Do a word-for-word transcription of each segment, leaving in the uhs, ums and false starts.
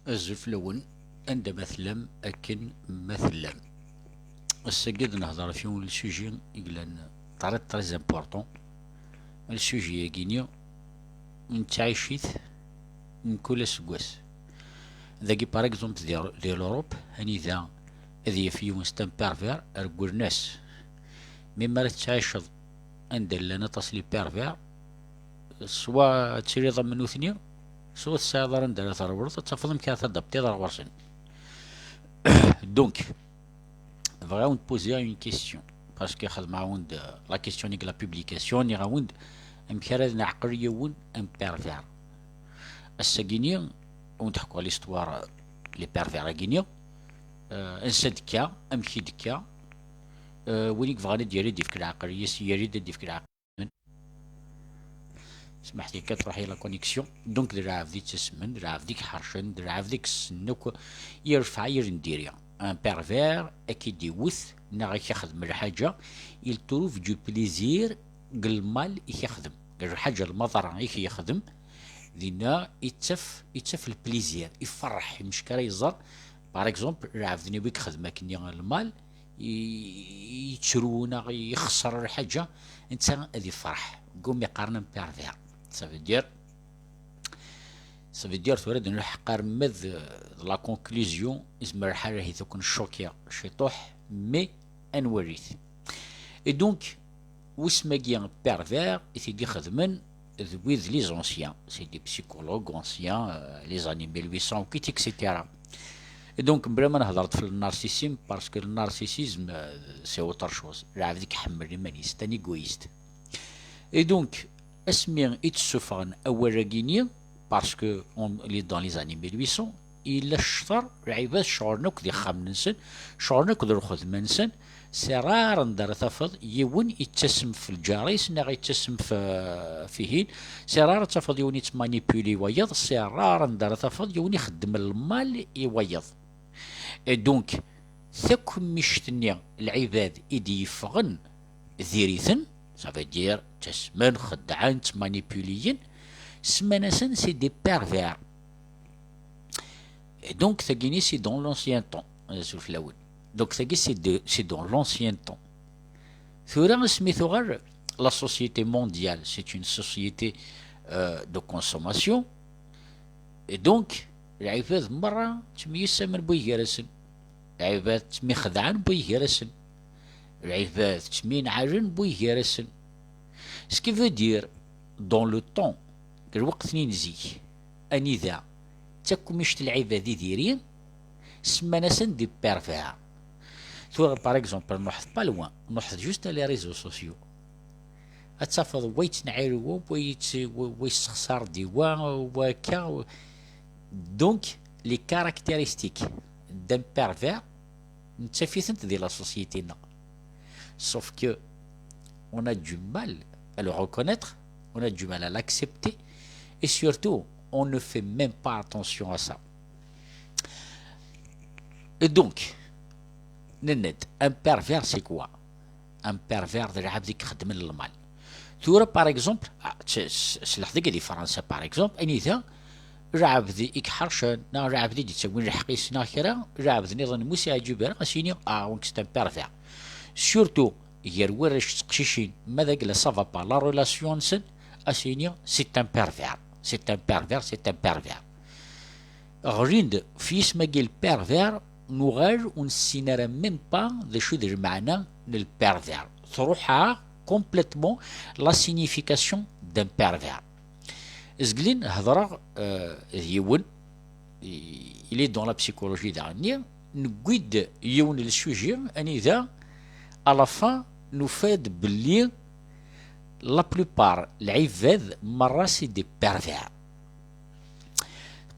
Azul fell-awen, anda ma tellam, akken ma tellam. Ass-agi ad nehḍer ɣef yiwen n sujet i yellan très, très important. Sujet-agi-nni nettɛic-it mkul aseggas. Dagi, par exemple, di, di l'Europe, anida ad yaf yiwen c'est un pervers, rewlen-as. Mi ara tettɛiceḍ anda llan aṭas les pervers, swa ad tiliḍ am nutni, swa ur tesɛiḍ ara anda ara trewleḍ, ad tafeḍ amek ara tadaptiḍ ar ɣur-sen. Donc, bɣiɣ ad wen-poser une question, parce que xedmeɣ-awen-d la question deg la publication, nniɣ-awen-d amek ara neɛqel yiwen un pervers. Ass-agi-nni, ad wen-d-ḥkuɣ l'histoire, les pervers-agi-nni, euh, ansa d-tekka, amek i d-tekka, euh, win i yebɣan ad d-yali ad d-yefk leɛqel, yes, yali-d ad d-yefk leɛqel. Smaḥet-iyi kan, truḥ-iyi la connexion. Donc, d lɛebd i ttasmen, d lɛebd i iḥercen, d lɛebd i yessen akk, yerfeɛ yir n diri. Un pervers, ad k-id-iwet, neɣ ad k-ixdem lḥaǧa, il trouve du plaisir deg lmal i k-ixdem. Deg lḥaǧa, lmaḍara i k-yexdem, dinna ittaf, ittaf le plaisir, iferreḥ, imecka ara yeẓer. Par exemple, lɛebd-nni i k-ixdem akkenni lmal, i-, yettru neɣ yexṣer lḥaǧa, netta ad yefreḥ. Gum iqqaren un pervers. Ça veut dire, ça veut dire tura ad nruḥ qqar ma d, d la conclusion, izmer lḥal ahi tuk nchokiɣ ciṭuḥ, mais ad nwali-t. Et donc, wisem-agi pervers i t-id-ixedmen d wid les anciens, c'est des psychologues anciens, euh, les années mille huit cents, et cetera. Et donc, mebla ma nehḍer-d f le narcissisme, parce que le narcissisme, euh, c'est autre chose. Lɛebd i iḥemmel iman-is, c'est un égoïste. Et donc, asmi i d-ssufɣen awal-agi-nni, parce que on, les, dans les années mille huit cents, yella ccṭer, lɛibad ceɣlen akk d ixxamen-nsen, ceɣlen akk d lxedma-nsen, c'est rare anda ara tafeḍ yiwen yettasem f lǧar-is neɣ yettasem f, f ihin, c'est rare ad tafeḍ yiwen yettmanipuli wayeḍ, c'est rare anda ara tafeḍ yiwen ixeddem lmal i wayeḍ. Et donc, takemmict-nni, lɛibad i d-yeffɣen diri-ten, ça veut dire, ttasmen, xeddɛen, ttmanipuliyen, semman-asen c'est des pervers. Et donc, tagini, c'est dans l'ancien temps, azul fell-awen. Donc, tagi, c'est de, c'est dans l'ancien temps. Tura, asmi tuɣal, la société mondiale, c'est une société, euh, de consommation. Et donc, lɛibad merra ttemyussamen buygarasen. Lɛibad ttemixedɛen buygarasen. Lɛibad ttemyenɛalen buygarasen. Ce qui veut dire, dans le temps, deg lweqt-nni n zik, anida takemmict lɛibad i diri, semman-asen des pervers. Tura, par exemple, nruḥet pas loin, nruḥet juste à les réseaux sociaux. Ad tafeḍ wa yettneɛɛil wa, wa yett-, wa, wa yessexṣar di wa, wa akka. Donc, les caractéristiques d'un pervers, nettaf-itent di la société-nneɣ. Sauf que on a du mal à le reconnaître, on a du mal à l'accepter, et surtout, on ne fait même pas attention à ça. Et donc, nenna-d, un pervers, c'est quoi? Un pervers, d lɛebd i ixeddmen lmal. Tura, par exemple, ah, s, s, s lexdeg di Fransa, par exemple, anida lɛebd i iḥercen, neɣ lɛebd i d-ittawin lḥeqq-is, neɣ kra, lɛebd nniḍen, mu s-iɛǧib ara, ad s-yini, ah, donc c'est un pervers. Surtout, gar warrac d teqcicin, ma d agla ça va pas, la relation-nsen, ad s-yini, c'est un pervers, c'est un pervers, c'est un pervers. Ɣlin-d f yisem-agi le pervers, nuɣal ur nessin ara même pas d acu d lmeɛna n le pervers. Truḥ-aɣ complètement la signification d'un pervers. Zgelin hedreɣ, euh, d yiwen, il est dans la psychologie daɣenni, newwi-d yiwen le sujet anida, à la fin, nufa-d belli la plupart lɛibad merra c'est des pervers.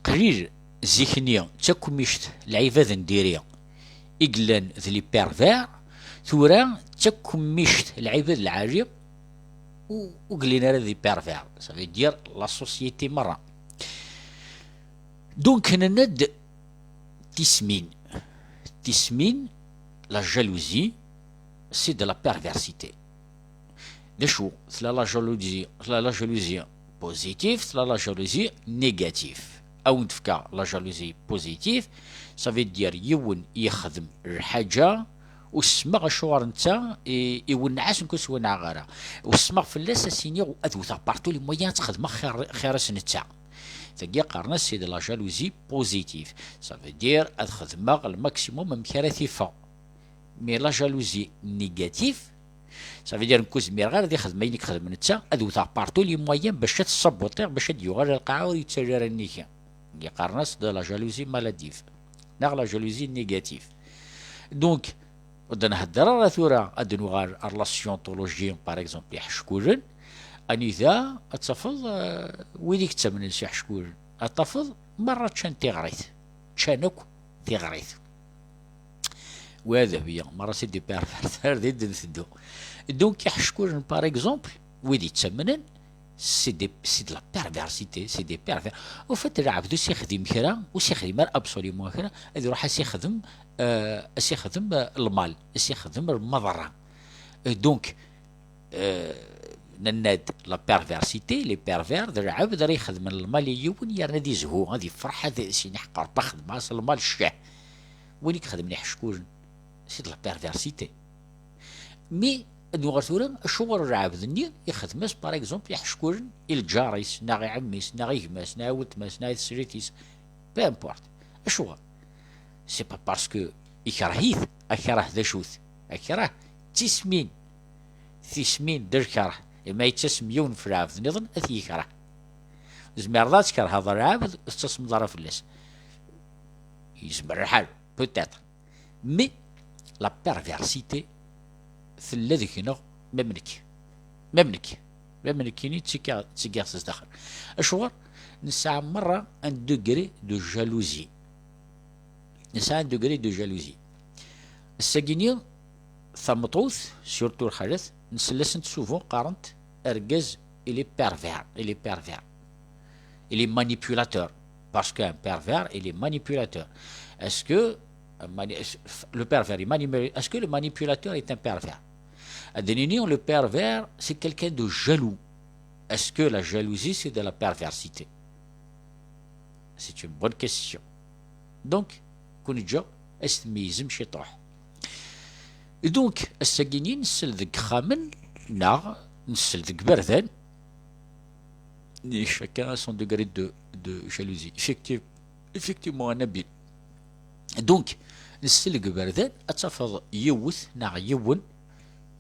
Qlil zik-nni d takemmict lɛibad n diri i yellan d les pervers, tura d takemmict lɛibad lɛali u, ur llin ara d les pervers. Ça veut dire la société merra. Donc, nenna-d tismin. Tismin, la jalousie, c'est de la perversité. D acu? Tella la jalousie, tella la jalousie positive, tella la jalousie négative. a wen-d-fkeɣ la jalousie positive, ça veut dire yiwen yexdem lḥaǧa, u ssmeɣ acuɣer netta i, iwenneɛ-as, nekk ur s-wenneɛeɣ ara. U ssmeɣ fell-as, a s-iniɣ ad wteɣ par tous les moyens ad t-xedmeɣ xir, xir-as netta. Tagi qqaren-as c'est de la jalousie positive. Ça veut dire ad xedmeɣ le maximum amek ara t-iffeɣ. Mais la jalousie négative, ça veut dire nekk ur zmireɣ ara ad ixdem ayen i yexdem netta, ad wteɣ par tous les moyens bac ad t-sabotiɣ, bac ad d-yuɣal ar lqaɛa ur yettali ara nnig-i. Yeqqaren-as de la jalousie maladive, neɣ la jalousie négative. Donc, ur d-nhedder ara tura, ad nuɣal ar la scientologie, par exemple, iḥeckulen, anida ad tafeḍ, euh, wid i yettamnen s iḥeckulen, ad tafeḍ merra ččan tiɣrit. Ččan akk tiɣrit. Wa d Dahbiya, merra c'est des pervers, ar din d-nteddu. Donc, iḥeckulen, par exemple, wid yettamnen, c'est des, c'est de la perversité, c'est des pervers. Au fait, lɛebd ur s-ixdim kra, ur s-ixdim ara absolument kra, ad iruḥ ad s-ixdem, euh, ad s-ixdem, euh, lmal, ad s-ixdem lmaḍerra. Euh, donc, euh, nenna-d la perversité, les pervers, d lɛebd ara ixedmen lmal i yiwen, yerna ad izhu, ad ifreḥ, ad s-yini ḥeqq Rebbi, xedmeɣ-as lmal ccah. Win i ixedmen iḥeckulen, c'est de la perversité. Mais, ad nuɣal tura, acuɣer lɛebd-nni ixdem-as, par exemple, iḥeckulen i lǧar-is, neɣ i ɛemmi-s, neɣ i gma-s, neɣ i weltma-s, neɣ i teslit-is, peu importe. Acuɣer? C'est pas parce que ikreh-it, akreh d acu-t? Akreh d tismin. Tismin d lkerh. Imi yettasem yiwen f lɛebd nniḍen, ad t-yekreh. Tzemreḍ ad tkerheḍ lɛebd, ur tettasmeḍ ara fell-as. Yezmer lḥal, peut-être. Mais la perversité tella deg-neɣ, même nekk. Même nekk. Même nekkini ttikiɣ, ttgeɣ-tt zdaxel. Acuɣer? Nesɛa merra un degré de jalousie. Nesɛa un degré de jalousie. Ass-agi-ni, tameṭṭut, surtout lxalat, nsell-asent souvent qqarent, argaz, il est pervers, il est pervers. Il est manipulateur. Parce qu'un pervers, il est manipulateur. Est-ce que, euh, mani-, le pervers est manipulateur, est-ce que le manipulateur est un pervers? Ad d-nini, le pervers, c'est quelqu'un de jaloux. Est-ce que la jalousie, c'est de la perversité? C'est une bonne question. Donc, ad ken-ǧǧeɣ ad s-tmeyyzem ciṭuḥ. Et donc, ass-agi-ni nsell deg ixxamen, neɣ nsell deg iberdan, chacun a son degré de, de jalousie. Effective-, effectivement, Nabil. Donc, nsell deg iberdan, ad tafeḍ yiwet neɣ yiwen,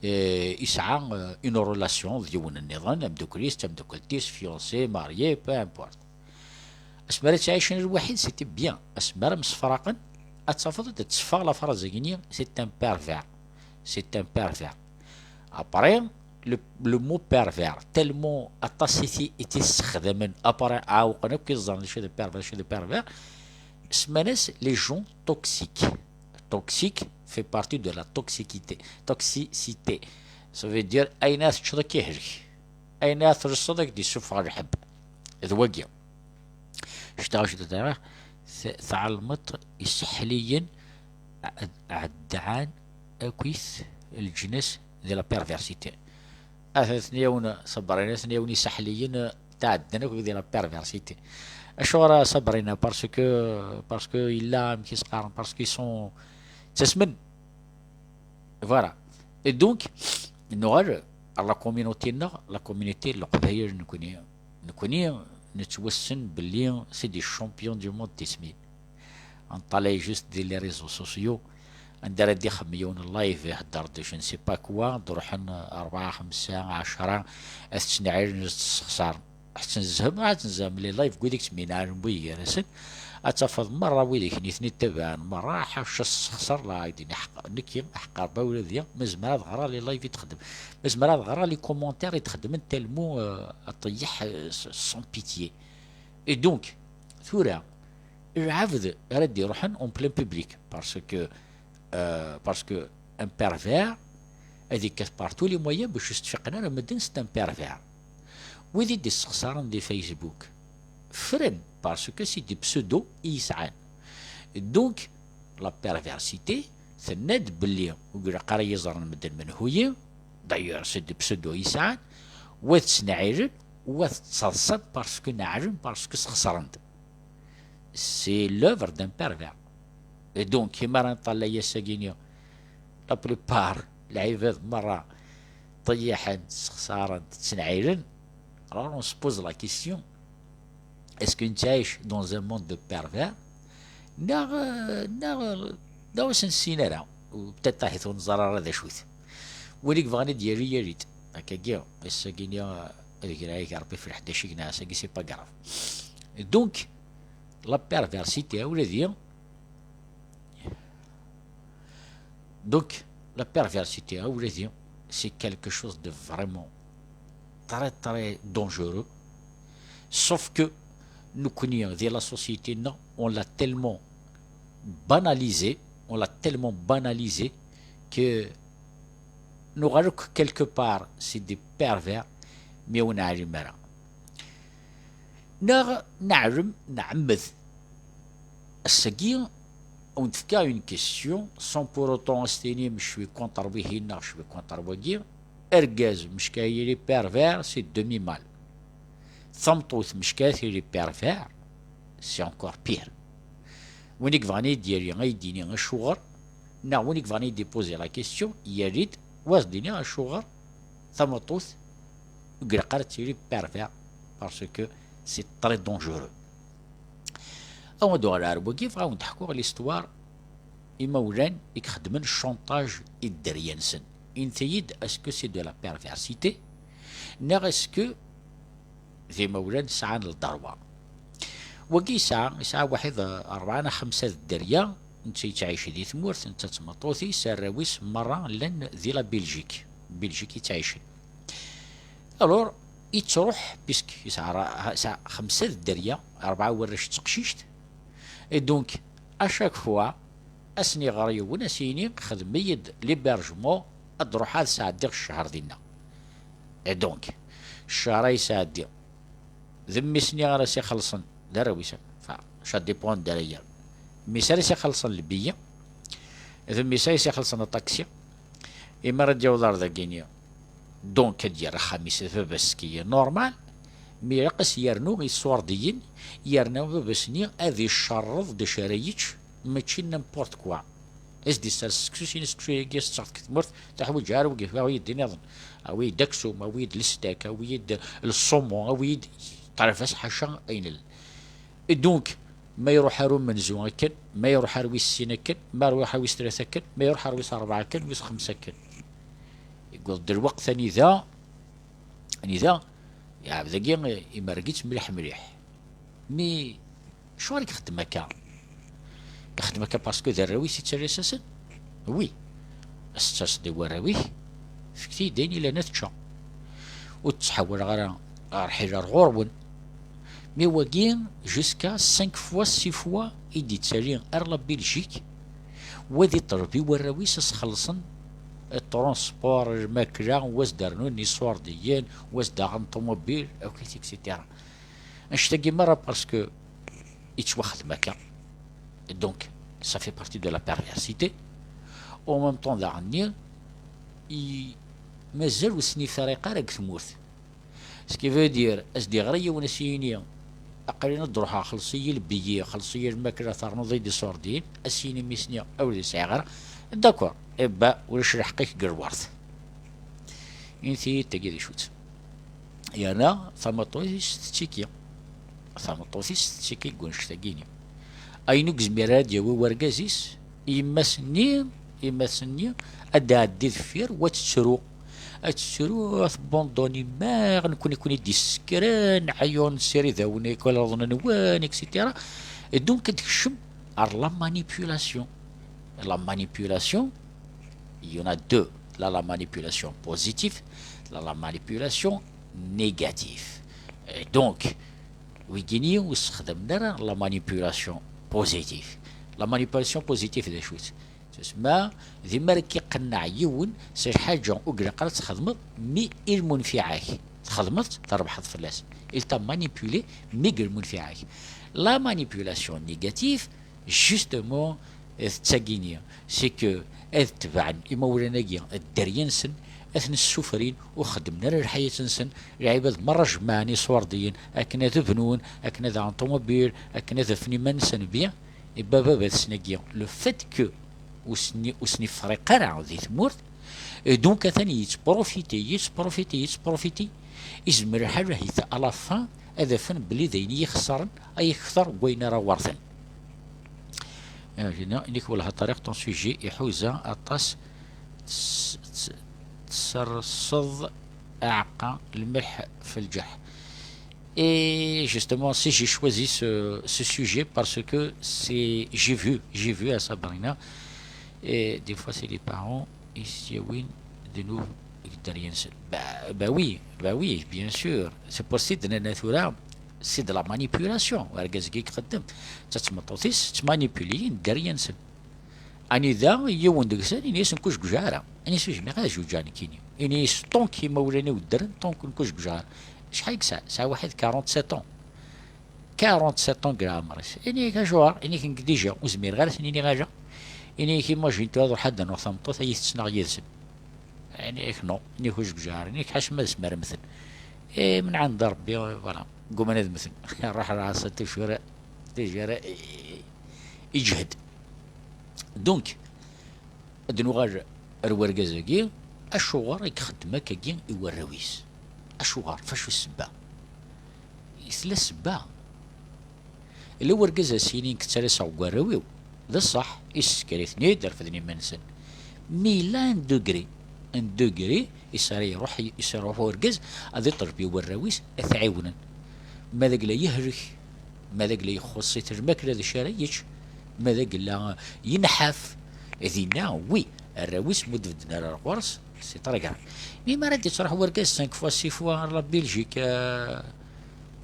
eh, yesɛa, eh, une relation d yiwen nniḍen, ameddakel-is, d tameddakelt-is, fiancé, marié, peu importe. Asmi ara ttɛicen lwaḥid, c'était bien. Asmi ara msefraqen, ad tafeḍ ad d-teffeɣ la phrase-agi-ni, c'est un pervers. C'est un pervers. Après, le, le mot pervers, tellement aṭas i t-, i t-issexdamen, après, ɛawqen akk iẓẓan, d acu d pervers, d acu d pervers, semman-as les gens toxiques. Toxique fait partie de la toxicité. Toxicité. Ça veut dire, ayen ara teččeḍ ad k-ihlek. Ayen ara telseḍ ad k-d-issufeɣ lḥebb. D wagi. Ctaɣ, ctaɣ, t-, tɛelmeḍ iseḥliyen ɛ-, ɛeddan akkit leǧnas di la perversité. Aten yawen, Sabrina, aten yawen iseḥliyen, tɛeddan akk di la perversité. Acuɣer a Sabrina? Parce que, parce que yella, amek i s-qqaren, parce qu'ils sont, ttasmen. Voilà. Et donc, nuɣal ar la communauté-nneɣ, la communauté n Leqbayel, nekni, nekni nettwassen belli c'est des champions du monde tismin. Neṭṭalay juste di les réseaux sociaux, anda ara d-ixdem yiwen live, ihedder-d je ne sais pas quoi, d-ruḥen rebɛa, xemsa, ɛecra, ad ttnɛilen, ad tt-ssexṣaren. Ad tt-nezhem, ad tt-nezhem les lives n wid i yettminɛalen wid gar-asen. Ad tafeḍ merra wid i ten-ittabaɛen merra, ḥaca ssexṣar la aydin iḥeqq, nekki, aḥeqqar ba ula d ya, ma zemreɣ ad ɣreɣ les lives i txeddem. Ma zemreɣ ad ɣreɣ les commentaires i txeddmen tellement, euh, aṭeyyeḥ, euh, s-, sans pitié. Et donc, tura, lɛebd ara d-iruḥen en plein public, parce que, euh, parce que un pervers, ad ikkat par tous les moyens bac ur s-ttfiqen ara medden, c'est un pervers. Wid i d-issexṣaren di Facebook, ffren, parce que c'est des pseudos i yesɛan. Donc, la perversité, tenna-d belli ur ilaq ara yiẓren medden menhu-yi, d'ailleurs, c'est des pseudos i yesɛan, wa ttnɛilen, wa ttaḍsan parce que neɛlen, parce que sxesren-d. c'est l'œuvre d'un pervers. Et donc, imi ara nṭalay ass-agi-nni, la plupart, lɛibad merra ṭeyyiḥen, ssexṣaren, ttnɛilen. Alors, on se pose la question, est-ce que nettɛic dans un monde de pervers? Neɣ, euh, neɣ, neɣ ur s-nessin ara. Ou peut-être ahat ur neẓra ara d acu-t. Win i yebɣan ad d-yerr, yerr-d. Akkagi, ass-agi-nni, euh, ad greɣ agi Rebbi f leḥdac i yenɛas-agi, c'est pas grave. Donc, la perversité, a ula d i. Donc, la perversité, a ula d i, c'est quelque chose de vraiment très, très dangereux. Sauf que, nekkni, di la société, non, on l'a tellement banalisé, on l'a tellement banalisé que nuɣal akk quelque part, c'est des pervers, mais ur neɛlim ara. Neɣ neɛlem, nɛemmed. Ass-agi, ad wen-d-fkeɣ une question, sans pour autant ad s-tinim, je suis contre wihin neɣ je suis contre wagi. Argaz, mecka il est pervers, c'est demi-mal. Tameṭṭut, mecka il est pervers, c'est encore pire. Win i yebɣan ad d-yerr, ad d-yini acuɣer, neɣ win i yebɣan ad d-iposer la question, yerr-d, wa s-d-ini acuɣer tameṭṭut ur ilaq ara ad tili pervers, parce que c'est très dangereux. Awen-d uɣal ar wagi, bɣiɣ ad wen-d-ḥkuɣ l'histoire imawlan i ixeddmen chantage i dderya-nsen. Init-iyi-d, est-ce que c'est de la perversité, neɣ est-ce que d imawlan sɛan lderwa? Wagi yesɛa, yesɛa waḥid, eh, rebɛa neɣ xemsa d dderya, netta yettɛic di tmurt, netta d tmeṭṭut-is, arraw-is merra llan di la Belgique. Belgique i ttɛicen. Alors, yettruḥ, puisque yesɛa ra-, yesɛa xemsa d dderya, rebɛa warrac d teqcict, et donc, à chaque fois, ad sen-iɣer yiwen, ad s-yini, xdem-iyi-d l'hébergement, ad ruḥeɣ ad sɛeddiɣ ccher dinna. Et donc, ccher ay sɛeddi, d mmi-s-nni ara s-ixellṣen, d arraw-is, enfin, ça dépend d ara yerr. Mmi-s ara s-ixellṣen lbiya, d mmi-s ara s-ixellṣen aṭaksi, imi ara d-yaweḍ ar dagini, donc ad d-yerr axxam-is d baba-s, ce qui est normal, mi ilaq ad s-yernu iṣurdiyen, yerna baba-s-nni ad icerreḍ d acu ara yečč, mačči n'importe quoi. Ad s-d-issers seksu, sin seksu-agi ad s-tteɣ deg tmurt, teḥwaǧ ara wagi, awi-d nniḍen, awi-d aksum, awi-d lestek, awi-d le saumon, awi-d, teɛref-as ḥaca ayen. Et donc, ma iruḥ ar umenzu akken, ma iruḥ ar wis sin akken, ma iruḥ ar wis tlata akken, ma iruḥ ar wis rebɛa akken, wis xemsa akken. Yewweḍ-d lweqt anida, anida, yeɛbed-agi, imerreg-itt mliḥ mliḥ. Mi, acuɣer i ixeddem akka? Ixeddem akka parce que d arraw-is i ttales-asen? Oui. As-tettas-d i warraw-ik, fket-iyi-d ayen ilan ad ččeɣ. Ur ttḥawaleɣ ara ṛḥil ar ɣur-wen. Mi wagi, jusqu'à cinq fois, six fois i d-ittali ar la Belgique, wa d iṭleb i warraw-is ad s-xellṣen transport, lmakla, wa s-d-rnun iṣurdiyen, wa s-d-aɣen ṭumubil, akk, et cetera. Annect-agi merra parce que yettwaxdem akka. Donc, ça fait partie de la perversité. En même temps, daɣen-nni, i-, mazal ur sen-ifriq ara deg tmurt. Ce qui veut dire, as-d-iɣra yiwen, as-yini, aql-in ad d-ruḥeɣ, xelleṣ-iyi lbiyi, xelleṣ-iyi lmakla, ternuḍ-iyi-d iṣurdiyen, as-yini mmi-s-nni, ur d-sɛiɣ ara. D'accord, eh ben, ulac lḥeqq-ik deg lwert. Init-iyi-d tagi d acu-tt. Yerna tameṭṭut-is tettiki. Tameṭṭut-is tettiki deg wannect-agi-nni. Ayen ur yezmir ara ad d-yawi wergaz-is, yemma-s-nni, yemma-s-nni, ad d-tɛeddi deffir, wa tettru. Ad tettru, ad tbunduni, ma nekkni, nekkni i d-issekren, ɛyun, ssirid-awen ikwalaḍen-nwen, et cetera. Et donc, ad d-tekcem ar la manipulation. La manipulation, il y en a deux. La, la manipulation positive, la, la manipulation négative. Et donc, wigini ur ssexdamen ara la manipulation positive. La manipulation positive d acu-tt? Tesma, d mi ara k-iqenneɛ yiwen s lḥaǧa ur ilaq ara ad txedmeḍ, mi i lmunfiɛ-ak. Txedmeḍ-tt, trebḥeḍ fell-as. Il t'a manipulé, mi i lmunfiɛ-ak. La manipulation négative, justement, d tagini, c'est que ad tebɛen imawlan-agi dderya-nsen, ad ten-ssufrin, ur xeddmen ara lḥayat-nsen. Lɛibad merra jemmɛen iṣurdiyen akken ad bnun, akken ad aɣen ṭumubil, akken ad afen iman-nsen bien. Et ben, baba-tsen-agi, le fait que ur sen-, ur sen-ifriq ara di tmurt, et donc atan yettprofiti, yettprofiti, yettprofiti, izmer lḥal ahit à la fin ad afen belli d ayen i yi-xeṣren ay akter n wayen ara werten. Dinna i-k welha ṭariq ton sujet iḥuza aṭas, tserseḍ aɛeqqa lmelḥ f lǧeḥ. Et justement, si j'ai choisi ce, ce sujet, parce que c'est, j'ai vu, j'ai vu à Sabrina, et des fois c'est les parents, ils s'y, oui, de nous, bah, bah oui, bah oui, bien sûr. C'est possible de nature, c'est de la manipulation. Argaz-agi ixeddem, d tmeṭṭut-is tettmanipuli dderya-nsen. Anida yiwen deg-sen, ini-as: "Nekk ur jewǧeɣ ara." Ini-as: "Ur zmireɣ ad jewǧeɣ nekkini." Ini-as: "Ṭonk imawlan-iw ddren, ṭonk nekk ur jewǧeɣ ara." Acḥal i yesɛa? Sɛa waḥed quarante-sept ans. Quarante-sept ans deg leɛmer-is. Ini-ak: "Acuɣer?" Ini-ak: "Nekk déjà ur zmireɣ ara ad sen-iniɣ ala." Ini-ak: "Imagine tura ad ruḥeɣ ad d-anuɣ tameṭṭut ay iyi-tettnaɣ yid-sen." Ini-ak: "Non, ini-ak ur jewǧeɣ ara." Ini-ak: "Ḥaca ma ad smar mmten." Eh, min ɛend Rebbi, voilà. Gguman ad mmten. Ruḥ, ruḥ, ass-a tujjur, tujjur, eh, iǧhed. Donc, ad nuɣal ar wergaz-agi, acuɣer i ixeddem akkagi i warraw-is? Acuɣer? F acu ssebba? Tella ssebba. Illa wergaz a s-yini: "Nekk ttalaseɣ deg warraw-iw." D ṣṣeḥ, issker-iten-id, refden iman-nsen. Mais il a un degré, un degré, is ara iruḥ, is ara iruḥ urgaz ad iṭleb i warraw-is ad t-ɛiwnen. Ma d agla yehlek, ma d agla ixuṣṣ-it lmakla d acu ara yečč, ma d agla yenḥaf, dinna, oui, arraw-is ma ur d-bedden ara ar ɣur-s, c'est très grave. Mi mi ara d-yettruḥ wergaz cinq fois, six fois ar la Belgique, euh,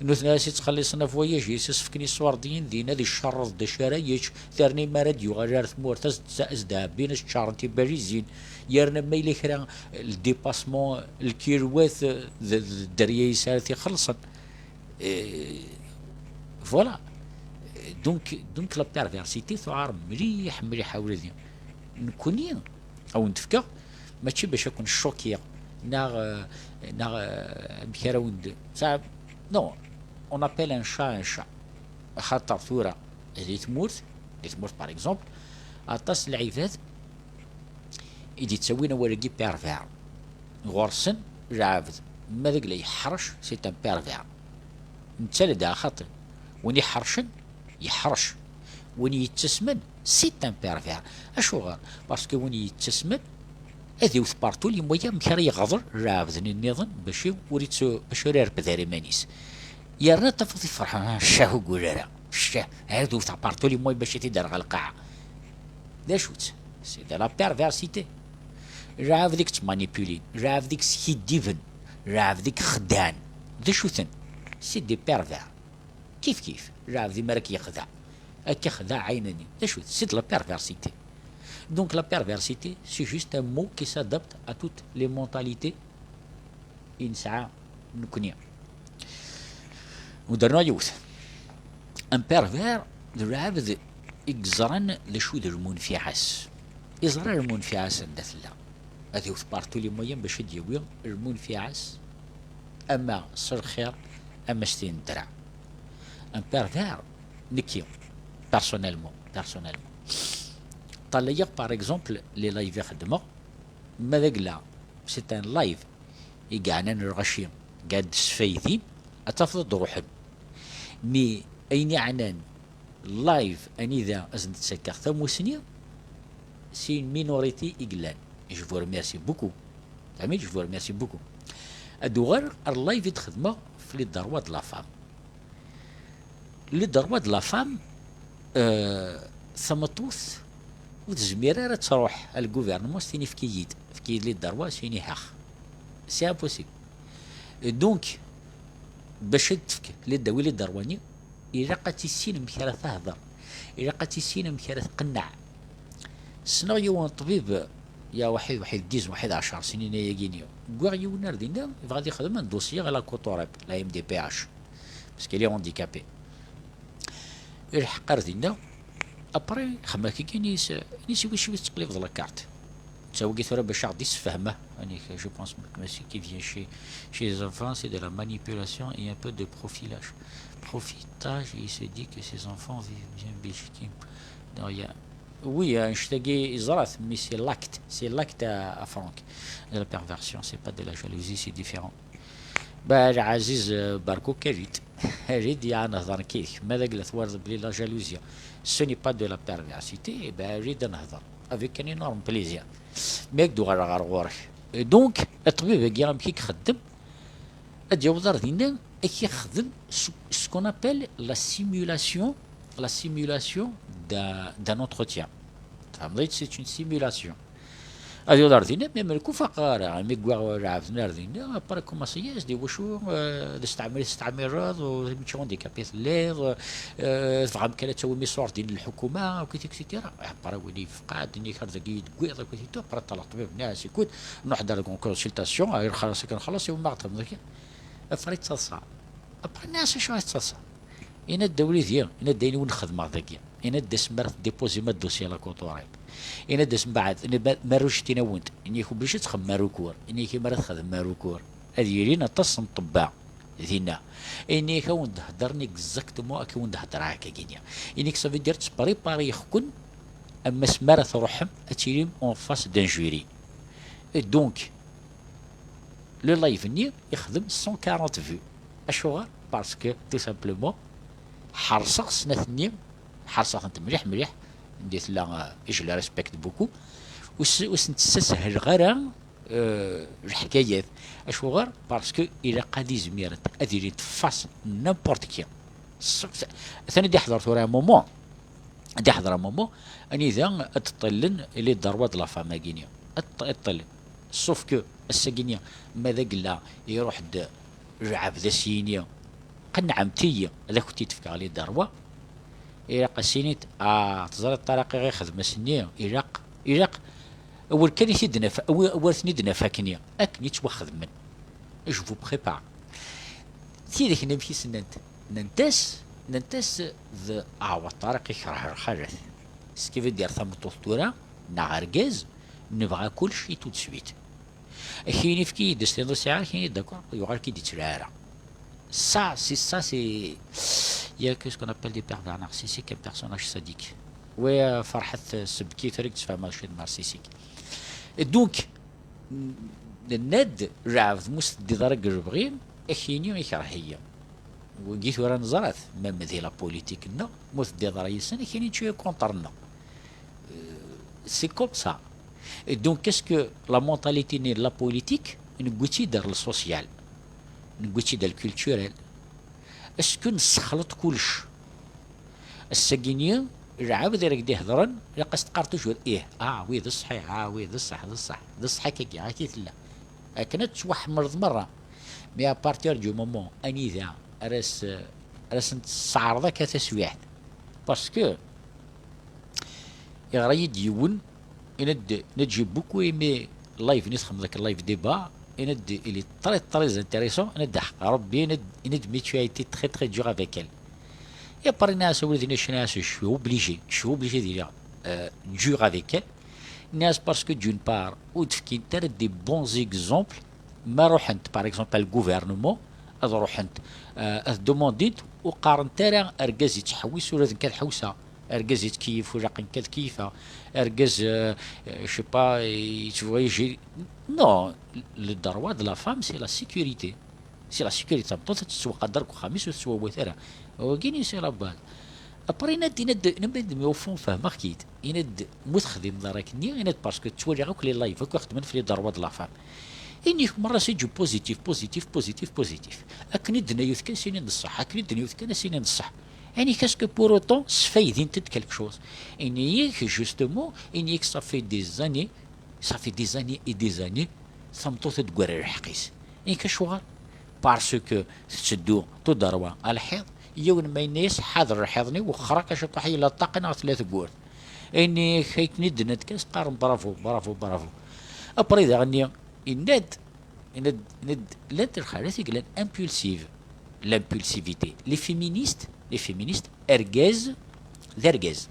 nutni ara s-yettxelliṣen avoyage-is, as-fken iṣurdiyen din, ad icerreḍ d acu ara yečč, terna mi ara d-yuɣal ar tmurt, as-d-, as-d-ɛebbin, as-ččaren tibalizin, yerna ma yella kra, le dépassement, lkilwat, d, d dderya-is ara t-ixellṣen. Euh, voilà. Donc, donc la perversité tuɛer mliḥ, mliḥ a wladi. Nekni, a wen-d-fkeɣ, mačči bac a ken-ccokiɣ, neɣ, euh, neɣ, euh, amek ara wen-d-, ça, non, on appelle un chat un chat. Axaṭer tura, di tmurt, di tmurt, par exemple, aṭas n lɛibad i d-ittawin awal-agi pervers. Ɣur-sen, lɛebd, ma d agla yeḥrec, c'est un pervers. Netta la d-axaṭen. Win iḥercen, yeḥrec. Win yettasmen, c'est un pervers. Acuɣer? Parce que win yettasmen, ad iwet partout les moyens amek ara yeɣḍel lɛebd-nni nniḍen bac i ur ittu-, bac ur irebbed ara iman-is. Yerna tafeḍ ifreḥ, ah, ccah ur gul ara, ccah, ad wteɣ partout les moyens bac i t-id-rreɣ ɣer lqaɛa. D acu-tt? C'est de la perversité. Lɛebd i yettmanipulin, lɛebd i yeskiddiben, lɛebd i ixeddɛen. D acu-ten? C'est des pervers. Kif kif, lɛebd mi ara k-yexdeɛ, ad k-ixdeɛ ɛinani. D acu-tt? C'est de la perversité. Donc la perversité, c'est juste un mot qui s'adapte à toutes les mentalités i nesɛa nekni. Ur d-rennuɣ yiwet. Un pervers d lɛebd i yeẓran d acu d lmunfiɛa-s. Iẓra lmunfiɛa-s anda tella. Ad iwet partout les moyens bac ad d-yawi lmunfiɛa-s, ama s lxir, ama s tin n ddreɛ. Un pervers, nekki, personnellement, personnellement, ṭalayeɣ, par exemple, les lives i xeddmeɣ, ma d agla, c'est un live i yeɛnan lɣaci, gad sfaydi, ad tafeḍ ad d-ruḥen. Mi ayen iɛnan live anida as-d-ttakkeɣ tamusni, c'est une minorité i yellan. Je vous remercie beaucoup. Tamit, je vous remercie beaucoup. Ad d-uɣaleɣ ar live i d-xedmeɣ f les droits de la femme. Les droits de la femme, euh, tameṭṭut ur tezmir ara ad truḥ ar le gouvernement s-tini: "Efk-iyi-d, efk-iyi-d les droits", s-yini: "Hax." C'est impossible. Et donc, bac ad d-tefk les, les droits-nni, ilaq ad tissin amek ara tehder, ilaq ad tissin amek ara tqenneɛ. Ssneɣ yiwen ṭṭbib, ya waḥid, waḥid dix, waḥid ɛecṛ snin ayagi-nni. Wwiɣ yiwen ar dinna, yebɣa ad ixdem un dossier à la Cotorep, la M D P H, parce qu'il est handicapé. Ilḥeq ar dinna, après, xemma kiki, ini-s, ini-s: "Iwacu i tettqellibeḍ la carte?" Ttawagi tura bac aɣ-d-issefhem, anik, je pense que ce qui vient chez, chez les enfants, c'est de la manipulation et un peu de profilage. Profitage, et il se dit que ses enfants vivent bien en Belgique. Non, il y a, oui, annect-agi yeẓra-t, mais c'est l'acte, c'est l'acte à, à Franck. De la perversion, c'est pas de la jalousie, c'est différent. Ben, Aziz, euh, Barkouk, Rid. Rid, il y a un, ma d la jalousie. Ce n'est pas de la perversité, ben, Rid, avec un énorme plaisir. Mi ak-d-uɣaleɣ ɣer ɣur-k. Donc, ṭṭbib-agi amek i ixeddem? Ad yaweḍ ar dinna, ad k-ixdem ce, ce qu'on appelle la simulation, la simulation d'un d'un entretien. Tfehmeḍ-iyi-d, c'est une simulation. Ad yaweḍ ar dinna, mi amek ur faqeɣ ara, mi wwiɣ lɛebd-nni ar dinna, après commencer-as-d, iwacu, euh, d asteɛmir i testeɛmireḍ, u mačči handicapé telliḍ, euh, tebɣam kan ad tawim iṣurdiyen n lḥukuma, akk, et cetera. Après win yefqeɛ, ad d-nini ar dagi i d-tewwiḍ, akk, et cetera. Après ṭṭalaɣ ṭṭbib-nni, ah, c'est good, nruḥ-d ar la consultation, ah, xalas akken xalas, iwma ɣ-txedmeḍ akken. Après yettaḍsa. Après nniɣ-as acu ara tettaḍsa? Yenna-d a wlidi, yenna-d ayen i wen-xedmeɣ dagi. Yenna-d asmi ara tdipuzim adusya la cotorel. Yenna-d asmi mbeɛd, yenna-d ma, ma rejetin-awen-d, yenna-k obligé ad txedmem recours, yenna-k mi ara txedmem recours ad yilin aṭas n ṭṭebba dinna. Yenna-k a wen-d-heddren exactement akken i wen-d-heddreɣ akka-gini. Yenna-k ça veut dire ttprépariɣ-ken am asmi ara truḥem ad tilim en face d'un jury. Et donc, le live-nni ixdem cent quarante vues. Acuɣer? Parce que, tout simplement, ḥerṣeɣ snat-nni, ḥerṣeɣ-tent mliḥ mliḥ, anda tella, euh, je les respecte beaucoup, ur s-, ur sent-ssashaleɣ ara, euh, lḥkayat. Acuɣer? Parce que ilaq ad izmirent ad ilint face n'importe qui. Atan ad iḥḍer tura un moment, ad iḥḍer un moment anida ad ṭṭilen les droits de la femme-agi-nni. Ad ṭ-, ad ṭṭilen. Sauf que ass-agi-nni, ma d agella iruḥ-d lɛebd, ad s-yini, qennɛemt-iyi, ad akent-id-fkeɣ les droits. Ilaq ad s-inint, ah, teẓriḍ Ṭaraq i ɣ-ixdem ass-nni, ilaq, ilaq, awal kan i t-id-naf, awi-, awal ten-id-naf akkenni, akken i ttwaxedmen. Je vous prépare. Tidak-nni amek i s-nnant? Nnant-as, nnant-as d, ah, wa Ṭaraq ikreh lxalat. Ce qui veut dire tameṭṭut tura, neɣ argaz, nebɣa kullec et tout de suite. Akin, efk-iyi-d, s-tiniḍ ur sɛiɣ ara, akin, d'accord, yuɣal-k-id-ittlaɛi ara. Ça, c'est, ça, c'est, il y a que ce qu'on appelle des pervers narcissiques, un personnage sadique. Oui, euh, Ferḥat, euh, Sebki, tura i d-tfehmeḍ acu d narcissique. Et donc, n-, nenna-d, lɛebd, ma ur s-teddiḍ ara deg lebɣi, ad k-yini ikreh-iyi. Wagi tura neẓra-t, même di la politique-nneɣ, ma ur teddiḍ ara yis-sen, ad k-yini tu es contre-nneɣ. Euh, c'est comme ça. Et donc, qu'est-ce que la mentalité-nni de la politique? Newwi-tt-id ar le social, newwi-tt-id ar le culturel. Est-ce que nessexleḍ kullec? Ass-agi-nni, lɛebd ara k-d-ihedren, ilaq ad s-teqqar toujours ih, ah, wi d ṣṣeḥ, ah, wi d ṣṣeḥ, d ṣṣeḥ, d ṣṣeḥ, akkagi, akka i tella. Akken ad tettwaḥemmleḍ merra. Mais à partir du moment anida ara s-, ara sen-tesseɛreḍ akka taswiɛt. Parce que yeɣra-yi-d yiwen, yenna-d, yenna-d, j'ai beaucoup aimé live-nni txedmeḍ akken, live débat, yenna-d, il est très, très intéressant, yenna-d, ḥeqqa Rebbi, yenna-d, yenna-d, mais tu as été très, très dur avec elle. Et après, nniɣ-as, a wlidi, nniɣ-as, je suis obligé, je suis obligé de dire, euh, dur avec elle. Nniɣ-as, parce que d'une part, ur d-fkint ara des bons exemples, ma ruḥent, par exemple, à le gouvernement, ad ruḥent, euh, ad demandint, ur qqarent ara argaz yettḥewwis ula d nekk ad ḥewseɣ. Argaz yettkeyyif, ur ilaq nekk ad keyyfeɣ. Argaz, euh, euh, je sais pas, yettvoyaji. Non, le droit de la femme, c'est la sécurité. C'est la sécurité. Tameṭṭut ad tettwaqader deg uxxam-is, ur tettwawat ara. Wagini, c'est la base. Après, yenna-d, yenna-d, yenna-d, mais au fond, fehmeɣ-k-id. Yenna-d, ma ur texdimeḍ ara akkenni, yenna-d, parce que ttwaliɣ akk les lives, akk ixeddmen f les droits de la femme. Ini-k merra, c'est du positif, positif, positif, positif. Akken i d-tenna yiwet kan, sinin d ṣṣeḥ. Akken i d-tenna yiwet kan, sinin d ṣṣeḥ. Ini-k, est-ce que pour autant sfaydint-d quelque chose? Ini-k, justement, ini-k, ça fait des années, ça fait des années et des années, tameṭṭut ad d-teggar lḥeqq-is. Ini-k, acuɣer? Parce que tetteddu tout droit à lḥiḍ, yiwen ma yenna-yas, ḥader lḥiḍ-nni, wexxer-ak a ciṭuḥ, yella ṭṭaq neɣ tella tewwurt. Ini-k, akken i d-nnant kan, qqaren bravo, bravo, bravo. Après daɣen, yenna-d, yenna-d, yenna-d, llant lxalat i yellan impulsive. L'impulsivité. Les féministes, les féministes, argaz d argaz.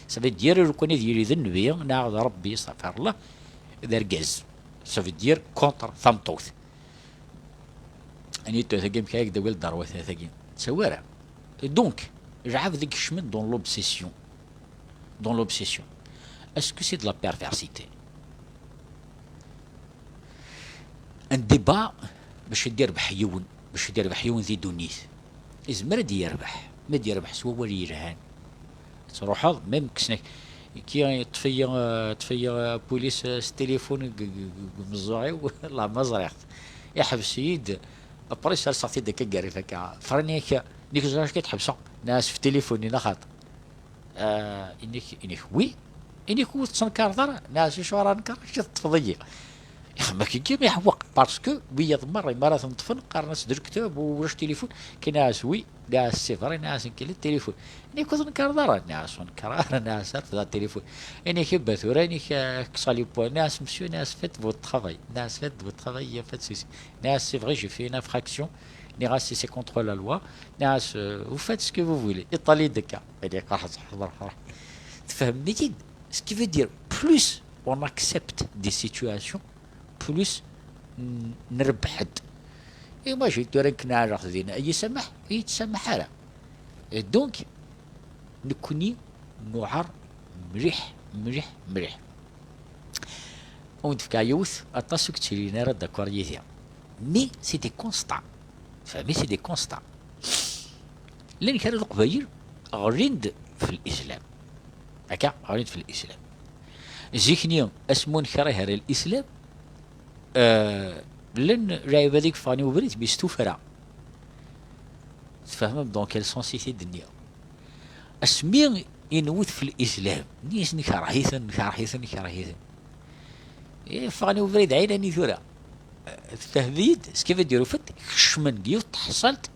Ça veut dire, lukan ad yili d nnbi, neɣ d Rebbi, astaɣfirullah, d argaz. Ça veut dire contre tameṭṭut. Anita tagi, amek ara k-d-awiɣ ddrew-a tagi? Ttawara. Donc, lɛebd i ikecmen dans l'obsession. Dans l'obsession. Est-ce que c'est de la perversité? Un débat bac ad d-yerbeḥ yiwen, bac ad d-yerbeḥ yiwen di ddunit. Izmer ad d-yerbeḥ, ma d-yerbeḥ s wawal yelhan. Ad truḥeḍ, même kksen-ak, ki, ṭṭef-iyi, ṭṭef-iyi, pulis, s tilifun deg, deg, deg umeẓẓuɣ-iw, la ma ẓriɣ-t. Iḥbes-iyi-d, après serseɣ-t-id akka gar ifakka. Fran-ik, nek ẓriɣ-k tḥebseɣ, nɛas f tilifun-in axaṭer. Ah, inek, inek, oui. Inek ur tettenkareḍ ara. Nɛas acu ara nenkeṛ, kečč teṭṭfeḍ-iyi. Ixemma-k-igi iḥewweq, parce que wiyaḍ merra mi ara ten-ṭṭfen, qqaren-as d lektab u ulac tilifun. Ki nɛas oui, nɛas c'est vrai, nɛas nekk la tilifun. Inek ur tenkareḍ ara, nɛas ur nekkeṛ ara, nɛas refdeɣ tilifun. Inek iba tura, inek, ah, kkseɣ les points, nɛas monsieur, nɛas faites votre travail, nɛas faites votre travail, y a pas de souci. Nɛas c'est vrai, j'ai fait une infraction, nniɣ-as c'est contre la loi, nniɣ-as, euh, vous faites ce que vous voulez. Iṭali d akka. Ad iqaḥ, ḥeḍr, ḥeḍr. Tfehmem-iyi-d? Ce qui veut dire, plus on accepte des situations, plus n-, nrebbeḥ-d. Imagine tura nekk neɛleɣ dinna, ad yi-samaḥ? Ur yi-ttsamaḥ ara. Et donc, nekkni nuɛer mliḥ, mliḥ, mliḥ. Ad wen-d-fkeɣ yiwet, aṭas ur yettilin ara d'accord yid-i. Mais c'est des constats. Tfehmem, c'est des constats. Llan kra n Leqbayel ɣlin-d f l'islam. Akka, ɣlin-d f l'islam. Zik-nni, asmi ur nekriɣ ara l'islam, euh, llan lɛibad i yeffɣen i ubrid, mais s tuffra. Tfehmem dans quel sens i t-id-nniɣ? Asmi i nwet f l'islam, nni-as nekreh-iten, nekreh-iten, nekreh-iten. Eh, ffɣen i ubrid ɛinani tura. Eh, tfehmem-iyi-d? Ce qui veut dire, au fait, kecmen deg yiwet teḥṣalt,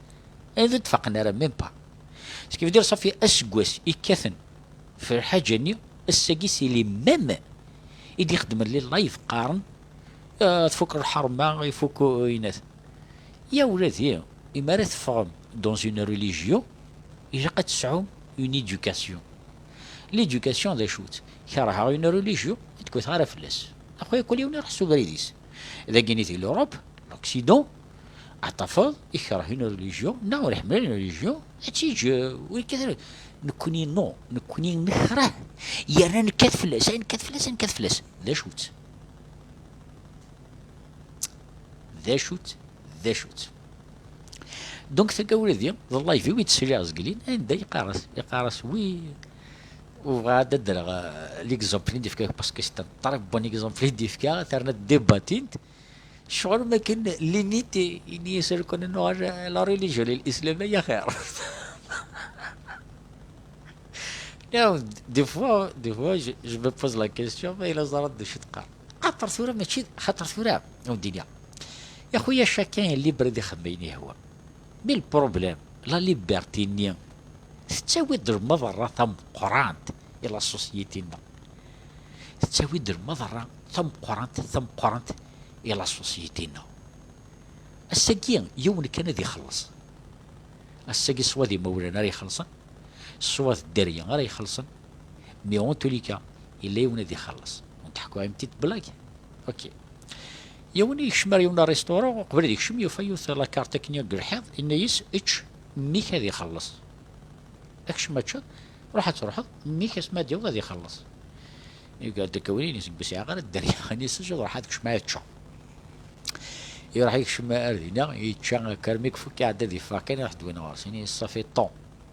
eh, ur d-faqen ara, même pas. Ce qui veut dire, ṣafi aseggas i kkaten f lḥaǧa-nni, ass-agi c'est les mêmes i d-ixeddmen les lives, qqaren, eh, tfuk lḥerma, ifuk, eh, inat. Ya wladi, imi ara teffɣem dans une religion, ilaq ad tesɛum une éducation. L'éducation d acu-tt? Kerheɣ une religion, ur d-kkateɣ ara fell-as. Axuya, kul yiwen iruḥ s ubrid-is. Dagini di l'Europe, l'Occident, ad tafeḍ ikreh une religion, neɣ ur iḥemmel une religion, ad tt-yeǧǧ, euh, ur yekkat ara. Nekkni, non, nekkni nekreh, yerna nekkat fell-as, ay nekkat fell-as, ay nekkat fell-as. D acu-tt? D acu-tt? D acu-tt? Donc, tagawla-di, d live-iw i d-sliɣ zgelin, anda yeqqar-as, yeqqar-as, oui, ur bɣiɣ ad d-adreɣ, euh, l'exemple i d-yefka, parce que c'est un très bon exemple i d-yefka, terna débatint, ccɣel ma kan limite, ini-as, ar kun nuɣal la religion, l'islam, ay axir. Non, des fois, des fois, je, je me pose la question, ma yella ẓrant d acu teqqar. Xaṭer tura mačči, xaṭer tura, ur d-iniɣ. Ya xuya, chacun est libre ad ixemmem ayen yehwa. Mais le problème, la liberté-nni tettawi-d lmaḍerra tameqqrant i la société-nneɣ. Tettawi-d lmaḍerra tameqqrant, tameqqrant i la société-nneɣ. Ass-agi, yiwen kan ad ixelleṣ. Ass-agi, swa d imawlan ara ixelṣen, swa d dderya ara ixelṣen, mais en tous les cas, yella yiwen ad ixelleṣ. Ur n-tḥekku une petite blague. Ok. Yiwen yekcem ar yiwen restaurant, qbel ad yekcem, yufa yiwet la carte akken deg lḥiḍ, yenna-yas, ečč, mmi-k ad ixelleṣ. Akcem ad teččeḍ, ruḥ ad truḥeḍ, mmi-k asmi ad d-yaweḍ ad ixelleṣ. Yugar-d akka win, ini-as, ur sɛiɣ ara dderya, ini-as, ruḥ ad kecmeɣ ad ččeɣ. Iruḥ yekcem ar dinna, yečča, karmi ifuk, iɛedda ad yeffeɣ kan, iruḥ-d win ɣur-s, ini-as, ça fait tant.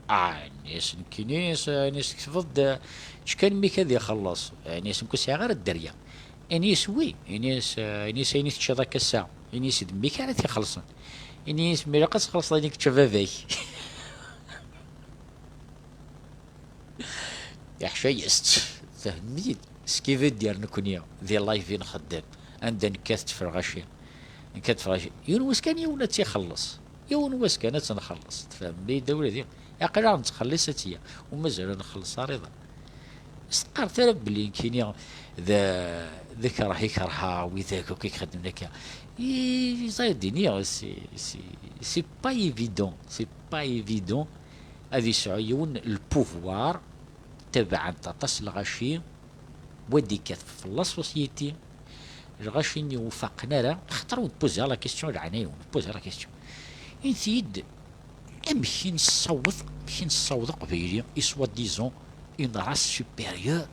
Ah, ini-as, nekkini, ini-as, tektbeḍ-d, ečč kan, mmi-k ad ixelleṣ. Ini-as, nekk ur sɛiɣ ara dderya. Ini-as, oui. Ini-as, ini-as, ayen i teččiḍ akka ass-a, ini-as, d mmi-k ara t-ixellṣen. Ini-as, mi ilaq ad txellṣeḍ ayen i yečča baba-k. Yeḥca-yas-tt. Tfehmem-iyi-d? Ce qui veut dire, nekkni, di live i nxeddem, anda nekkat tferɣaci, nekkat tferɣaci, yiwen wass kan yiwen ad tt-ixelleṣ. Yiwen wass kan ad tt-nxelleṣ. Tfehmem-iyi-d a wladi? Aql-aɣ nettxelliṣ-itt ya, u mazal ur nxelleṣ ara iḍ. Ur s-qqaret ara belli nekkini d, d akerh i kerheɣ widak akk i ixeddmen akka. I, ẓay d-iniɣ, c'est, c'est, c'est pas évident, c'est pas évident ad yesɛu yiwen le pouvoir, tabaɛent aṭas n lɣaci, wa d-ikkat f la société, lɣaci-nni ur faqen ara, axaṭer ur d-poser la question, leɛnaya-wen, poser la question. Init-iyi-d, amek i nessaweḍ, amek i nessaweḍ aqbayli i soi-disant une race supérieure,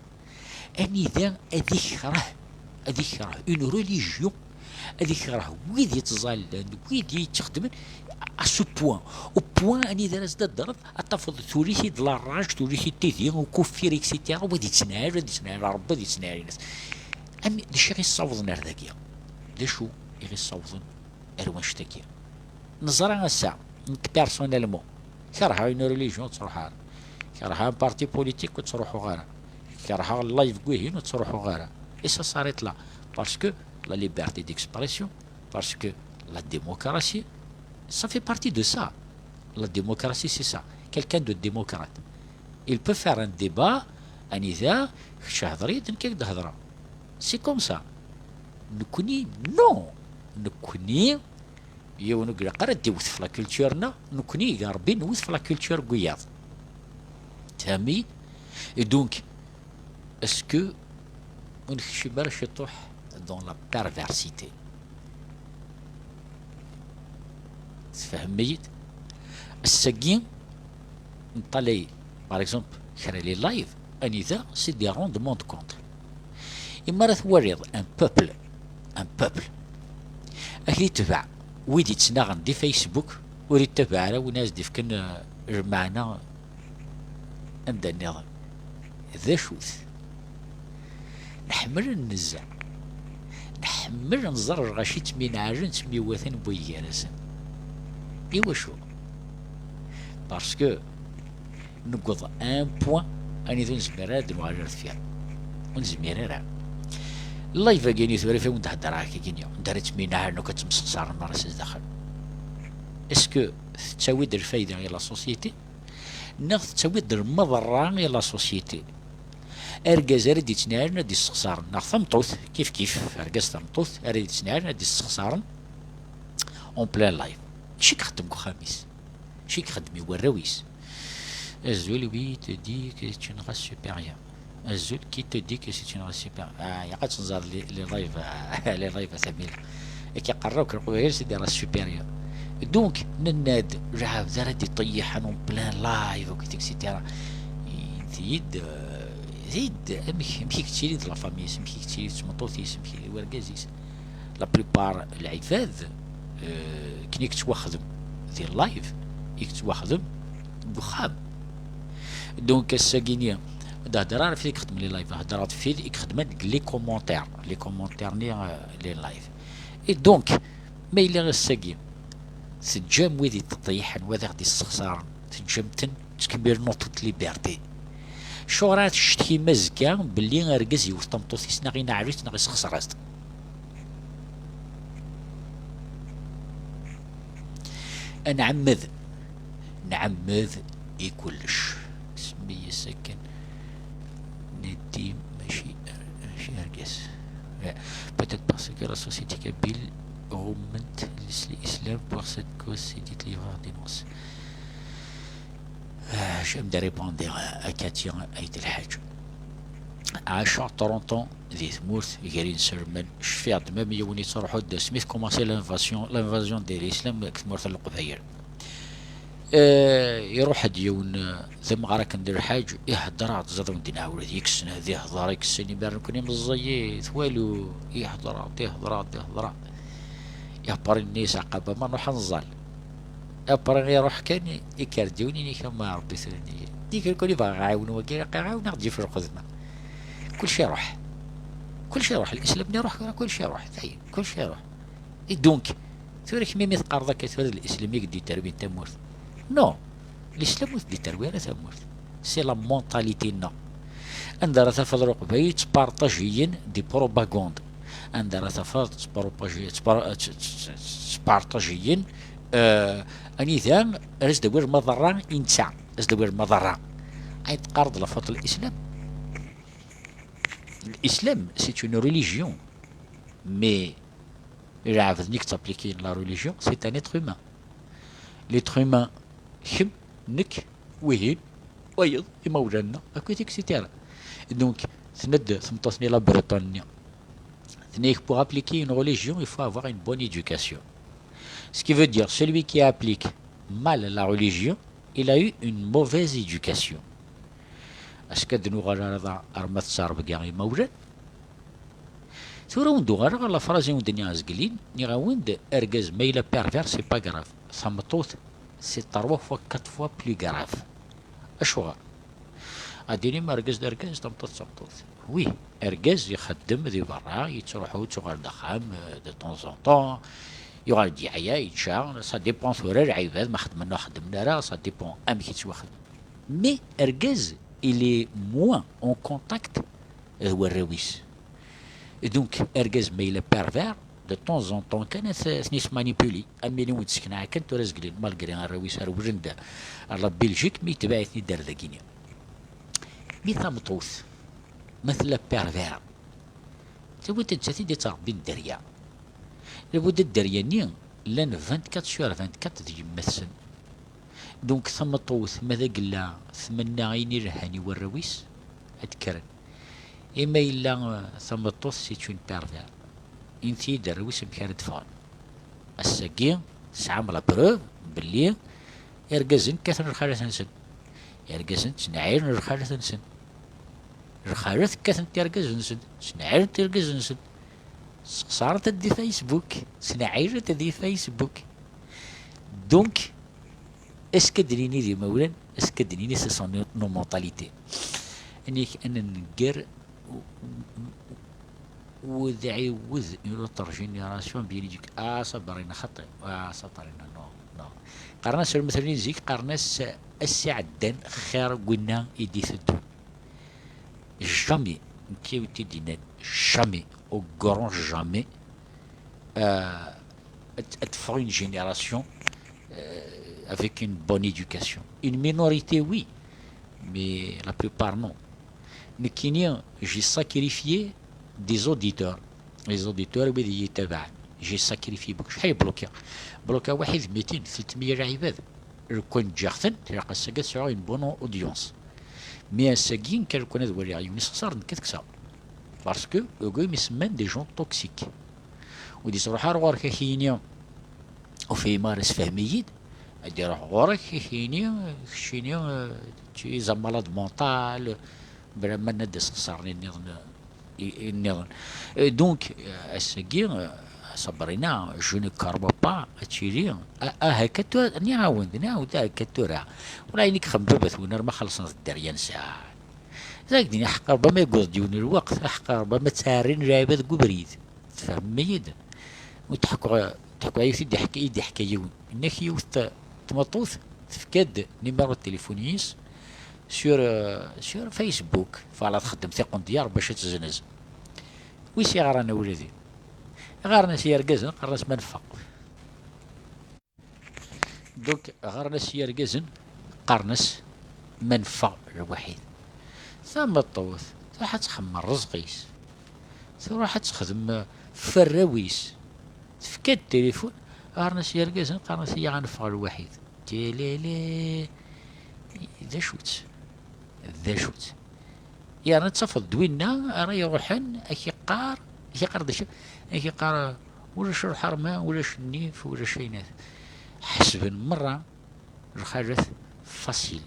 anida ad ikreh, ad ikreh une religion, ad ikreh wid yettẓallan, wid yettxedmen, à ce point, au point anida ara s-d-teddreḍ, ad tafeḍ tuli-t-id la rage, tuli-t-id tidi, ukeffir, et cetera. Wa ad yettnɛal, wa ad yettnɛal Ṛebbi, ad yettnɛal inas. Am, d acu i ɣ-issawḍen ar dagi? D acu i ɣ-issawḍen ar wanect-agi? Neẓra ass-a, nekk personnellement, kerheɣ une religion ur ttruḥ ara. Kerheɣ un parti politique ur ttruḥuɣ ara. Kerheɣ live n wihin ur ttruḥuɣ ara. Et ça s'arrête là. Parce que la liberté d'expression, parce que la démocratie, ça fait partie de ça. La démocratie, c'est ça. Quelqu'un de démocrate, il peut faire un débat, anida, kečč hder-iyi-d, nekk ad d-hedreɣ. C'est comme ça. Nekkni, non. Nekkni, yiwen ur ilaq ara ad d-iwet ɣef la culture-nneɣ, nekkni, iga Rebbi, nwet ɣef la culture n wiyaḍ. Tfehmem-iyi? Et donc, est-ce que ur nekcim ara ciṭuḥ dans la perversité? Tfehmem-iyi-d? Ass-agi, neṭṭalay, par exemple, kra les lives, anida c'est des rendements de compte. Imi ara twaliḍ un peuple, un peuple, ad k-itbeɛ wid yettnaɣen di Facebook, ur ittabaɛ ara win ara s-d-ifken, eh, lmeɛna anda nniḍen. D acu-t? Nḥemmel ad nnezzeh. Nḥemmel ad nẓer lɣaci ttminɛalen, ttemyiwatan n way gar-asen. Iwacu? Parce que newweḍ à un point anida ur nezmir ara ad nuɣal ar deffir. Ur nezmir ara. Live-agi-nni tura, imi wen-d-heddreɣ akkagi-nni, anda ara ttminɛalen akk, ad ttemsexsaren merra s zdaxel. Est-ce que tettawi-d lfayda i la société? Neɣ tettawi-d lmeḍerra i la société? Argaz ara d-yettnɛalen ad d-issexsaren, neɣ tameṭṭut, kif kif, argaz tameṭṭut ara d-yettnɛalen ad d-issexsaren en plein live. Acu i ixeddem deg uxxam-is? Acu i ixeddem i warraw-is? Azul, oui, te dit que c'est une race supérieure. Azul, qui te dit que c'est une race supérieure? Ah, ilaq ad tenẓer les, les lives, ah, les lives, a Tamila. Akka qqaren akk Leqbayel, c'est des races supérieures. Donc, nenna-d, lɛebd ara d-iṭeyyiḥen en plein live, et cetera. Init-iyi-d, euh, init-iyi-d, amek, amek i yettili d la famille-is, amek i yettili d tmeṭṭut-is, amek i d wergaz-is. La plupart lɛibad, euh, akken i yettwaxdem di live, i yettwaxdem deg uxxam. Donc, ass-agi-nni, ur d-heddreɣ ara ɣef wid i ixeddmen les lives, heddreɣ-d ɣef wid i ixeddmen deg les commentaires. Les commentaires-nni, euh, les lives. Et donc, ma yella ass-agi, teǧǧam wid i d-iṭeyyiḥen, wid i ɣ-d-issexsaren, teǧǧam-ten, ttkemmilen en toute liberté. Acuɣer ara tcetkim azekka belli argaz yewwet tameṭṭut-is, neɣ ineɛɛel-itt, neɣ isexser-as-tt? Ad nɛemmed, nɛemmed i kullec. Semmi-yas akken. Nedim, mačči, mačči argaz. Peut-être parce que la société kabyle ɣumment l'islam, pour cette cause, c'est dit libre dénonce. Ah, j'aime de répondre à Katia Ait El Hadj. Ɛaceɣ trente ans di tmurt, gar inselmen, cfiɣ-d même yiwen yettruḥu-d asmi tkumansi l'invasion, l'invasion de l'islam deg tmurt n Leqbayel. Eh, iruḥ-d yiwen, eh, d ameɣra kan d lḥaǧ, ihedder-aɣ-d, ẓid wen-d-inɛawed, yekkes ad ihder, yekkes, imi ara nekni meẓẓiyit, walu, ihedder-aɣ-d, ihedder-aɣ-d, ihedder-aɣ-d. Après-nni yesɛaqab, ma nruḥ ad nẓal. Après iruḥ kan, ikker-d yiwen, ini-k, ama Rebbi tura nnig-i. Tikkelt kan i bɣiɣ ɛiwen wagi, ilaq iɛiwen, ad ɣ-d-yaf lxedma. Kullec iruḥ. Kullec iruḥ. Lislam-nni iruḥ, kullec iruḥ. Dayen, kullec iruḥ. Et donc, tura kemmi mi teqqareḍ akka, tura d lislam i yediterwin tamurt. Non, lislam ur t-id-iterwi ara tamurt. C'est la mentalité-nneɣ. Anda ara tafeḍ Leqbayel ttpartajiyen des propagandes. Anda ara tafeḍ ttpropaji-, ttpar-, tt-, tt-, tt-, ttpartajiyen, euh, anida ara s-d-awiɣ lmaḍerra i netta, ara s-d-awiɣ lmaḍerra. Ay teqqareḍ la faute l'islam. L'islam, c'est une religion. Mais lɛebd-nni i yettapplikin la religion, c'est un être humain. L'être humain, kemm, nekk, wihin, wayeḍ, imawlan-nneɣ, akkit, et cetera. Donc, tenna-d tmeṭṭut-nni la Bretonne-nni, Tenna-yak, pour appliquer une religion, il faut avoir une bonne éducation. Ce qui veut dire, celui qui applique mal la religion, il a eu une mauvaise éducation. Est-ce que d-nuɣal ara d-, ar ma tettrebga imawlan? Tura ur d-uɣaleɣ ɣer la phrase i wen-d-nniɣ azgelin, nniɣ-awen-d, argaz ma yella pervers, c'est pas grave. Tameṭṭut, c'est trois fois, quatre fois plus grave. Acuɣer? Ad d-tinim argaz d argaz, tameṭṭut d tameṭṭut. Oui, argaz ixeddem di berra, yettruḥu, yettuɣal-d axxam, euh, de temps en temps, yuɣal-d yeɛya, yečča, ça dépend tura lɛibad ma xeddmen neɣ xeddmen ara, ça dépend amek yettwaxdem. Mais argaz, il est moins en contact d warraw-is. Donc, argaz ma yella pervers, de temps en temps kan ad t-, ad ten-yesmanipuli. Am win i wen-d-sseknaɣ kan tura zgelin, malgré arraw-is rewlen-d ar la Belgique, mi yetbeɛ-iten-id ar dagini. Mi tameṭṭut, ma tella pervers, labud d nettat i d-yettrebbin dderya. Labud d dderya-nni llan vingt-quatre sur vingt-quatre d yemma-tsen. Donc tameṭṭut, ma d agella tmenna ayen ilhan i warraw-is, ad d-kkren. I ma yella, euh, tameṭṭut c'est une pervers, init-iyi-d arraw-is amek ara d-ffɣen. Ass-agi tesɛam la preuve belli irgazen kkaten lxalat-nsen. Irgazen ttneɛɛiren lxalat-nsen. Lxalat kkatent irgazen-nsen, ttneɛɛirent irgazen-nsen. Sexṣarent-d di Facebook, ttneɛɛirent di Facebook. Donc, est-ce que d-nini d imawlan, est-ce que d-nini ce sont nos, nos mentalités? Anik ad nenger u-, u-, u-, wed ɛiwed une autre génération bien éduquée. Ah, Sabrina, xaṭi. Ah, Sabrina, non, non. Qqaren-as lmetl-nni zik, qqaren-as ass iɛeddan xir n winna i d-iteddun. Jamais, nekki i wen-t-id-yennan, jamais, au grand jamais, euh, ad, ad teffeɣ une génération, euh, avec une bonne éducation. Une minorité, oui, mais la plupart, non. Nekkini, j'ai sacrifié des auditeurs. Les auditeurs, wid i yi-ttabaɛen. J'ai sacrifié beaucoup. Acḥal i bloqué? Bloqué waḥid, mitin, tlettmeyya lɛibad. Lukan ǧǧiɣ-ten, ilaq ass-agi ad sɛuɣ une bonne audience. Mais ass-agi, nekk lukan ad waliɣ yiwen isexsar, nekk ad kkseɣ. Parce que, ugaɣ mi semman des gens toxiques. Ur d-yettruḥ ara ɣur-k ad k-yini, ur fhimeɣ ara, sefhem-iyi-d. Ad d-iruḥ ɣur-k ad k-yini, keččini, euh, tu es un malade mental, bla ma nna-d isexsaren nniḍen, i, i nniḍen. Euh, donc, euh, ass-agi, euh, Sabrina, je ne crois pas ad tili, ah, ah, akka tura, nniɣ-awen-d, nniɣ-awen-d, ah, akka tura. Wala ayen i yexdem baba-twen arma xellṣen-t dderya nesɛa. Zag din, aḥeqqa Rebbi ma yewweḍ-d yiwen n lweqt, aḥeqqa Rebbi ma ttɛerrin lɛibad deg ubrid. Tfehmem-iyi-d? Ur tḥekku, tḥekku yiwet i d-iḥek-, i d-iḥka yiwen. Inna-k yiwet t-, tmeṭṭut tefka-d numéro de téléphone-is sur, euh, sur Facebook. Fala txeddem tiqendyar bac ad teznez. Wi s-iɣran a wladi? Ɣaren-as yergazen, qqaren-as ma neffeɣ. Donc, ɣaren-as yergazen, qqaren-as ma neffeɣ lwaḥid. Tameṭṭut, truḥ ad txemmem ṛṛezq-is. Truḥ ad texdem, eh, f warraw-is. Tefka-d tilifun, ɣaren-as yergazen, qqaren-as iya ad neffeɣ lwaḥid. Tilili. D acu-tt? D acu-tt? Yerna ad tafeḍ d winna ara iruḥen, ad k-iqqar, ad k-iqqar d acu? Ad k-iqqar, ulac lḥerma, ulac nnif, ulac ayen. Ḥesben merra lxalat facile.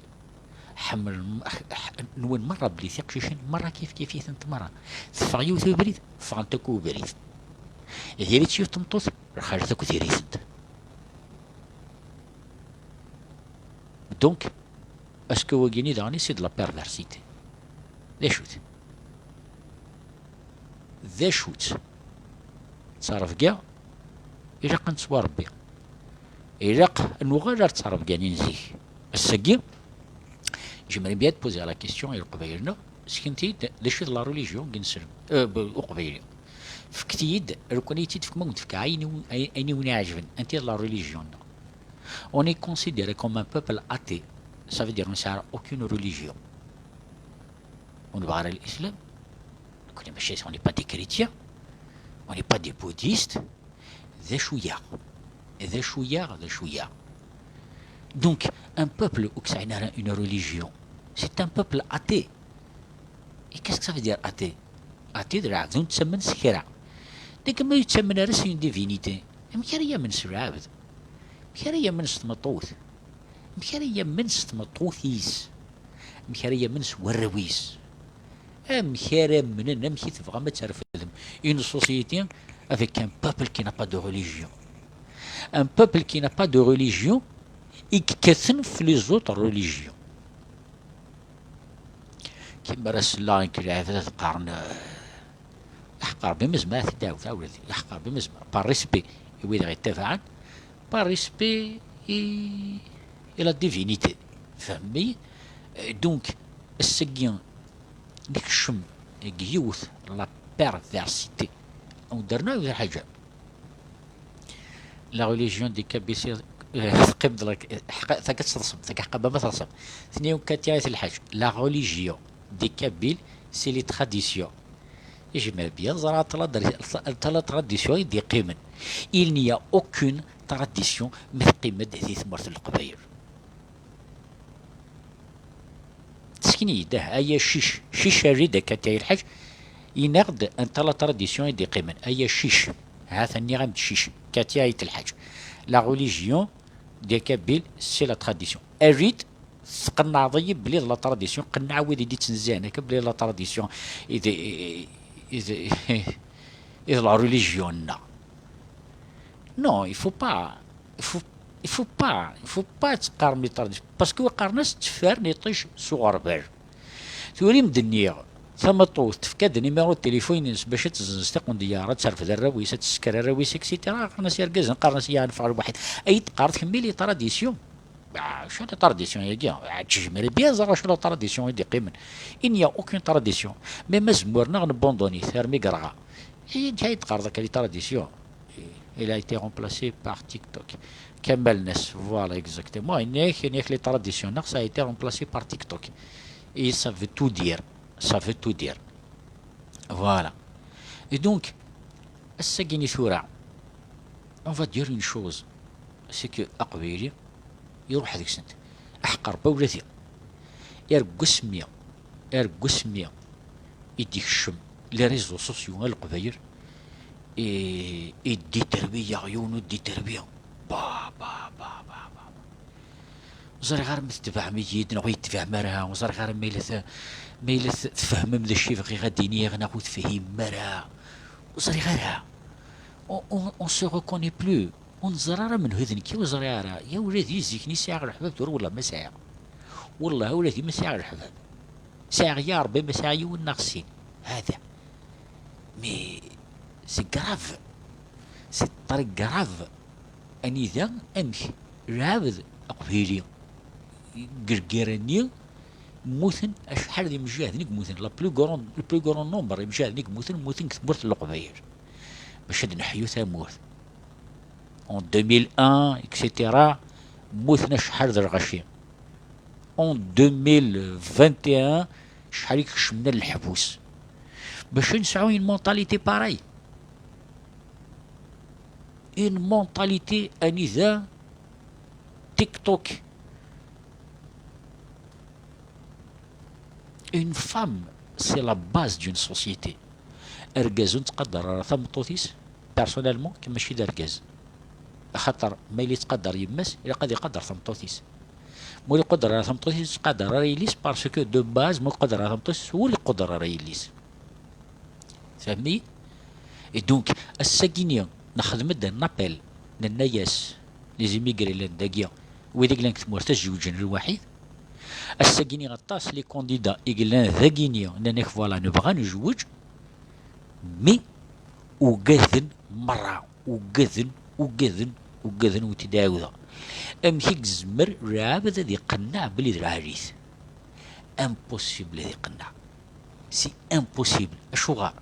Ḥemmlen, ḥ-, ḥ-, nwan merra belli tiqcicin merra kif kif itent merra. Teffeɣ yiwet ubrid, ffɣent akk ubrid. Diri-tt yiwet tmeṭṭut, lxalat akk diri-tent. Donc, est-ce que wagini daɣen c'est de la perversité? D acu-t? D acu-tt? Ttrebga, ilaq ad nettwarebbi. Ilaq ad nuɣal ar ttrebga-nni n zik. Ass-agi, j'aimerais bien te poser la question i Leqbayel-nneɣ, sken-t-id, d acu d la religion deg ineslem, euh, b-, uqbayli. Fket-iyi-d, lukan i tt-id-tefkem, ad wen-d-fkeɣ ayen i wen-, ayen i wen-iɛeǧben. Anti d la religion-nneɣ? On est considéré comme un peuple athée. Ça veut dire, ur nesɛi ara aucune religion. Ur nebɣi ara l'islam. Nekkni mačči, on n'est pas des chrétiens. On n'est pas des bouddhistes. D acu-yaɣ? D acu-yaɣ? D acu-yaɣ? Donc, un peuple ur yesɛi ara une religion, c'est un peuple athée. Et qu'est-ce que ça veut dire, athée? Athée d lɛebd ur nettamen s kra. Deg ma yettamen ara s une divinité, amek ara yamen s lɛebd? Amek ara yamen s tmeṭṭut? Amek ara yamen s tmeṭṭut-is? Amek ara yamen s warraw-is? Amek ara amnen? Amek i tebɣam ad terfdem une société avec un peuple qui n'a pas de religion? Un peuple qui n'a pas de religion i yekkaten f les autres religions. Kimra selleɣ nekk lɛebd ad qqaren, eh, aḥeqq Rebbi ma zemreɣ ad t-id-ɛawdeɣ, a wladi, aḥeqq Rebbi ma zemreɣ, par respect i wid ɣ-ittabaɛen, par respect i, i la divinité. Tfehmem-iyi? Eh, donc, ass-agi, nekcem deg yiwet la perversité. Ur d-rnu yiwet lḥaǧa. La religion des Kabyles, eh, teqqim-d la, eh, ḥqa-, taga teḍsem, taga ḥqa ma teḍsem. Tniyum katiya i telḥaǧ. La religion des Kabyles, c'est les traditions. Ijmer bien ẓra tala tradition i d-iqqimen. Il n'y a aucune tradition ma teqqim-d di tmurt n Leqbayel. Tesken-iyi-d, ah, ay acic, cic, err-d akka, Katiya Lḥaǧ, yenna-ɣ-d anta la tradition i d-iqqimen, ay acic, ha-t-an nniɣ-am-d cic, Katiya Ayt Lḥaǧ. La religion des Kabyles, c'est la tradition. Err-d, tqenɛeḍ-iyi belli d la tradition, qenneɛ wid i d-ittnezzan akka belli d la tradition i d, i d, i d la religion-nneɣ. Non, il faut pas, il faut, il faut pas, il faut pas teqqarem les traditions. Parce que qqaren-as tteffer n iṭij s uɣerbal. Tura i m-d-nniɣ, tameṭṭut tefka-d numéro de téléphone-ines bac ad tezzenz tiqendyar, ad terfed arraw-is, ad tesker arraw-is, et cetera. Qqaren-as irgazen, qqaren-as yeɛnef ɣer lwaḥid. Ay d-teqqareḍ kemmi les traditions? Ah, acu la tradition-agi? Ah, tejmer bien ẓer acu la tradition i d-iqqimen. Il n'y a aucune tradition. Même azemmur-nneɣ nebunduni-t armi yerɣa. I nekk ay d-qqareḍ akka les traditions. Il a été remplacé par TikTok. Kamal Nas, voilà, exactement. Yenna-yak, yenna-yak les traditions-nneɣ, ça a été remplacé par TikTok. Et ça veut tout dire. Ça veut tout dire. Voilà. Et donc, ass-agi-nni tura, on va dire une chose, c'est que aqbayli iruḥ deg-sent. Aḥeqq Rebbi a wladi. Ar deg wasmi, ar deg wasmi i d-ikcem les réseaux sociaux a Leqbayel, i, i d-iterwi yaɣ yiwen ur d-iterwi. Ba, ba, ba, ba, ba. Ur ẓriɣ ara ma tetbeɛem-iyi-d neɣ ur yi-tetbeɛem ara, ur ẓriɣ ara ma yella t-, ma yella t-, tfehmem d acu i bɣiɣ ad d-iniɣ neɣ ur tefhimem ara. Ur ẓriɣ ara. On, on, on se reconnaît plus. Ur neẓri ara menhu d nekk, ur ẓriɣ ara. Ya wladi, zik-nni sɛiɣ leḥbab, tura wellah ma sɛiɣ. Wellah a wladi ma sɛiɣ leḥbab. Sɛiɣ ya Rebbi ma sɛiɣ yiwen neɣ sin. Hada. Mais c'est grave. C'est très grave. Anida, amek, lɛebd aqbayli deg lgirra-nni mmuten acḥal d imejjaden i yemmuten, la plus grande, le plus grand nombre imejjaden i yemmuten, mmuten deg tmurt n Leqbayel. Bac ad neḥyu tamurt. En deux mille un, et cetera, mmuten acḥal d lɣaci. En deux mille vingt et un, acḥal i kecmen leḥbus. Bac ad nesɛu une mentalité pareille. Une mentalité anida TikTok. Une femme, c'est la base d'une société. Argaz ur nettqadar ara tameṭṭut-is, personnellement, mačči d argaz. Axaṭer ma yella yettqadar yemma-s, ilaq ad iqadar tameṭṭut-is. Ma ur iqadar ara tameṭṭut-is, ur yettqadar ara yelli-s, parce que de base, ma ur iqadar ara tameṭṭut-is, ur iqadar ara yelli-s. Tfehmem-iyi? Et donc, ass-agi-nni, nexdem-d un appel, nenna-yas, les immigrés llan dagi, wid i yellan deg tmurt ad zewǧen lwaḥid. Ass-agi-nni, aṭas les candidats i yellan dagi-nni, nnan-ak, voilà, nebɣa nezweǧ, mais ugaden merra, ugaden, ugaden, ugaden, ur t-id-ɛawdeɣ. Amek i yezmer lɛebd ad iqenneɛ belli d lɛali-t? Impossible ad iqenneɛ. C'est impossible. Acuɣer?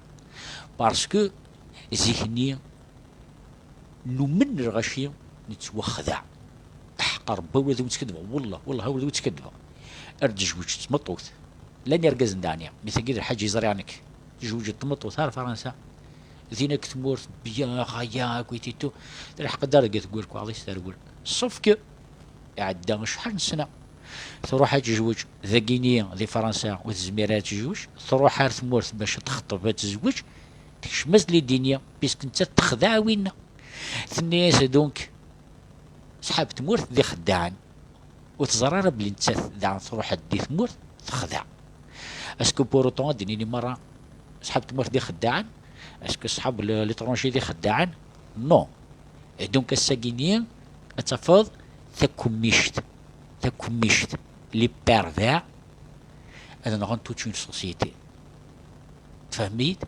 Parce que zik-nni numen lɣaci, nettwaxdeɛ. Aḥeqq Rebbi, a wlad ur ttkadbeɣ, wellah, wellah, a wlad ur ttkadbeɣ. Ar d-tezweǧ tmeṭṭut. Llan irgazen daɛni, mi tagi d lḥaǧa i ẓriɣ nekk. Tezweǧ tmeṭṭut ar Fransa. Din akk tmurt, bya, ɣaya, akk ititu. Telḥeq-d ar deg teggur kwaḍis terwel. Sauf que iɛedda acḥal n ssna. Truḥ ad tezweǧ dagini di Fransa, ur tezmir ara ad tezweǧ. Truḥ ar tmurt bac ad texṭeb, ad tezweǧ. Tekcem-as-d Lidini, puisque nettat texdeɛ winna. Tenna-yas donc, ṣṣḥab tmurt d ixeddaɛen. Ur teẓra ara belli nettat daɣen truḥ-d di tmurt texdeɛ. Est-ce que pour autant ad d-nini merra ṣṣḥab tmurt d ixeddaɛen? Est-ce que ṣṣḥab l-, l'étranger d ixeddaɛen? Non. Et donc ass-agi-nni ad tafeḍ takemmict, takemmict, les pervers ad nɣen toute une société. Tfehmem-iyi-d?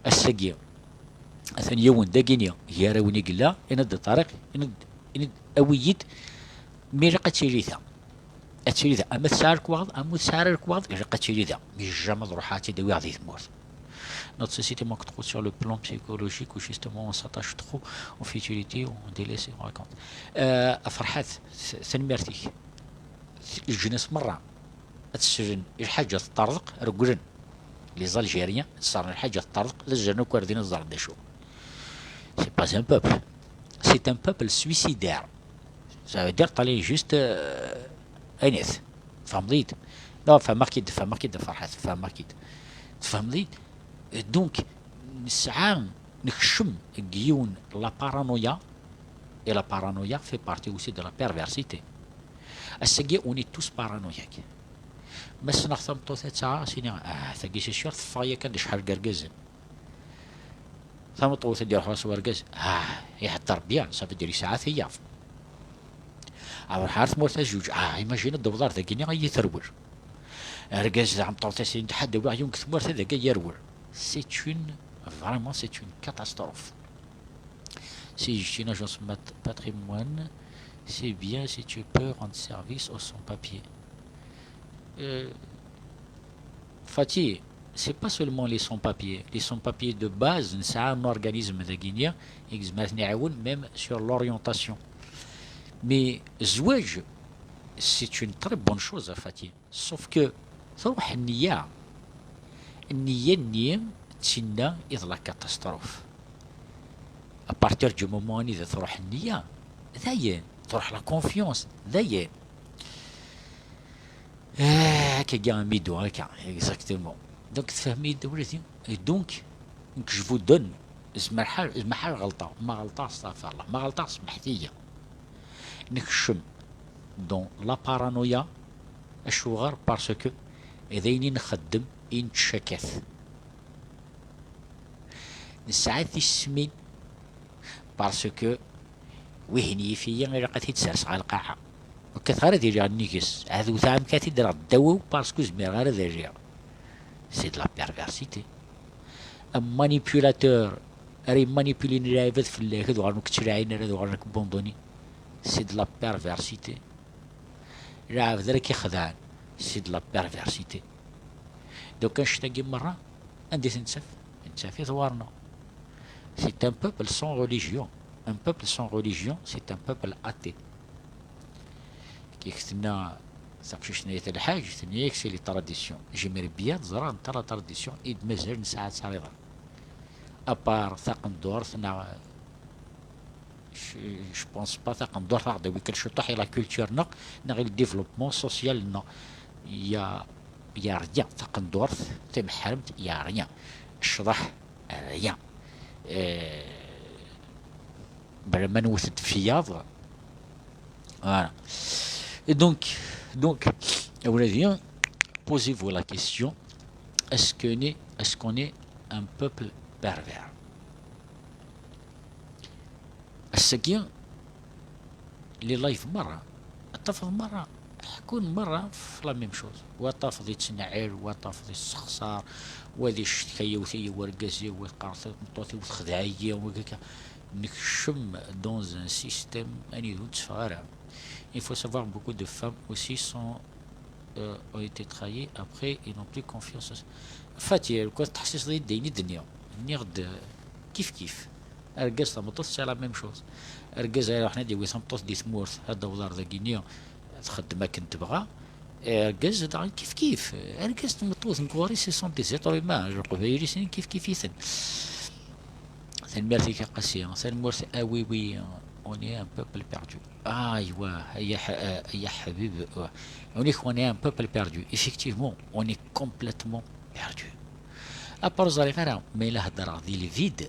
Ass-agi atan yiwen dagini gar-awen i yella, ini-d Ṭariq, ini-d, ini-d awi-yi-d, mi ilaq ad tili da. Ad tili da, ama tesɛa lekwaɣeḍ, ama ur tesɛi ara lekwaɣeḍ, ilaq ad tili da. Mi jamais ad ruḥeɣ ad tt-id-awiɣ di tmurt. Notre société manque trop sur le plan psychologique, où justement on s'attache trop aux futilités, on délaisse et on raconte. Euh, a Ferḥat, s-, tanemmirt-ik. Leǧnas merra ad slen i lḥaǧa teṭṭerḍeq, regglen. Les Algériens sseren lḥaǧa teṭṭerḍeq, ad zren akk ar din ad ẓren d acu. C'est pas un peuple. C'est un peuple suicidaire. Ça veut dire ṭṭalin juste, euh, ayen-it. Tfehmeḍ-iyi-d? Non, fehmeɣ-k-id, fehmeɣ-k-id a Ferḥat, fehmeɣ-k-id. Tfehmeḍ-iyi-d? Donc, nesɛa, nekcem deg yiwen la paranoïa, et la paranoïa fait partie aussi de la perversité. Ass-agi, on est tous paranoïaques. Ma ssneɣ tameṭṭut ad taɣ, sini, ah, tagi c'est sûr teffeɣ yakan d acḥal n yergazen. Tameṭṭut ad d-iruḥ ɣer-s wergaz, ah, ihedder bien, ça veut dire yesɛa tiyaḍ. Ad ruḥ ar tmurt ad zewǧ, ah, imagine ad d-tewweḍ ar dagini ad iyi-terwel. Argaz d tameṭṭut ad s-yini ḥedd awiɣ yiwen deg tmurt ad dagi ad yerwel. C'est une, vraiment, c'est une catastrophe. Si j'ai une agence mat-, patrimoine, c'est bien si tu peux rendre service aux sans-papiers. Euh, Fatih, c'est pas seulement les sans-papiers. Les sans-papiers de base, nesɛa un organisme dagini, i yezmer ad ten-iɛawen, même sur l'orientation. Mais zzwaǧ, c'est une très bonne chose, a Fatih. Sauf que truḥ nniya. Nniya-nni d tinna i d la catastrophe. À partir du moment anida truḥ nniya, dayen, truḥ la confiance, dayen. Ah, akka, amido, akka, exactement. Donc, tfehmem-iyi-d, a wladi? Et donc, nekk, je vous donne, zmer ḥal, zmer ḥal ɣelṭeɣ, ma ɣelṭeɣ, astaɣfirullah, ma ɣelṭeɣ, semḥet-iyi. Nekcem dans la paranoïa, acuɣer? Parce que d ayen i nxeddem i nettcakat. Nesɛa tismin, parce que wihin yif-iyi, ilaq ad t-id-serseɣ ɣer lqaɛa. Ur kkateɣ ara ad iliɣ nnig-s, ad wteɣ amkan ad t-id-rreɣ ddaw-iw, parce que ur zmireɣ ara ad rriɣ. C'est de la perversité. Un manipulateur ara yemmanipulin lɛibad fell-ak, ad uɣalen ur k-ttlaɛin ara, ad uɣalen ad k-bunduni. C'est de la perversité. Lɛebd ara k-ixedɛen, c'est de la perversité. Donc, annect-agi merra, anda i ten-nettaf? Nettaf-it ɣur-neɣ. C'est un peuple sans religion. Un peuple sans religion, c'est un peuple athée. Kif tenna taqcict-nni Ayt Lḥaǧ, tenna-yak c'est les traditions. J'ai bien ẓran ta la tradition i d-mazal nesɛa-tt ar iḍ. À part taqendurt neɣ, je, je pense pas, taqendurt ad aɣ-d-tawi kan ciṭuḥ i la culture-nneɣ, neɣ i le développement social-nneɣ. Il y a, il y a rien. Taqendurt, timeḥremt, il y a rien. Ccḍeḥ, rien. Euh, bla ma nwet-d f yiḍ. Voilà. Et donc, donc, a wladi, posez-vous la question, est-ce que ni-, est-ce qu'on est un peuple pervers? Ass-agi, les lives merra, ad tafeḍ merra, ḥekkun merra f la même chose. Wa tafeḍ yettneɛɛir, wa tafeḍ yessexṣar, wa di ccetkayew tigi wergaz-iw, wa yeqqar tameṭṭut-iw texdeɛ-iyi, wa akka. Nekcem dans un système anida ur netteffeɣ ara. Il faut savoir, beaucoup de femmes aussi sont, euh, ont été trahies, après ils n'ont plus confiance en... Fatih, lukan teḥsiseḍ-iyi-d ayen i d-nniɣ, nniɣ-d, euh, kif kif. Argaz, tameṭṭut, c'est la même chose. Argaz ara iruḥen ad d-yawi tameṭṭut di tmurt, ad d-taweḍ ar dagini, txeddem akken tebɣa. Argaz daɣen kif kif. Argaz, tameṭṭut, nekk ɣur-i ce sont des êtres humains, leqbayel-is kif kif-iten. Tanemmirt-ik a Qasi, tanemmirt. Ah oui, oui, on est un peuple perdu. Ah, aywa, ay a ḥ-, ay a ḥbib, ouais. On est, on est un peuple perdu. Effectivement, on est complètement perdu. Après, ur ẓriɣ ara ma yella heddreɣ di le vide,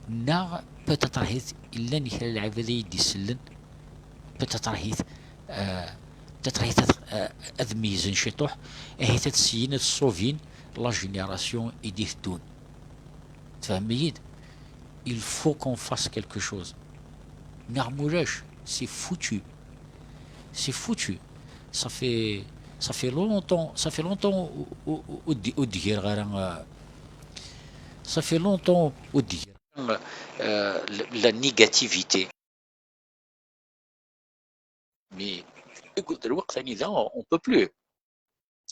neɣ peut-être ahat llan kra n lɛibad i yi-d-isellen, peut-être ahat, euh, peut-être ahat ad, euh, ad meyyzen ciṭuḥ, ahat ad syin ad ṣṣubin la génération i d-iteddun. Tfehmem-iyi-d? Il faut qu'on fasse quelque chose. Neɣ mulac, c'est foutu. C'est foutu. Ça fait, ça fait longtemps, ça fait longtemps ur d-, ur d-ggareɣ ara, euh, ça fait longtemps ur d-ggareɣ ara, euh, la, la négativité. Mais deg lweqt-agi da, on peut plus.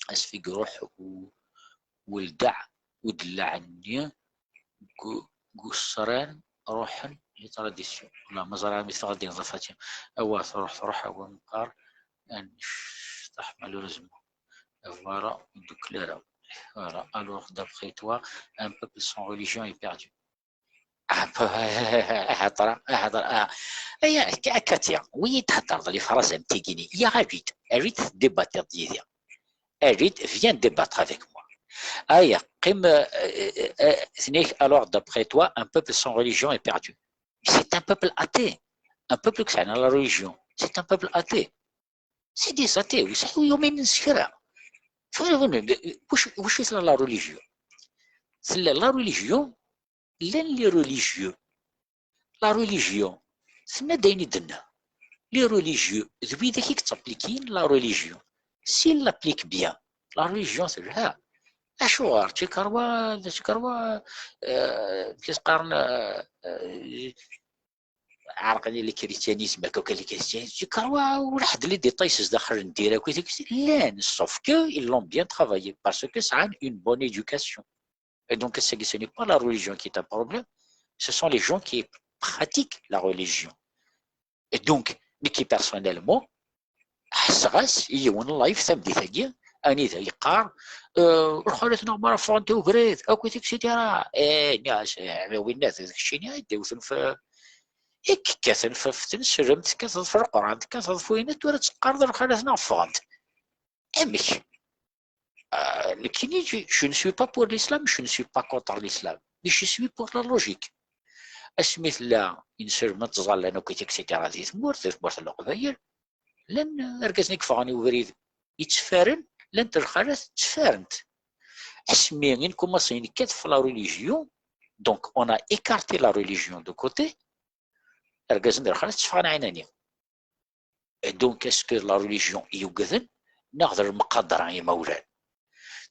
Asfig ruḥ u-, weldeɛ, udellaɛ-nni gu-, gusran ruḥen les traditions. Wala ma ẓriɣ mi teffeɣ ad d-ineḍ a Fatima. Awa, truḥ, truḥ, awa meqqar, annect-, malheureusement. Voilà, ur d-tuklal ara. Voilà, alors d'après toi, un peuple sans religion est perdu. Ah, pa-, ah, ah, ah, ah, ah. Aya, Ka-, Katia, wi d-theddreḍ les phrases am tigini. Ya, arrête, arrête de débattre yid-i. Arrête, viens débattre avec moi. Aya, qqim, euh, euh, euh, tenna-k, alors, d'après toi, un peuple sans religion est perdu. C'est un peuple athée. Un peuple qui a la religion, c'est un peuple athée. C'est des athées, ur yuminen s kra. Wacu, wacu i tella la religion? Tella la religion, llan les religieux. La religion, tenna-d ayen i d-tenna. Les religieux, d widak i yettaplikin la religion. S'ils l'appliquent bien, la religion telha. Acuɣer? Ttikarwa, ttikarwa, euh, kif qqaren, euh, euh, ɛerqen les christianisme, akka kan les christianisme, ttikarwa, ur ḥedd les détails s daxel n dira, llan, sauf que ils l'ont bien travaillé, parce que sɛan une bonne éducation. Et donc, ce n'est pas la religion qui est un problème, ce sont les gens qui pratiquent la religion. Et donc, nekki personnellement, ḥesseɣ-as i yiwen n live tameddit-agi, anida yeqqar, euh, lxalat-nneɣ merra ffɣent i ubrid, akk, et cetera. Eh, nniɣ-as, eh, a winnat, d keččini ay d-iwten f-, i yekkaten f-, f-, tenselem, tekkateḍ f Leqran, tekkateḍ f winna, tura teqqareḍ lxalat-nneɣ ffɣent. Amek? Euh, nekkini, je, je ne suis pas pour l'islam, je ne suis pas contre l'islam, mais je suis pour la logique. Asmi tella inselmen ttẓallan akk, et cetera, di tmurt, di tmurt n Leqbayel, llan, euh, irgazen i yeffɣen i ubrid yettfaren, llant lxalat ttfarent. Asmi i nkumaṣi nekkat f la religion, donc on a écarté la religion de côté, irgazen d lxalat tteffɣen ɛinani. Et donc, est-ce que la religion i yugden, neɣ d lmuqadara imawlan?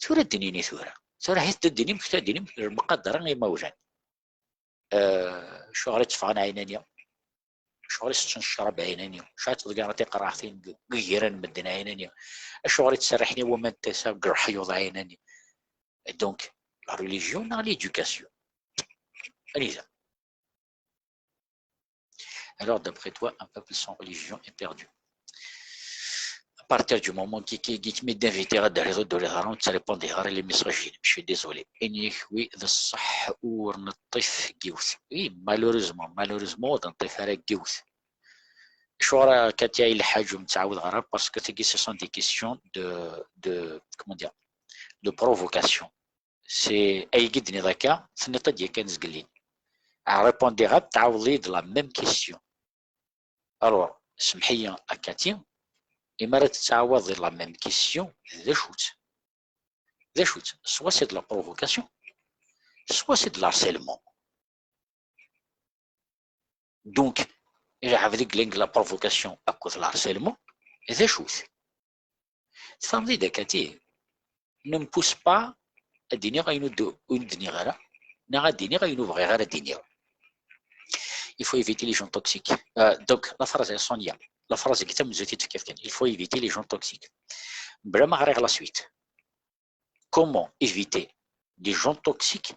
Tura ad d-nini tura. Tura ḥit ad d-tinim, kta ad d-tinim lmuqadara imawlan. Euh, acuɣer i tteffɣen ɛinani? Acuɣer i setten ccrab ɛinani? Acuɣer i ttḍeggiren tiqerɛatin deg, deg yiger n medden ɛinani? Acuɣer i ttserriḥen i waman n tasa deg leḥyuḍ ɛinani? Et donc, la religion neɣ l'éducation? Anida? Alors, d'après toi, un peuple sans religion est perdu. À partir du moment qui, qui, qui m'est d'inviter à David Doléharon, tu réponds des les messages, je suis désolé. Ini oui, de صح ورنطف جيوث. Oui, malheureusement, malheureusement, ورنطف على جيوث. شو راه كاتيا الحاج متعود غرا parce que تيجي ce sont des questions de, de, comment dire, de provocation. C'est, ay d-tenniḍ akka, tenniḍ-d yakan zgelli. Répondre-as, tɛawdeḍ-iyi-d la même question. Alors, semmeḥ-iyi a Cathy, imi ara tettɛawadeḍ la même question, d acu-tt? D acu-tt? Soit c'est de la provocation, soit c'est de l'harcèlement. Donc, ilɛeb deg-, deg la provocation akked le harcèlement, d acu-t? Tfehmeḍ-iyi-d a Cathy, ne me pousse pas ad d-iniɣ ayen ur d-, ur d-nniɣ ara, neɣ ad d-iniɣ ayen ur bɣiɣ ara ad d-iniɣ. Il faut éviter les gens toxiques. Euh, donc, la phrase est Sonia. La phrase qui est amusée, il faut éviter les gens toxiques. Bla ma ɣriɣ la suite. Comment éviter des gens toxiques?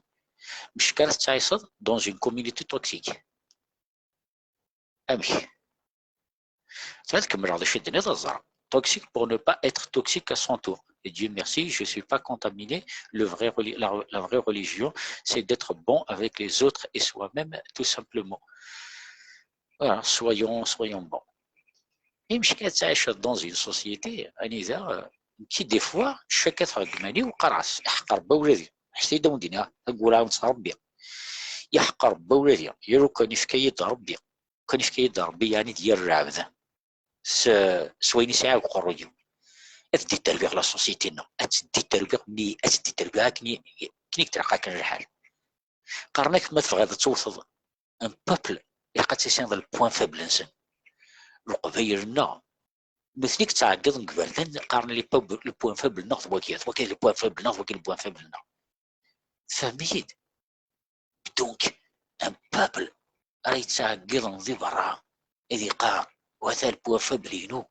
Mec ara tettɛiṣeḍ dans une communauté toxique. Amek? Ad kemmleɣ d acu i d-tenniḍ, ad ẓreɣ. Toxique pour ne pas être toxique à son tour. Et Dieu merci, je suis pas contaminé. Le vrai reli-, la, la vraie religion, c'est d'être bon avec les autres et soi-même, tout simplement. Voilà, soyons, soyons bons. Et mec ara tettɛiceḍ dans une société, anida, euh, qui des fois, chaque être humain, ou qaras, ḥqer, bawladi. Ḥti d awen-d-iniɣ, tagura ur nettrebbi. Iḥeqq Rebbi ula d i, lukan ifka-yi-d Rebbi, lukan ifka-yi-d Rebbi, yeɛni d yir lɛebd s, s wayen isɛa deg uqerruy-iw. Ad d-iterbiɣ la société-nneɣ, ad tt-d-iterbiɣ, mi ad tt-d-iterbiɣ akken i, akken i k-tlaq akken lḥal. Qqaren-ak ma tebɣiḍ ad tewteḍ un peuple, ilaq ad tissineḍ le point faible-nsen. Leqbayel-nneɣ, nutni i yettɛeggiḍen deg iberdan, qqaren le point faible-nneɣ d wagi, d wagi le point faible-nneɣ, d wagi le point faible-nneɣ. Tfehmem-iyi-d? Donc, un peuple ara yettɛeggiḍen di berra, ad iqqar, wata le point faible-inu.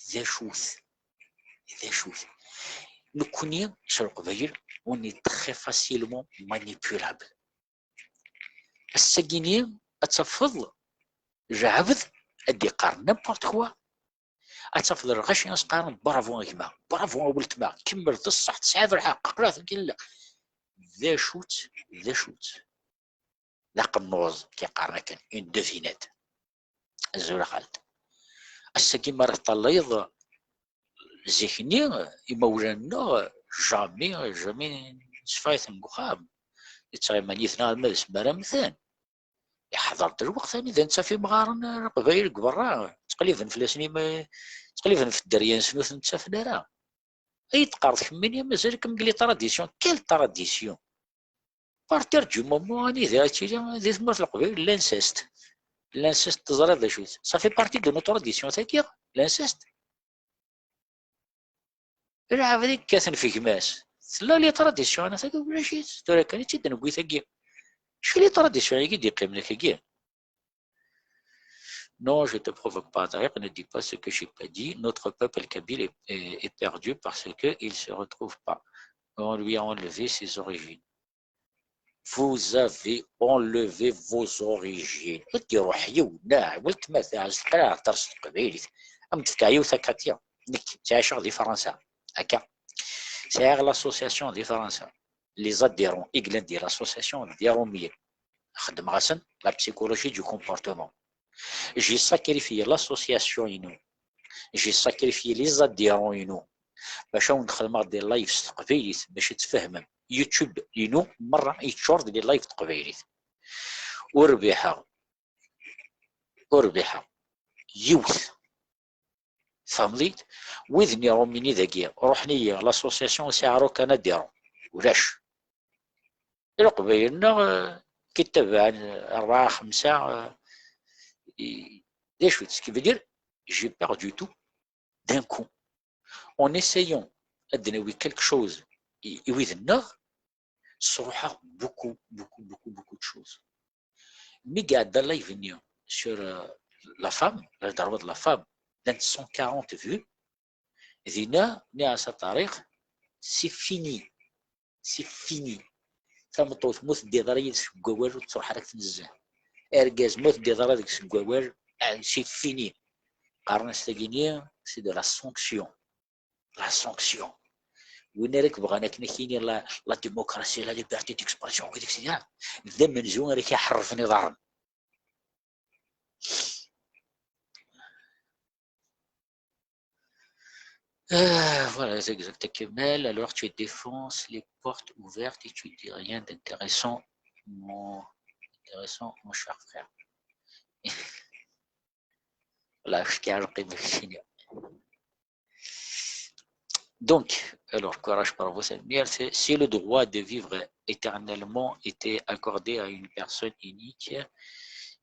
D acu-t? D acu-t? Nekkni, s Leqbayel, on est très facilement manipulable. Ass-agi-ni, ad tafeḍ lɛebd ad d-iqqar n'importe quoi. Ad tafeḍ lɣaci as-qqaren bravo a gma, bravo a weltma, kemmel d ṣṣeḥ, tesɛiḍ lḥeqq, aql-aɣ deg illa. D acu-tt? D acu-tt? D aqennuẓ, k-iqqaren akken, une devinette. Azul a xalt. Ass-agi mi ara teṭṭalayeḍ, zik-nni, imawlan-nneɣ, jamais, jamais nesfa-iten deg uxxam. Yettɣiman yid-neɣ alma d asmi ara mmten. Iḥḍer-d lweqt anida nettaf imɣaren n Leqbayel deg berra, ttqelliben fell-asen imi, ttqelliben ɣef dderya-nsen ur ten-ttafen ara. Ay d-qqareḍ kemmini, mazal-ikem deg les traditions. Quelle tradition? Partir du moment anida ad tili di tmurt n Leqbayel l'inceste. L'inceste, teẓriḍ d acu-t? Ça fait partie de nos traditions tagi, l'inceste. Lɛebd i yekkaten f gma-s. Tella les traditions, tagi ulac-itt. Tura kan i tt-id-newwi tagi. Acu les traditions-agi i d-yeqqimen akkagi? Non, je te provoque pas, Tariq, ne dis pas ce que j'ai pas dit. Notre peuple kabyle est, est, est perdu parce que il se retrouve pas. On lui a enlevé ses origines. Vous avez enlevé vos origines. Ad d-iruḥ yiwen, neɣ weltma taɛzizt, qrib ara tehder s teqbaylit. Am d-tefka yiwet akka, tiya. Nekk ttɛiceɣ di Fransa. Akka. Sɛiɣ l'association di Fransa. Les adhérents i yellan di l'association d Iṛumyen. Xedmeɣ-asen la psychologie du comportement. J'ai sacrifié l'association-inu. J'ai sacrifié les adhérents-inu. Bac ad wen-xedmeɣ des lives s teqbaylit, bac ad tfehmem. YouTube-inu merra yeččur d les lives s teqbaylit. Ur rbiḥeɣ. Ur rbiḥeɣ. Yiwet. Tfehmeḍ-iyi-d? Wid n Iṛumyen dagi, ruḥen-iyi, l'association ur sɛiɣ ara ukan adhérent. Ulac. Leqbayel-nneɣ, eh, k-itabaɛen, eh, rebɛa, xemsa, eh, i, d acu-tt? Ce qui veut dire, j'ai perdu tout d'un coup. En essayant ad d-nawi quelque chose i, i wid-nneɣ, sruḥeɣ beaucoup, beaucoup, beaucoup, beaucoup de choses. Mi iɛedda live-nni sur, euh, la femme, la droit de la femme, llant cent quarante vues, dinna, nniɣ-as a Ṭariq, c'est fini, c'est fini. Tameṭṭut, ma ur teddiḍ ara yid-s deg wawal, ur tettruḥ ara deg tnezzeh. Argaz, ma ur teddiḍ ara deg-s deg wawal, ah, c'est fini. Qqaren-as tagini, c'est de la sanction. La sanction. Win ara k-bɣan akken ak-yini la, la démocratie, la liberté d'expression, akked ak-, d amenzu ara k-iḥerrfen iḍarren. Euh, voilà, c'est exact. Kemal, alors tu défonces les portes ouvertes et tu dis rien d'intéressant, mon, intéressant, mon cher frère. Voilà, je tiens à le remercier. Donc, alors, courage, bravo, c'est le meilleur. C'est, c'est le droit de vivre éternellement était accordé à une personne unique,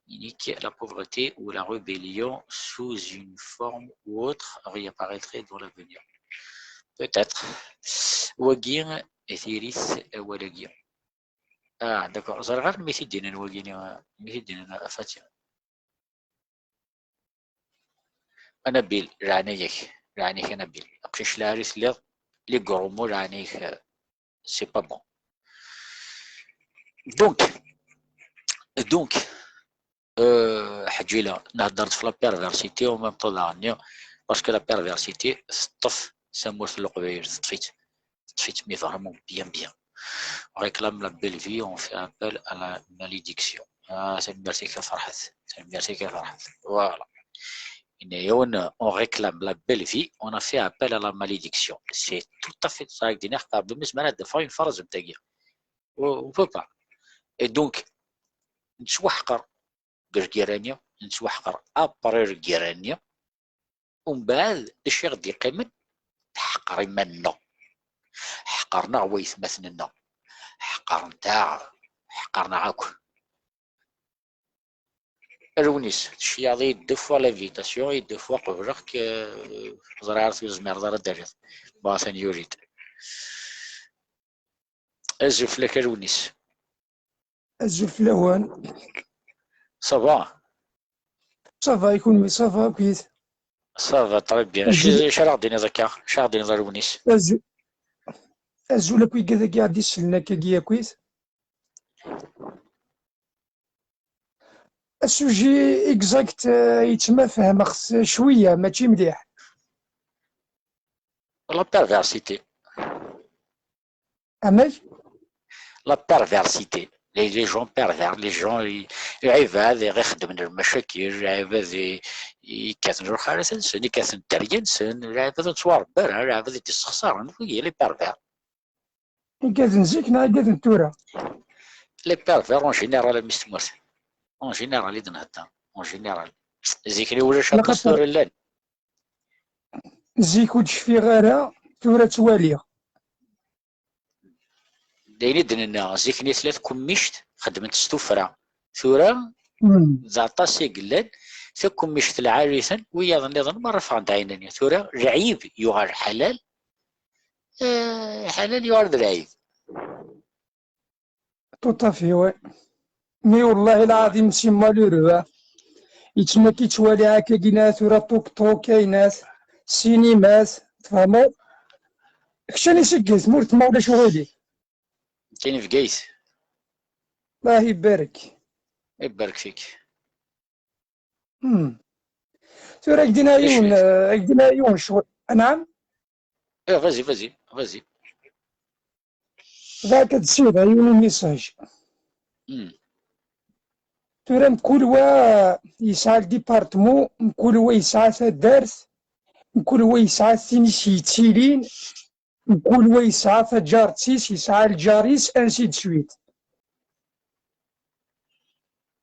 unique, la pauvreté ou la rébellion sous une forme ou autre réapparaîtrait dans l'avenir. Peut-être. Wagi, Ethiris, Walagi. Ah, d'accord. Ẓriɣ ara mi t-id-nnan wagini, mi t-id-nnan a Fatia. Anabil, leɛnaya-k, leɛnaya-k Anabil. Aqcic lɛali telliḍ, les gros mots, leɛnaya-k, euh, c'est pas bon. Donc, donc, euh, Ḥaǧila, nehder-d f la perversité, en même temps daɣen-nni, parce que la perversité teṭṭef tamurt n Leqbayel, teṭṭef-itt. Teṭṭef-itt, mais vraiment bien, bien. On réclame la belle vie, on fait appel à la malédiction. Ah, tanemmirt-ik a Ferḥat. Tanemmirt-ik a Ferḥat. Voilà. Yenna-yawen, on réclame la belle vie, on a fait appel à la malédiction. C'est tout à fait ça, ak-d-iniɣ, Rebbi mi zemreɣ ad d-afeɣ une phrase am tagi. On peut pas. Et donc, nettwaḥqer deg lgirra-nni, nettwaḥqer après lgirra-nni, umbeɛd d acu i ɣ-d-yeqqimen? Ḥeqreɣ iman-nneɣ, ḥeqren-aɣ waytmaten-nneɣ, ḥeqren-aɣ, ḥeqren-aɣ akk. Arwnis, tceyyaḍ-iyi-d deux fois l'invitation et deux fois qebleɣ-k, euh, ẓriɣ ur tezmireḍ ara ad d-taliḍ. Bon, atan yuli-d. Azul fell-ak, Arwnis. Azul fell-awen. Ça va? Ça va, i kunwi, ça va akkit? Ça va, très bien. Acu, acu ara ɣ-d-tiniḍ akka? Acu ara ɣ-d-tiniḍ, Arwnis? Azul, azul akk igad-agi i ɣ-d-isellen akkagi akkit. Asuji exact, euh, yettma fehmeɣ-t cwiya, mačči mliḥ. La perversité. Amek? La perversité. Les, les gens pervers, les gens, i, lɛibad i ɣ-ixeddmen lmacakil, lɛibad i, i yekkaten lxalat-nsen, i yekkaten dderya-nsen, lɛibad ur nettwaṛebba ara, lɛibad i d-issexṣaren, wigi, les pervers. Igad n zik neɣ igad n tura? Les pervers en général, a mmi-s n tmurt. En général i d-nhedder. En général. Zik-nni ulac aṭas, axaṭer tura llan. Zik ur d-cfiɣ ara, tura ttwaliɣ. D ayen i d-nenna, zik-nni tella tkummict, xeddment s tuffra. Tura, hmm, d aṭas i yellan, takummict lɛali-ten, wiyaḍ nniḍen merra ffɣen-d ɛinani. Tura, lɛib yuɣal ḥalal, eh, ḥalal yuɣal d lɛib. Tout à fait, ouais. Mais wallahi lɛadim, c'est malheureux, hein. Yettmak yettwali akka gina tura tuk tuk, aynat, sinimat, tfehmeḍ? Keččini seg tmurt, ma ulac uɣilif. Keččini Bgayet. Allah ibarek. Ibarek fik. Hmm. Tura ak-d-iniɣ yiwen, eh, ak-d-iniɣ yiwen cɣel. Anɛam? Eh, vas-y, vas-y, vas-y. Dak ad d-ssiwḍeɣ yiwen umessage. Hmm. Tura mkul wa yesɛa le département, mkul wa yesɛa taddart, mkul wa yesɛa tin i s-yettilin, mkul wa yesɛa taǧaret-is, yesɛa lǧar-is, ainsi de suite.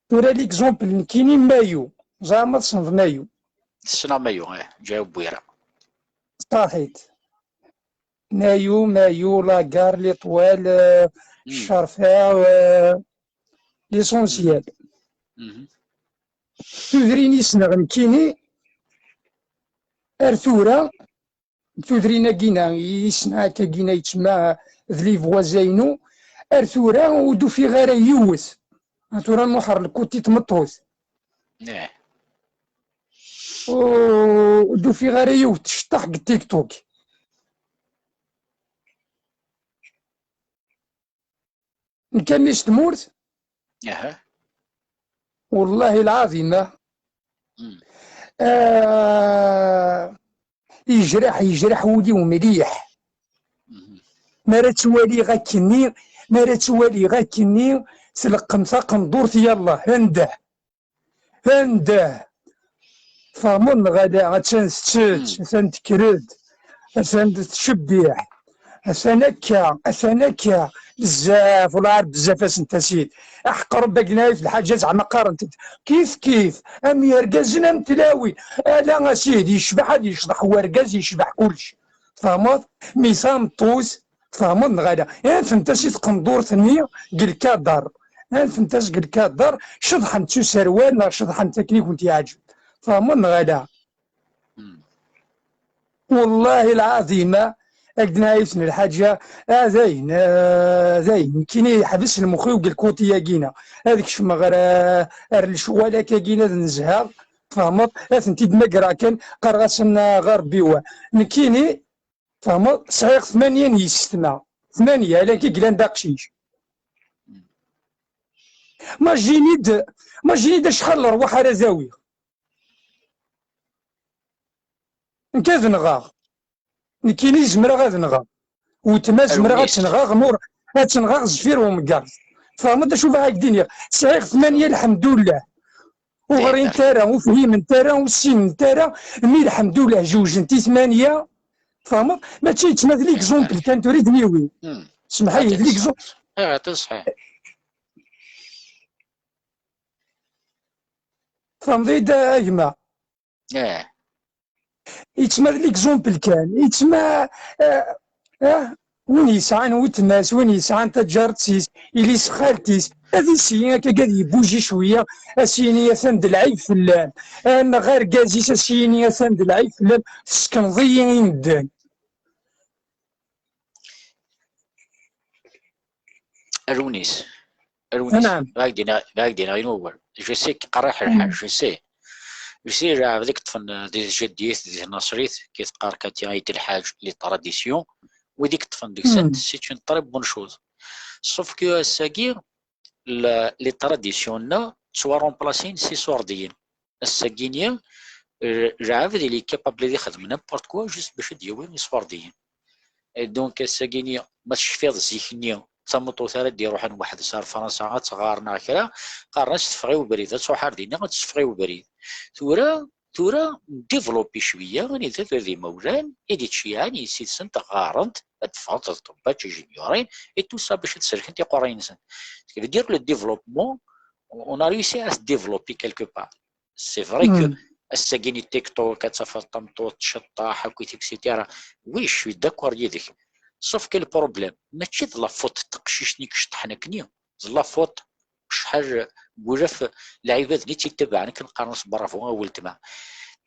Tura l'exemple nekkini Mayu, ẓriɣ ma tessneḍ Mayu. Ssneɣ Mayu, eh, Ǧaɛu Bwira. Ṣaḥit. Mayu, Mayu, la gare, l'étoile, euh, hmm, Ccerfa, euh, l'essentiel. Mhm. Tudrin i ssneɣ nekkini ar tura, tudrin-agina i ssneɣ akkagina yettma d les voisins-inu, ar tura ur d-ufiɣ ara yiwet. Ar tura nruḥ ar lkuti tmeṭṭut. Eh. Ur d-ufiɣ ara yiwet tceṭṭeḥ deg TikTok. Nekk a mmi-s tmurt. Aha. Wallahi lɛadim, ah. Mm. Ah, yejreḥ, yejreḥ wul-iw mliḥ. Mhm. Mi ara ttwaliɣ akkenni, mi ara ttwaliɣ akkenni, tleqqem taqendurt, yallah, anda? Anda? Tfehmeḍ neɣ ala? Attan tettett, hmm, attan tekker-d, attan tettcebbiḥ, attan akka, attan akka. Bezzaf, wala ar bezzaf asen tasid. Aḥeqq Rebbi, akken ayt lḥaǧa zeɛma qqarent-d kif kif, am yergazen am tlawin. Ala a sidi, yecbeḥ ad yecḍeḥ wergaz, yecbeḥ kullec. Tfehmeḍ? Mi tameṭṭut, tfehmeḍ neɣ ala? Anfemt-as i tqendurt-nni deg lkadar. Anfemt-as deg lkadar, ceḍḥemt s userwal neɣ ceḍḥemt akken i kent-yeɛǧeb. Tfehmeḍ neɣ ala? Hmm. Wallahi lɛadim, ad k-d-nɛid lḥaǧa, ah, dayen, ah, dayen, nekkini yeḥbes lmux-iw deg lkuti-yagina. Ad kecmeɣ ɣer, ah, ar lecɣal akkagina ad nezheɣ, tfehmeḍ? Ad tent-id-mmagreɣ kan, qqareɣ-asen, ah, ɣer Rebbi wa. Nekkini, tfehmeḍ? Sɛiɣ tmanya n yessetma. Tmanya, ala ki yellan d aqcic. Majini-d, majini-d acḥal n lerwaḥ ara d-awiɣ. Nekk ad nɣeɣ. Nekkini zemreɣ ad nɣeɣ. Weltma zemreɣ ad tt-nɣeɣ, nur ad tt-nɣeɣ zfir umgaṛ. Tfehmeḍ acu bɣiɣ ad k-d-iniɣ? Sɛiɣ tmanya, lḥemdullah. ur ɣrint ara, ur fhiment ara, ur ssinent ara, mi lḥemdullah jewjent i tmanya, tfehmeḍ? Mačči yettma d l'exemple kan tura i d-niwi. Semḥ-iyi, d l'exemple. Tfehmeḍ-iyi-d, a gma? Yettma d l'exemple kan, yettma, eh, eh, win yesɛan weltma-s, win yesɛan taǧaret-is, yelli-s, xalti-s, ad isyi akka ad yebbuji cwiya, ad s-yini atan d lɛib fell-am, eh, neɣ argaz-is ad s-yini atan d lɛib fell-am, tessekneḍ-iyi i medden. Arwnis. Arwnis. Anɛam. Bɣiɣ d-iniɣ, bɣiɣ d-iniɣ yiwen wawal. Je sais que qerriḥ lḥal, je sais. Je sais, lɛebd i yeṭṭfen di tjaddit, di tnaṣrit, ki teqqar Katia Ayt Lḥaǧ, les traditions, wid i yeṭṭfen deg-sent, c'est une très bonne chose. Sauf que ass-agi, le-, les traditions-nneɣ ttwaremplasin s iṣurdiyen. Ass-agi-nni, euh, lɛebd il est capable ad ixdem n'importe quoi juste bac ad d-yawi iṣurdiyen. Et donc, ass-agi-nni, ma tecfiḍ zik-nni, d tameṭṭut ara d-iruḥen weḥd-s ar Fransa ad tɣar neɣ kra, qqaren-as teffeɣ i ubrid, ad truḥ ar dinna ad teffeɣ i ubrid. Tura, tura, développer cwiya, anida tura d imawlan, i d-ittceyɛen yessi-tsent ɣarent, ad ffɣent d ṭebbac, ingénieurs, et tout ça, bac ad sellkent iqerray-nsent. Ce qui veut dire le développement, on a réussi à se développer quelque part. C'est vrai que ass-agi-nni TikTok, ad tafeḍ tameṭṭut tceṭṭeḥ akkit, et cetera. Oui, je suis d'accord yid-k. Sauf que le problème, mačči d la faute n teqcict-nni i iceṭṭḥen akkenni, d la faute n cḥal n wulaf n lɛibad-nni i tt-ittabaɛen akken qqaren-as bravo a weltma.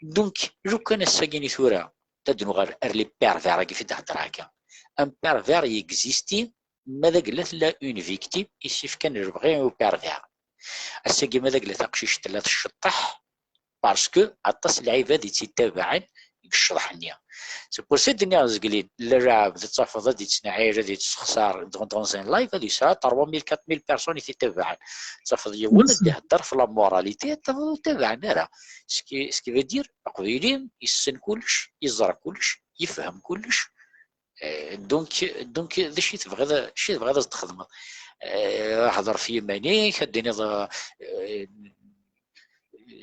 Donc, lukan ass-agi-nni tura, ad nuɣal ar les pervers-agi i d-hedreɣ akka. Un pervers, il existe, ma d agella tella une victime, yessefk ad lebɣi i upervers. Ass-agi ma d agella taqcict tella tceṭṭeḥ, parce que aṭas n lɛibad i tt-ittabaɛen deg ccḍeḥ-nni. C'est pour ça d-nniɣ zgelin, la lɛebd ad tafeḍ ad yettneɛɛir, ad yettexṣar dans, dans un live, ad yesɛa trois mille, quatre mille personnes i t-ittabaɛen. Tafeḍ yiwen ad d-ihedder f la moralité, ad tafeḍ ur tabaɛen ara. Ce qui, ce qui veut dire, aqbayli yessen kullec, yeẓra kullec, yefhem kullec, Eh, donc, donc, d acu i tebɣiḍ, acu i tebɣiḍ ad t-txedmeḍ? Eh, hder f yiman-ik, ad d-tiniḍ, eh,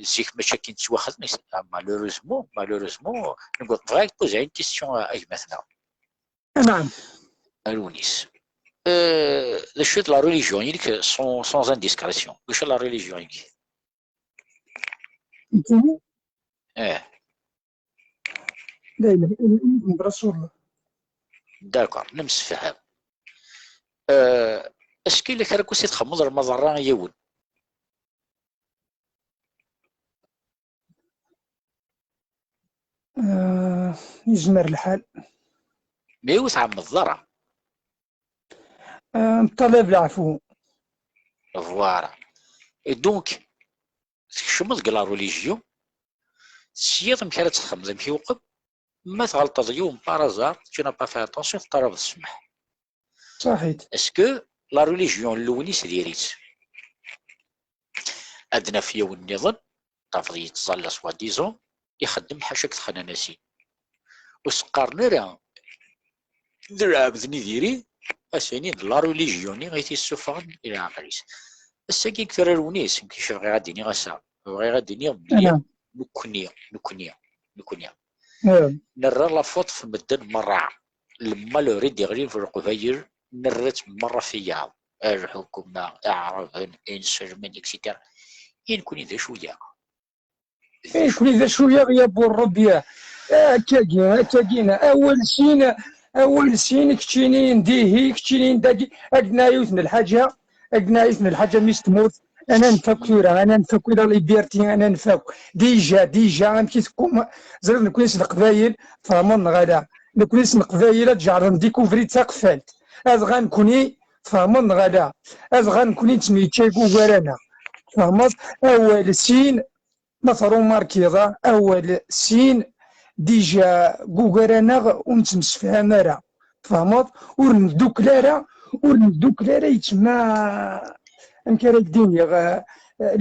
zik mačči akken ttwaxdem, ah, malheureusement, malheureusement, nekk bɣiɣ ad poser une question a, a gma-tneɣ. Anɛam. Arwnis. Eh, d acu i d la religion-inek sans, sans indiscrétion? D acu la religion-inek? Nekkini? Eh. La ilaha illa Muḥemmed Rasulullah. D'accord, nemsefham. Euh, est-ce que yella kra n wass i txedmeḍ lmaḍerra i yiwen? Euh, yezmer lḥal. Mais ur tɛemmeḍ ara. Euh, ṭṭalab leɛfu. Voilà. Et donc, tkecmeḍ deg la religion, tesyiḍ amek ara tt-txedmeḍ, amek iwqem, ma tɣelṭeḍ yiwen par hasard, tu n'as pas fait attention, teṭṭalabeḍ ssmaḥ. Saḥit. Est-ce que la religion n Lewnis diri-tt? Ad naf yiwen nniḍen, tafeḍ yettẓalla soi-disant, ixeddem ḥaca deg texnanasin. Ur s-qqaren ara d lɛebd-nni diri, a s-inin d la religion-nni i t-yessufɣen i leɛqel-is. Ass-agi deg tura Lewnis, nekk acu bɣiɣ ad d-iniɣ ass-a, bɣiɣ ad d-iniɣ belli nekkni, nekkni, nekkni, nerra la faute f medden merra. Le malheur i d-iɣlin f Leqbayel, nerra-tt merra f iyaḍ. Lḥukuma, Iɛraben, inselmen, et cetera. I nekkni d acu-yaɣ? Eh, nekkni d acu-yaɣ ya Bu Ṛebbi? Eh, akkagi, akkagi, awal sin, awal sin, keččini n dihi, keččini n dagi, ad d-naɛi yiwet n lḥaǧa, ad d-naɛi yiwet n lḥaǧa, mmi-s n tmurt, ad nanef akk tura, ad nanef akk i la liberté, ad nanef akk. Déjà, déjà, amek i teqqum, ẓriɣ nekkni s Leqbayel, tfehmeḍ neɣ ala? Nekkni s Leqbayel ad ǧeɛlen découvrir taqeffalt. Adɣa nekkni, tfehmeḍ neɣ ala? Adɣa nekkni nettemyeččay deg ugar-aneɣ. Tfehmeḍ? Awal sin, ma trumarkiḍ, awal sin, déjà deg ugar-aneɣ ur nettemsefham ara. Tfehmeḍ? Ur neddukel ara, ur neddukel ara, yettma, amek ara k-d-iniɣ, eh,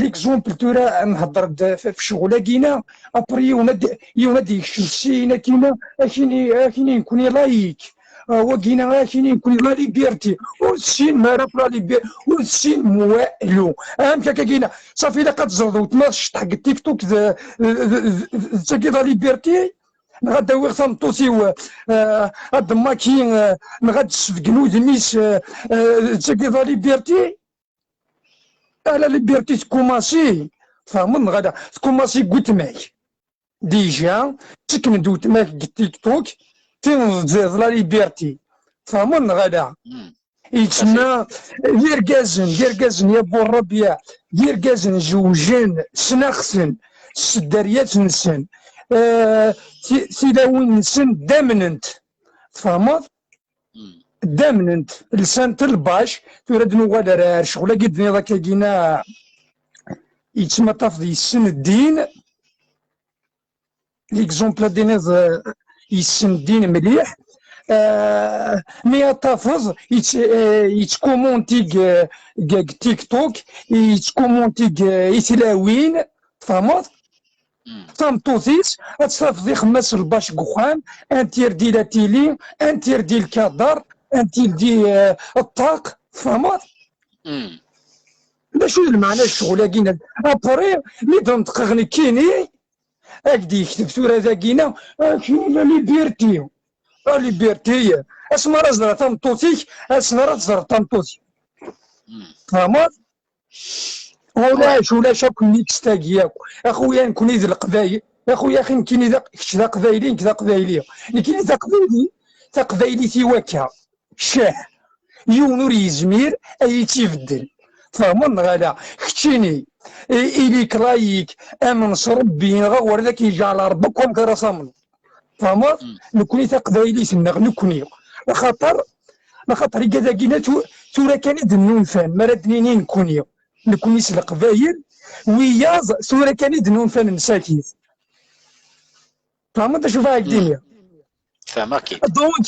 l'exemple tura nhedder-d f, f ccɣel-agi-na, après yiwen ad, yiwen ad d-yekcem sin akkin-a, akkin, akkin nekkni laïc. Ah, wagina akini nekkni la liberté. Ur tessinem ara ɣef la liberté, ur tessinem walu. Amek akka gina? Safi ilaq ad teẓreḍ weltma tceṭṭeḥ deg TikTok d, d, d, d, d tagi la liberté? Neɣ ad d-awiɣ tameṭṭut-iw, eh, ad d-maki, eh, neɣ ad d-sbeggen udem-is, eh, eh, d tagi la liberté? Ah, la liberté tkumaṣi, tfehmeḍ neɣ ala? Tkumaṣi deg weltma-k. Déjà, ttekken-d weltma-k deg TikTok, tin d la liberté. Tfehmeḍ neɣ ala? Yettma, d irgazen, d irgazen ya Bu Rrabiɛ, d irgazen zewjen, ssneɣ-ten, s dderya-nsen, eh, ti-, tilawin-nsen ddamnent. Tfehmeḍ? Ddamnent, lsant lbac. Tura ad nuɣal ar, ar ccɣel-agi d-nniḍ akka gina, yettma tafeḍ yessen ddin, l'exemple ad d-tiniḍ, eh, yessen ddin mliḥ. Eh, mi ad tafeḍ yett-, eh, yettkumunti deg, deg, deg TikTok, yettkumunti deg, eh, i tlawin, tfehmeḍ? Tameṭṭut-is ad tt-tafeḍ ixemmas lbac deg uxxam, interdit la télé, interdit le cadre, interdit, eh, ṭṭaq, tfehmeḍ? D acu d lmeɛna n ccɣel-agi? Après, mi d-neṭqeɣ nekkini, ad k-d-yekteb tura dagina, akini la liberté. La liberté. Asmi ara ẓreɣ tameṭṭut-ik, asmi ara tẓer tameṭṭut-ik. Tfehmeḍ? Ulac, ulac akk nniks tagi akk. A xuya, nekkni d Leqbayel. A xuya, axi nekkini d aq-, kečč d Aqbayli, nekk d Aqbayli. Nekkini d Aqbayli, taqbaylit-iw akka. Ccah. Yiwen ur yezmir ad yi-tt-ibeddel. Tfehmeḍ neɣ ala? Keččini, i-, ili-k layik, amen s Rebbi, neɣ awer ad ak-iǧɛel Rebbi akk amek ara tamneḍ. Tfehmeḍ? Nekkni taqbaylit-nneɣ, nekkni. Axaṭer, axaṭer igad-agi-na tu-, tura kan i d-nnunfan, mi ara d-nini nekkni. Nekkni s Leqbayel, wiyaḍ tura kan i d-nnunfan msakit. Tfehmeḍ d acu bɣiɣ ad k-d-iniɣ? Fehmeɣ-k-id. Donc,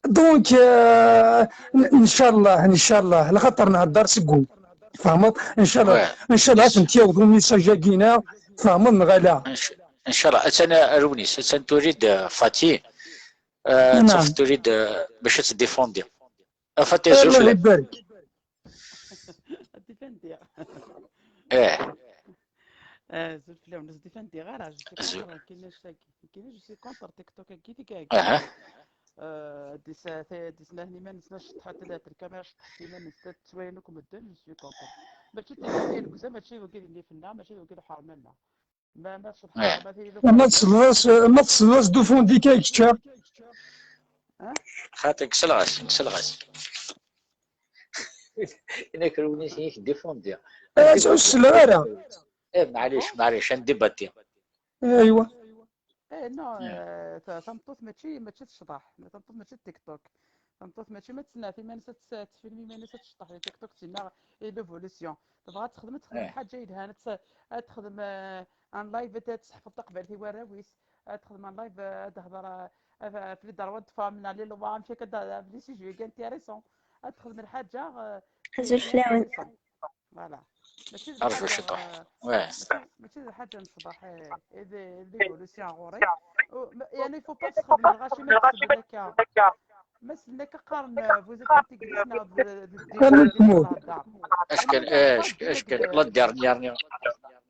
donc, euh, n-, ncallah, ncallah, lxaṭer nhedder seg wul. Tfehmeḍ? Ncallah, ncallah ad tent-yaweḍ umessage-agi-na, tfehmeḍ neɣ ala? Ncallah, attan arwnis, attan tuli-d, euh, Fati, euh, ad tafeḍ tuli-d, euh, bac ad tt-défendiḍ. A Fati, azul fell-am. Ibarek. Ad d-iban diɣ. Eh. Azul fell-awen, ur s-d-iban diɣ ara. Je suis contre, nekkini je suis contre TikTok-agi, tigagi. Aha. Di snat iman-nsen ad ceṭṭḥent, ad lkamiṛa ceṭṭḥent iman-nsen, ad ttwalin akk medden, je suis contre. Mačči d tigagi n legza, mačči d wagi d nnif-nneɣ, mačči d wagi d lḥerma-nneɣ. Ma, ma tceḍḥeḍ, ma tili d Ma tesleḍ-as, ma tesleḍ-as d ufundi kan kečča. Xaṭi, kkseɣ-as, kkseɣ-as. Inak rewnis-ik défendu. Ur sleɣ ara. Eh, maɛlic, maɛlic, ad ndibati. Aywa. Eh, non, eh, ta-, tameṭṭut mačči, mačči tecḍeḥ, tameṭṭut mačči d TikTok. Tameṭṭut mačči ma tesneɛt iman-is ad tes-, ad tfilm iman-is ad tecḍeḥ di TikTok, tinna i l'évolution. Tebɣa ad texdem, ad texdem lḥaǧa yelhan, ad tes-, ad texdem, eh, un live, ad tesseḥfeḍ taqbaylit i warraw-is, ad texdem un live, eh, ad tehder, eh, ɣef, ɣef les droits de femme, neɣ les lois, amek akka, d, d, les sujets intéressants. Ad texdem lḥaǧa, eh, Azul fell-awen. Voilà. Mačči d Arju lḥaǧa, ciṭuḥ. eh, Ouais. mačči, mačči d lḥaǧa n ccḍeḥ, eh, eh, d, d l'évolution ɣur-i. U, ma, yani, faut pas txedmeḍ lɣaci ma txedmeḍ akka. Ma sellen akka qqaren, eh, vous êtes intégriste neɣ d, d, d, Am tmurt. Ackel, eh, ackel, la dernière,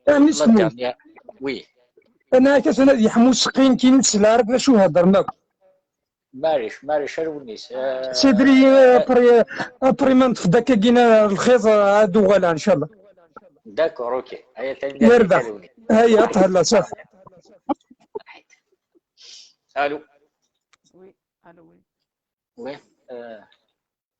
Am la ismu. Dernière. Oui. Ana akka ad yeḥmu seqqin kin s lɛerb d acu heddren akk. Maɛlic, maɛlic, arwnis. Eh, Sidri, eh, après, après ma neṭṭef-d akka gina lxiḍ, eh, ad uɣaleɣ, ncallah. D'accord, ok. Aya, tanemmirt. Yerbeḥ. Arwnis. Aya, thella, saf. Allô. Oui, allô, oui. Oui. Euh,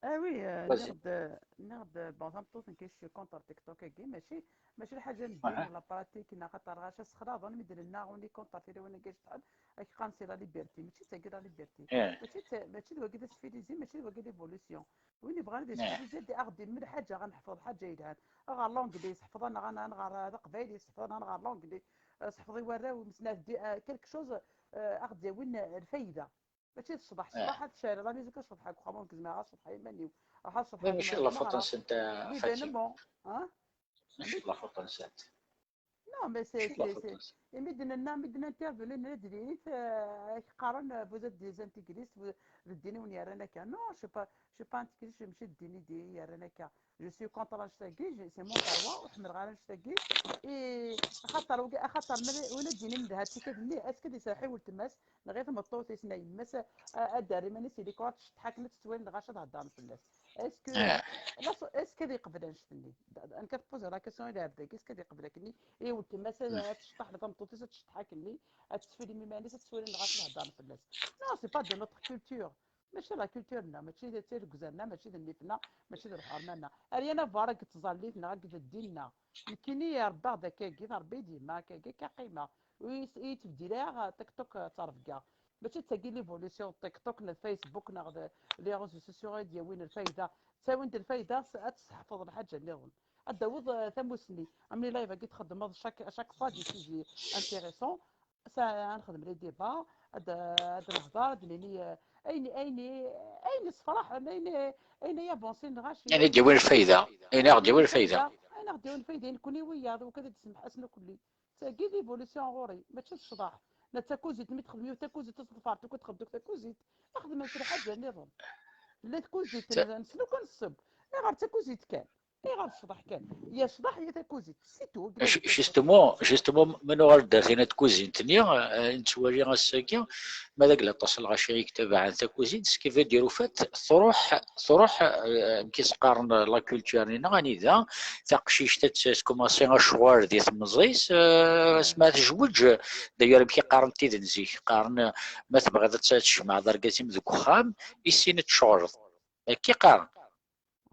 Ah oui, euh, Vas-y. nniɣ-d, nniɣ-d, bon, tameṭṭut nekk, je suis contre TikTok-agi, mačči, mačči lḥaǧa n ddin, la pratique, neɣ xaṭer ɣaca ssexlaḍen, mi d-nenna on est contre tilawin-agi acetḥen, ad k-qqaren c'est la liberté, mačči d tagi la liberté. Eh. Mačči d ta-, mačči d wagi d asfilizi, mačči d wagi l'évolution. Win yebɣan ad yesfilizi, ad aɣ-d-imel ḥaǧa, ad neḥfeḍ ḥaǧa yelhan. Ad ɣer l'anglais, seḥfeḍ-aneɣ ad nɣer taqbaylit, seḥfeḍ-aneɣ ad nɣer l'anglais, eh, seḥfeḍ i warraw, mesneɛt di, eh, quelque chose, eh, ad aɣ-d-yawin, eh, lfayda. Mačči d ccḍeḥ, ccḍeḥ ad tcariḍ, la musique ad ceḍḥeɣ deg uxxam, ur gzmeɣ ad ceḍḥeɣ iman-iw. Ruḥ ad ceḍḥeɣ Même ncallah faṭa-nsent, euh, Fati. Événement, hein? Ncallah faṭa-nsent. Non, mais c'est, c'est, c'est, imi d-nenna, mi d-nintervenu, nenna-d d init, euh, ak-qqaren, euh, vous êtes des intégristes, vous, d ddin i wen-yerran akka. Non, je suis pas, je suis pas intégriste, je suis ddin i d-yerran akka. Je suis contre annect-agi, je- c'est mon droit, ur ḥemmleɣ ara annect-agi. Et axaṭer, axaṭer, ma d- win ad d-yinin d ha tikad-nni, est-ce que d iserreḥ i weltma-s, neɣ i tmeṭṭut-is, neɣ yemma-s, a- ad d-terr iman-is i likor, ad tceṭṭeḥ akken ad tettwali, dɣa ad heddren fell-as. Est-ce que, est-ce que ad yeqbel annect-nni? Nekk ad poser la question i lɛebd-agi, est-ce que ad yeqbel akken i weltma-s ad tceṭṭeḥ, neɣ tameṭṭut-is ad tceṭṭeḥ akken-nni, ad tesfilm iman-is, ad tettwali, dɣa ad heddren fell-as? Non, c'est pas de notre culture. Mačči la culture-nneɣ, mačči d tirgza-nneɣ, mačči d nnif-nneɣ, mačči d lḥerma-nneɣ. Rien à voir akked tẓallit-nneɣ, akked ddin-nneɣ. Nekkini rebbaɣ-d akkagi, trebba-yi-d yemma akkagi, akka qqimeɣ. Ur yi-, ur yi-tebdil ara TikTok, eh, d ttrebga. Mačči d tagi l'évolution n TikTok neɣ d Facebook neɣ d les réseaux sociaux ay d-yawin lfayda. Ttawin-d lfayda s-, ad tesseḥfeḍ lḥaǧa nniḍen. Ad d-tawiḍ, eh, tamussni. Am les live-agi txeddmeḍ chaque, chaque fois des sujets intéressants. Sa-, ad nexdem les débats, ad, ad nehder, ad nini, eh, ayen, ayen, ayen yessefraḥen, ayen, ayen ay avancen ɣaci. Ayen i d-yawin lfayda, ayen i ɣ-d-yawin lfayda. Ayen i ɣ-d-yawin lfayda, nekkni wiyaḍ, wakka ad d-semḥasen akk-nni. Tagi l'évolution ɣur-i, mačči d ccḍeḥ. La d takuzit, mi txedmem yiwet takuzit, taṣeḍfart, wakka txeddem takuzit. Xedment lḥaǧa nniḍen. La takuzit, nsel akk ad nṣebb. Ayɣer d takuzit kan? Ayɣer d ccḍeḥ kan? Ya ccḍeḥ, ya takuzit. C'est tout. Ju-, justement, justement, ma nuɣal-d ar tin n tkuzint-nni, eh, nettwali ass-agi, ma d agla aṭas n lɣaci i yettabaɛen takuzint, ce qui veut dire, au fait, truḥ, truḥ, eh, amek i s-qqaren, la culture-nni neɣ anida, taqcict ad tt-, tkumansi acɣal di temẓi-s, eh, asmi ara tejweǧ, d'ailleurs, amek i qqaren tiden zik, qqaren, eh, ma tebɣiḍ ad tt-, ad tjemɛeḍ argaz-im deg uxxam, i sin ad tceɣleḍ. Akka i qqaren.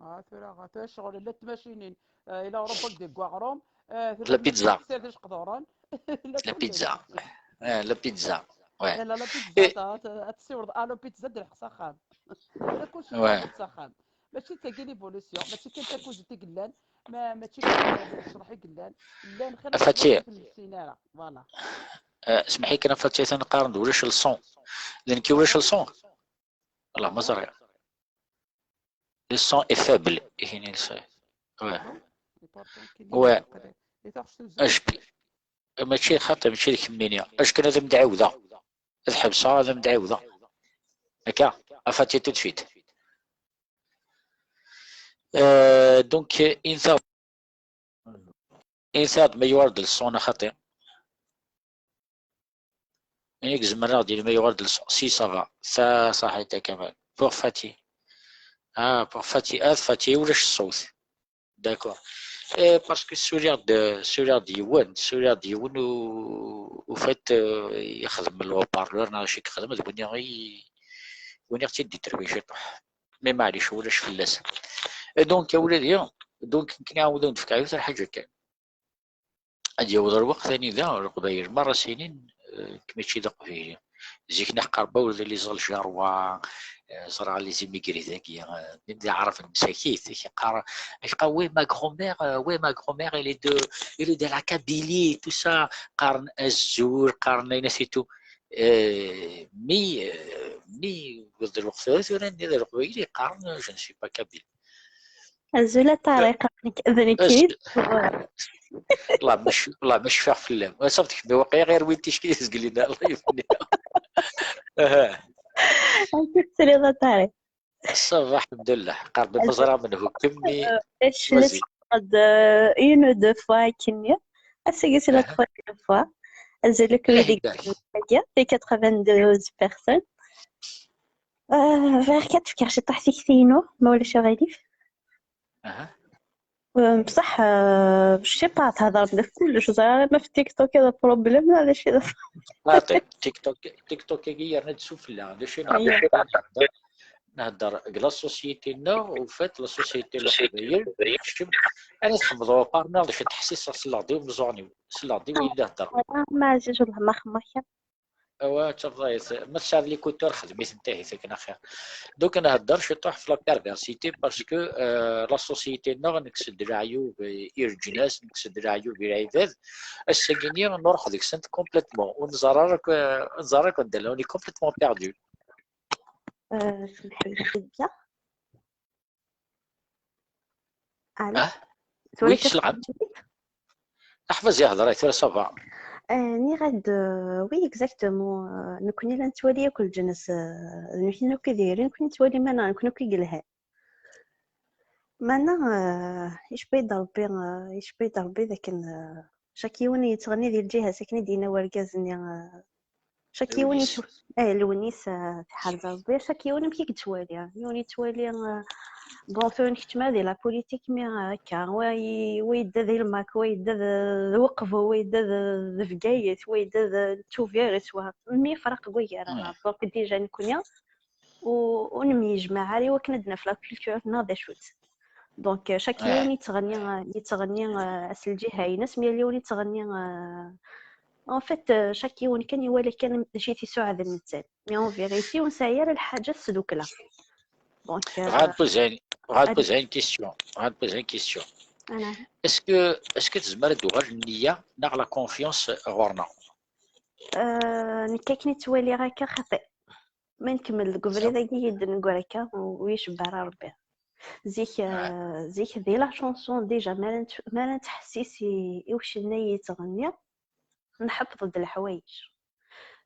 Ah, tura, tura ccɣel, la tmacinin, eh, ila Europa deg waɣrum, eh, la pizza. La pizza. Eh, la pizza. Ouais. La, la pizza, eh, ta-, ta-, ad tessiwleḍ, ah, la pizza, d lḥeq s axxam. Ula kulci, ouais, s axxam. Mačči d tagi l'évolution, mačči kan takuzit i yellan, ma, mačči kan ccḍeḥ i yellan. Llan xir n Fati. Ur ten-nessin ara. Voilà. Eh, smeḥ-iyi kan a Fati, atan qqaren-d ulac le son. D nekk i ulac le son. Wallah, ma ẓriɣ. Le son est faible. Ihi, le son. Ouais. Ouais. Acku, mačči xaṭi, mačči d kemmini. Acku ad am-d-ɛiwdeɣ. Ad ḥebseɣ, ad am-d-ɛiwdeɣ. Akka, a Fati, tout de suite. Euh, donc, insa, insa ma yuɣal-d le son a xaṭi. Ini gezmer-aɣ-d ma yuɣal-d le son. Si, ça va. Ça, ça a été quand même. Pour Fati. Ah, pour Fati. Ah, Fati, ulac ṣṣut. D'accord. Eh, parce que ssuliɣ-d, ssuliɣ-d yiwen, ssuliɣ-d yiwen u, au fait, eh, yexdem le haut-parleur, neɣ acu i yexdem, d win i, win i ɣ-tt-id-yetterwin ciṭuḥ. Mais maɛlic, ulac fell-as. Eh, donc, a wladi, donc, nekni ɛawed ad wen-d-fkeɣ yiwet n lḥaǧa kan. Ad yaweḍ lweqt anida Leqbayel merra s-inin, eh, nekk mačči d Aqbayli. Zik neqqar ba ula d les Algérois, eh, ẓriɣ les immigrés dagi, eh, même d Aɛraben msakit, ak-qqar, ak-qqar, oui, ma grand-mère, eh, oui, ma grand-mère, elle est de, elle est de la Kabylie, tout ça. Qqaren azul, qqaren ayen et tout. Eh, mi, eh, mi yewweḍ lweqt tura, nniɣ d Leqbayel i qqaren, je ne suis pas kabyle. Azul a Ṭariq, d nekk, d nekk i d-tebɣiḍ. Wallah, ma c-, wallah, ma cfiɣ fell-am. Ass-a, d kemm i waqila ɣir win ticki izgelin, Allah yebni. Aha. Amek i tesliḍ a Ṭariq? Ça va, alḥemdulillah. Qqar-d ma ẓriɣ menhu kemmi. Euh, ulac, vas-y. Ad, euh, une ou deux fois akken-nni. Ass-agi, c'est la troisième fois. Azul akk wid i yellan dagi, les quatre-vingt-douze personnes. Euh, bɣiɣ kan ad fkeɣ ciṭuḥ tikti-inu, ma ulac aɣilif. Aha. Euh, bṣaḥ, euh, je sais pas, thedrem-d ɣef kullec, ẓriɣ ma f TikTok i d problème, neɣ d acu i d. Ah, ti-, TikTok, TikTok-agi yerna-d sufella, d acu i nehder? Nehder deg la société-nneɣ, au fait, la société n Leqbayel, tekcem, ara txedmeḍ uqar-nneɣ, d acu teḥsiseɣ, selleɣ-d i umeẓẓuɣ-nni, selleɣ-d i wayen i d-heddreɣ. Ah, ma ɛziz, wellah, ma xemmeɣ kan. Awa, tafḍayet, ma tesɛiḍ l'écouteur, xdem-itent ahit akken axir. Donc, nhedder ciṭuḥ ɣef la perversité, parce que, euh, la société-nneɣ, nekkes-d leɛyub i leǧnas, nekkes-d leɛyub i lɛibad. Ass-agi-nni, nruḥ deg-sent complètement. Ur nẓerr ara k-, ur nẓerr ara anda llan, on est complètement perdu. Euh, je me fais bien. Allô ? Ah ? Oui, tlexxem. Ḥfaz ihder-ak tura, ça va. Nniɣ-ak-d, euh, oui, exactement. Euh, nekkni la nettwali akk leǧnas, euh, d nekkni akk i d-yerin, nekkni nettwali mana nekkni akk i yelhan. Mana, euh, icewwel-d Rebbi, euh, icewwel-d Rebbi d akken, euh, chaque yiwen yettɣenni di lǧiha-s, akken i d-yenna wergaz-nni, euh, chaque yiwen yettw-, eh, Lewnis, eh, tḥerz Rebbi, chaque yiwen amek i yettwali. Yiwen yettwali, eh, bon, tura nekk keččmeɣ di la politique, mi, eh, akka, wa i-, wa yedda di lmak, wa yedda d, d Weqbu, wa yedda d, d Bgayet, wa yedda d, d Tubiret, wa, mi yefraq deg wagar-nneɣ. Donc, déjà, nekkni, ur, ur nemyejmaɛ ara i wakken ad d-naf la culture-nneɣ d acu-tt. Donc, euh, chaque yiwen yettɣenni, euh, yettɣenni, euh, s lǧiha-ines, mi yal yiwen yettɣenni, euh, en fait, euh, chaque yiwen kan iwala kan d acu i t-isuɛden nettat. Mais en vérité, ur nesɛi ara lḥaǧa s tdukla. Donc, euh, bɣa ad poser une, bɣa ad poser une question. Bɣa ad poser une question. Est-ce que, est-ce que tezmer ad d-tuɣal nniya neɣ la confiance ɣur-neɣ? Euh, nekk akken i ttwaliɣ akka xaṭi. Ma nkemmel deg ubrid-agi i d-neggra akka, u-, ur icebba ara Rebbi. Zik, euh, zik di la chanson, déjà, mi ara nett-, mi ara nettḥessis i, i ucennay yettɣenni, nḥeffeḍ-d leḥwayeǧ.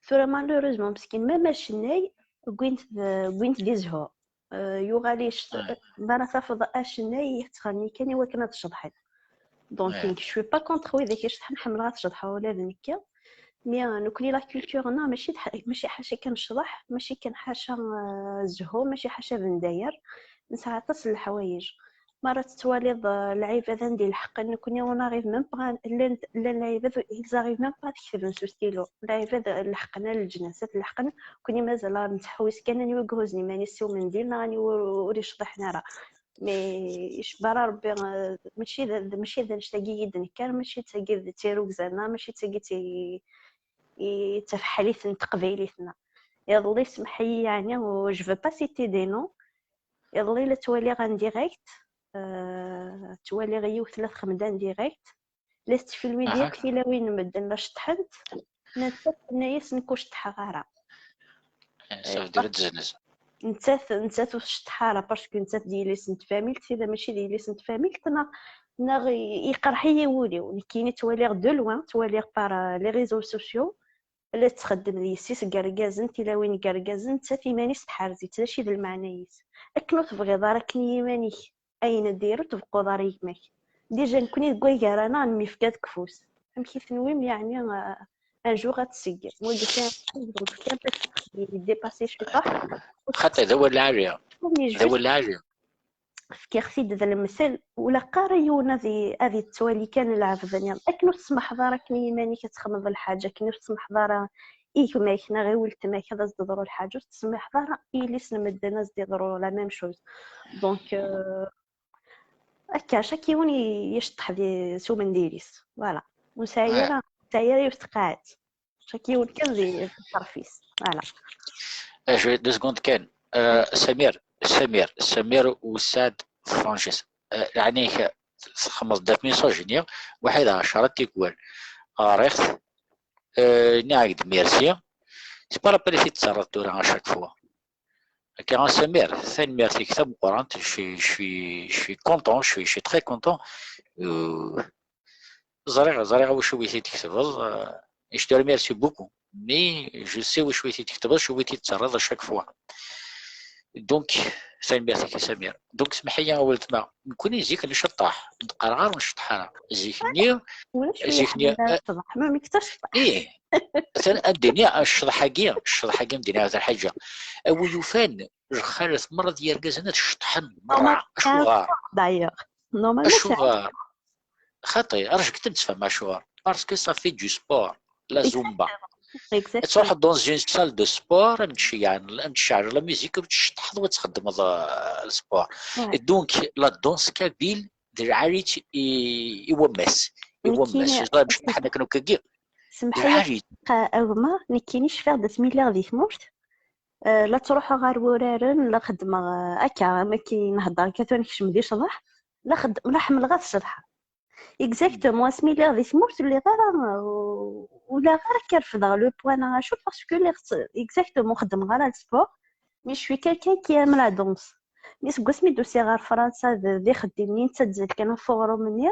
Tura, malheureusement, meskin, même acennay, wwin-t d, wwin-t di zzhu. Euh, yuɣal yect-, mi ara tafeḍ acennay yettɣenni kan i wakken ad ceḍḥen. Donc, je suis pas contre widak iceḍḥen, ḥemmleɣ ad ceḍḥeɣ ula d nekki. Mais, euh, nekkni la culture-nneɣ mačči d ḥa-, mačči ḥaca kan ccḍeḥ, mačči kan ḥaca, euh, zzhu, mačči ḥaca bendayer. Nesɛa aṭas n leḥwayeǧ. Mi ara tettwaliḍ, euh, lɛibad anda i leḥqen, nekkni on arrive même pas, llan, llan lɛibad, ils arrivent même pas ad ketben s ustilu. Lɛibad leḥqen, a leǧnas, ad leḥqen, nekkni mazal nettḥewwis kan anwa i ihuzzen iman-is s umendil neɣ anwa ur, ur icḍiḥen ara. Mais icebba ara Rebbi, euh, mačči d, d, mačči d annect-agi i d-nekker, mačči d tagi d tirrugza-nneɣ, mačči d tagi d ti-, i d tafeḥḥalit n teqbaylit-nneɣ. Iḍelli, semmeḥ-iyi, yeɛni, u-, je veux pas citer des noms. Iḍelli la ttwaliɣ en direct, euh, ttwaliɣ yiwet la txemmem en direct, la tettfilmi-d yakk tilawin n medden la ceṭṭḥent, nettat tenna-yas nekk ur ceṭṭḥeɣ ara. Ça veut dire tezzenz. Nettat, nettat ur tceṭṭeḥ ara, parce que nettat d yelli-s n tfamilt, tida mačči d yelli-s n tfamilt, neɣ, neɣ i-, iqerḥ-iyi wul-iw. Nekkini ttwaliɣ de loin, ttwaliɣ par, euh, les réseaux sociaux, la tettxeddem d yessi-s n yergazen, tilawin n yergazen, nettat iman-is tḥerz-itt, d acu i d lmeɛna-is? Akken ur tebɣiḍ ara akken i yiman-ik, ayen ad d-iru tbeqquḍ ara gma-k. Déjà, nekkni deg wagar-a-nneɣ nemmifka deg ufus. Amek i tenwim, yeɛni, euh, un jour ad tseggem? Wagi kan, kan, dépassé ciṭuḥ. Xaṭi, d awal lɛali. D awal lɛali. Fkiɣ-t-id d lemtel, ur ilaq ara yiwen ad i-, ad yettwali kan lɛebd nniḍen. Akken ur tsemḥeḍ ara akken i yiman-ik ad txedmeḍ lḥaǧa, akken ur tsemḥeḍ ara i gma-k neɣ i weltma-k ad as-d-teḍru lḥaǧa, ur tsemḥeḍ ara i yelli-s n medden ad as-d-yeḍru la même chose. Donc, euh, akka, chaque yiwen i-, iceṭṭeḥ di, s umendil-is. Voilà. Ur nesɛi ara, ur nesɛi ara yiwet tqaɛet. Chaque yiwen kan di, di ṭṭerf-is. Voilà. Euh, je vais deux secondes kan. Euh, Samir, Samir, Samir u Saɛd Francis. Euh, yeɛni-k txedmeḍ-d la misogynie, waḥid ɛecra tikwal. Ɣriɣ-t, euh, nniɣ-ak-d merci. C'est pas la peine i t-id-tettarraḍ tura à chaque fois. Akka a Samir, tanemmirt-ik tameqqrant, je suis, je suis, je suis content, je suis, je suis très content. Euh, ẓriɣ, ẓriɣ wacu i t-id-tketbeḍ, euh, et je te remercie beaucoup. Mais je sais wacu i t-id-tketbeḍ, wacu i t-id-tettarraḍ à chaque fois. Donc, tanemmirt-ik a Samir. Donc, semmeḥ-iyi a weltma, nekkni zik nceṭṭeḥ, ur d-qqareɣ ara ur nceṭṭeḥ ara. Zik-nni, zik-nni, ur d-qqareɣ ara ur nceṭṭeḥ ara. Ih, atan ad d-iniɣ ccḍeḥ-agi, ccḍeḥ-agi ad d-iniɣ yiwet n lḥaǧa. A wi yufan lxalat merra d yergazen ad ceṭṭḥen merra. Acuɣer? Acuɣer? Xaṭi, rju kan ad tfehmeḍ acuɣer. Parce que ça fait du sport, la zumba. Ad truḥeḍ dans une salle de sport, ad tceɛleḍ, ad tceɛleḍ la musique, ad tceṭṭḥeḍ, ad txeddmeḍ, euh, le sport. Et donc, la danse kabyle d lɛali-tt i, i wammas. I wammas. Ẓer ceṭṭḥen akken akkagi. Semmeḥ-iyi a gma, nekkini cfiɣ-d asmi lliɣ di tmurt, eh, la ttruḥuɣ ɣer wuraren, la xeddmeɣ, eh, akka, am akken nhedder akka, tura nekcem di ccḍeḥ, la xeddmeɣ, la ḥemmleɣ ad ceḍḥeɣ. Exactement, asmi lliɣ di tmurt, ur lliɣ ara, ur, ur lliɣ ara akka refdeɣ le poids neɣ acu, parce que lliɣ, exactement, xeddmeɣ ara le sport, mais je suis quelqu'un qui aime la danse. Mais seg wasmi d-usiɣ ɣer Fransa d, d ixeddim-nni, nettazzal kan ɣef uɣrum-nni,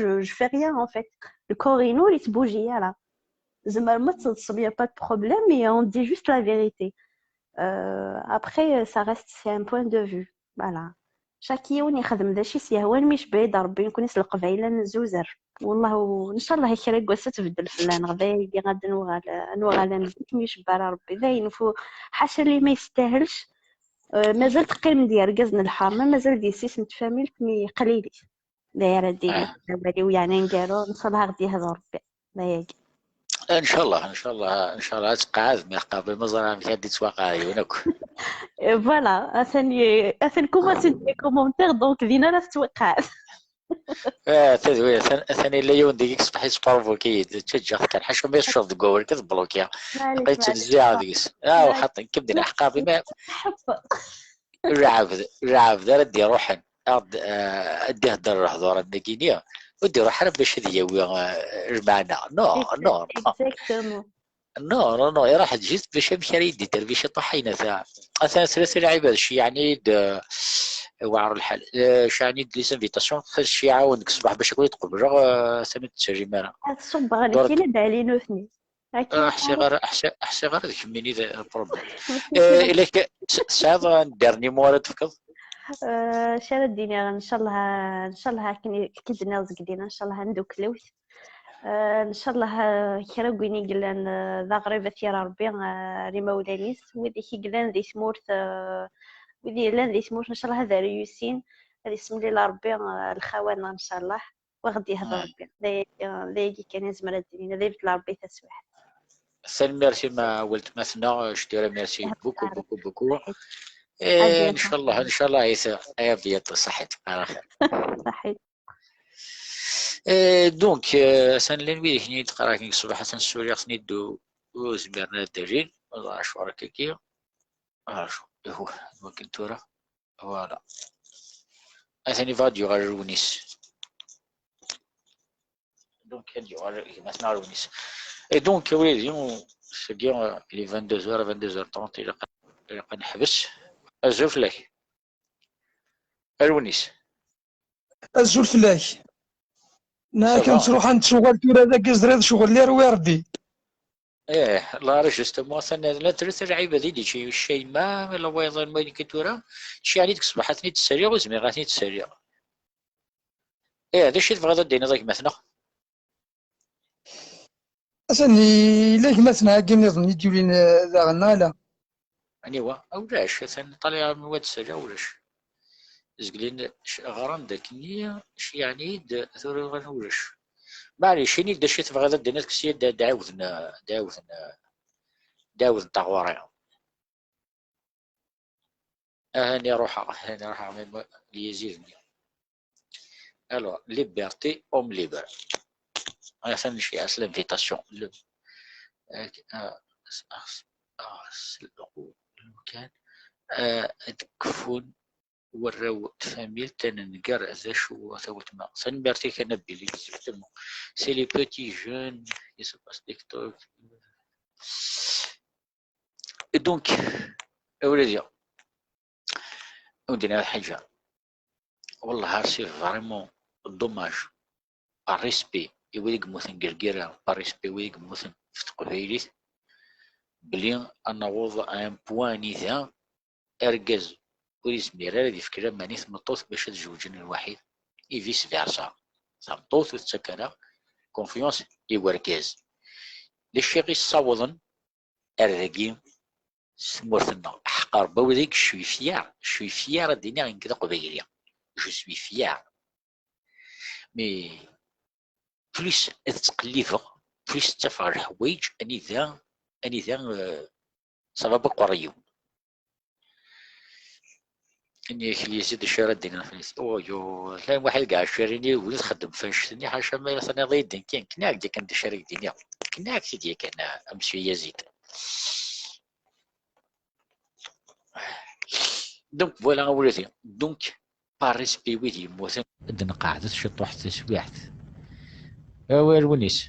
je, je fais rien en fait. Le corps inu ur yettbuji ara. Zemrem ad teḍsem, y a pas de problème, et on dit juste la vérité. Euh, après, ça reste, c'est un point de vue. Voilà. Chaque yiwen yexdem d acu i s-yehwan, mi icebba-yi-d Rebbi, nekkni s Leqbayel ad nezzuzer. Wallah, u-, ncallah kra n wass ad tbeddel fell-aneɣ, d ayagi ad nuɣal, ad nuɣal am zik, mi icebba ara Rebbi. D ayen fu-, ḥaca li ma yestahelx, euh, mazal teqqim d yergazen n lḥerma, mazal d yessi-s n tfamilt, mi yeqlilit. D aya ara d-iniɣ. Ah. D awal-iw, yeɛni, aneggaru, ncallah ad ɣ-d-yehdu Rebbi. D ayagi. Ncallah, ncallah, ncallah ad tqeɛɛed, mi aqerbi ma ẓriɣ amek ad d-ittwaqeɛ yiwen akk. Eh, voilà, atan, atan commencent les commentaires, donc din ara tettwaqeɛɛed. Ah, tadwi, atan, atan yella yiwen deg-i ṣṣbeḥ yesprovoki-yi-d, ttaǧǧaɣ-t kan, ḥaca ma yecceḍ deg wawal kan tblokiɣ. Maɛlic, aql-i maɛlic. Ttezziɛeɣ deg-s. Ah, maɛlic. Xaṭi, kemmel, ḥqabi ma. Ḥepp. Lɛebd, lɛebd ara d-iruḥen, ad, eh, ad d-ihder lehdur am dagini, ur d-iruḥ ara bac ad yawi, eh, lmeɛna. Non, non, non. Exactement. Non, non, non, iruḥ-d juste bac amek ara yi-d-iterbi ciṭuḥ ayen ata. Atan tlata lɛibad, ceyɛen-iyi-d, eh, iweɛer lḥal. Eh, ceyɛen-iyi-d les invitations, ceyɛen-iyi-d deg ṣṣbeḥ bac ad ken-id-qebleɣ, eh, atan ur d-tterim ara. Ad ṣubbeɣ nekkin ad d-ɛli nutni. Akken ah, ḥsiɣ ara, ḥsiɣ, ḥsiɣ ara d kemmini d problème. Eh, ila k-, s-, tesɛiḍ un dernier mot ara d-tefkeḍ? Eh, acu ara d-iniɣ, ncallah, ncallah akken i, akken i d-tenniḍ deg din, ncallah ad ndukklewt. Eh, ncallah, eh, kra n win i yellan, eh, d aɣrib ad t-yerr Rebbi, eh, ar imawlan-is, wid i yellan di tmurt, eh, wid yellan di tmurt, ncallah ad reyusin, ad isemlil Rebbi, eh, lxawa-nneɣ, ncallah. Wa ɣ-d-yehder Rebbi. D ay-, d ayagi kan i nezmer ad d-nini, ad ibeddel Rebbi taswiɛt. Tanemmirt i ma weltma-tneɣ, je te remercie beaucoup, beaucoup, beaucoup. Et ncallah, ncallah, à bientôt, صحيت. Saḥit. Et donc, euh, atan llan wid i ten-id-qqareɣ akken deg ṣṣbeḥ, atan ssuriɣ-ten-id, ur zmiren ad d-rrin. Acuɣer akka-agi? Acu, ihuh, wakken tura. Voilà. Atan yebɣa ad yuɣal Lewnis. Donc, ad yuɣal gma-tneɣ Lewnis. Et donc, oui, c'est bien, euh, il est vingt-deux heures, vingt-deux heures trente, ilaq, ilaq ad neḥbes. Azul fell-ak. A Lewnis. Azul fell-ak. Neɣ akken ttruḥ ad nettuɣal tura dagi, ẓriɣ ccɣel irwi Rebbi. Ih, la, justement, atan la tlata lɛibad i d-ičča Ccayma, la wayeḍ n wayen kan tura, cci ɛni deg ṣṣbeḥ ad ten-id-ssaliɣ, ur zmireɣ ad ten-id-ssaliɣ. Ih, d acu i tebɣiḍ ad d-tiniḍ a gma-tneɣ? Atan yella gma-tneɣ-agi nniḍen i d-yulin, eh, daɣen, neɣ ala? Aniwa? A, ulac, atan ṭṭalaɣ mi wa d-ssaliɣ, ulac. Zeglen, c-, ɣran-d akkenni, ceyɛen-iyi-d, tura ɣer ulac. Maɛlic, ini-d d acu i tebɣiḍ ad d-tiniḍ, kkes-iyi-d ad ɛiwden, ad ɛiwden, ad ɛiwden taɣuri. Ahani ruḥeɣ, ahani ruḥeɣ, mais moi, lyezid-nni. Alors, liberté, homme libre. Atan ceyɛeɣ l'invitation. Le, euh, euh, ah, ah, c'est le, le week-end. Euh, ad kfun warraw n tfamilt, ad nenger d acu a weltma. Tanemmirt-ik a Nabil, exactement. C'est les petits jeunes qui se passent TikTok. Et donc, a wladi, ur d-nniɣ ḥaǧa. Wallah, c'est vraiment dommage. Par respect i wid i yemmuten deg lgirra, par respect i wid i yemmuten ɣef teqbaylit, belli ad naweḍ à un point anida argaz ur yezmir ara ad yefk laman i tmeṭṭut bac ad zewǧen lwaḥid, et vice versa. Tameṭṭut ur tettak ara confiance i wergaz. D acu i ɣ-yessawḍen ar dagi s tmurt-nneɣ? Ḥeqq Rebbi, wid i je suis fier, je suis fier ad d-iniɣ nekk d aqbayli. Je suis fier. Mais plus ad ttqellibeɣ, plus ttafeɣ leḥwayeǧ anida, anida, euh, ça va beaucoup rire. Ini-ak lyezid d acu ara d-iniɣ fell-as. Oh, yo, llan waḥed deg ɛecrin i wid txeddem f annect-nni, ḥaca ma taniḍ-iyi-d nekki, nekni-ak-d yakan d acu ara k-d-iniɣ. Nekni-ak-t-id yakan, a, a monsieur Yazid. Donc, voilà, a wladi. Donc, par respect wid yemmuten, ad nqeɛdet ciṭuḥ taswiɛt. Awal Lewnis.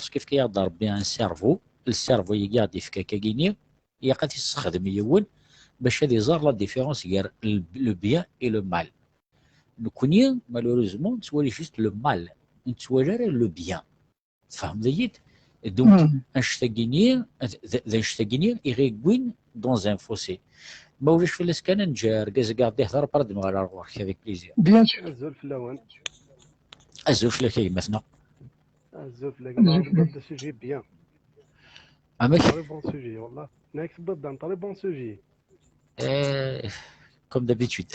parce que yefka-yaɣ-d Rebbi un cerveau, le cerveau-agi i ɣ-d-yefka akkagini, ilaq ad t-yessexdem yiwen bac ad iẓer la différence gar le, le bien et le mal. Nekkni, malheureusement, nettwali juste le mal, ur nettwali ara le bien. Tfehmeḍ-iyi-d? Donc, annect-agini, d, d, d annect-agini i ɣ-yewwin dans un fossé. Ma ulac fell-as kan, ad neǧǧ argaz-agi ad d-ihder, après ad d-nuɣal ar ɣur-k, avec plaisir. Bien sûr. Azul fell-awen. Azul fell-ak a gma-tneɣ. Azul fell-ak. Tewwiḍ-d sujet bien. Amek? Très bon sujet, wallah. Nekk tewwiḍ-d un très bon sujet. Eh, comme d'habitude.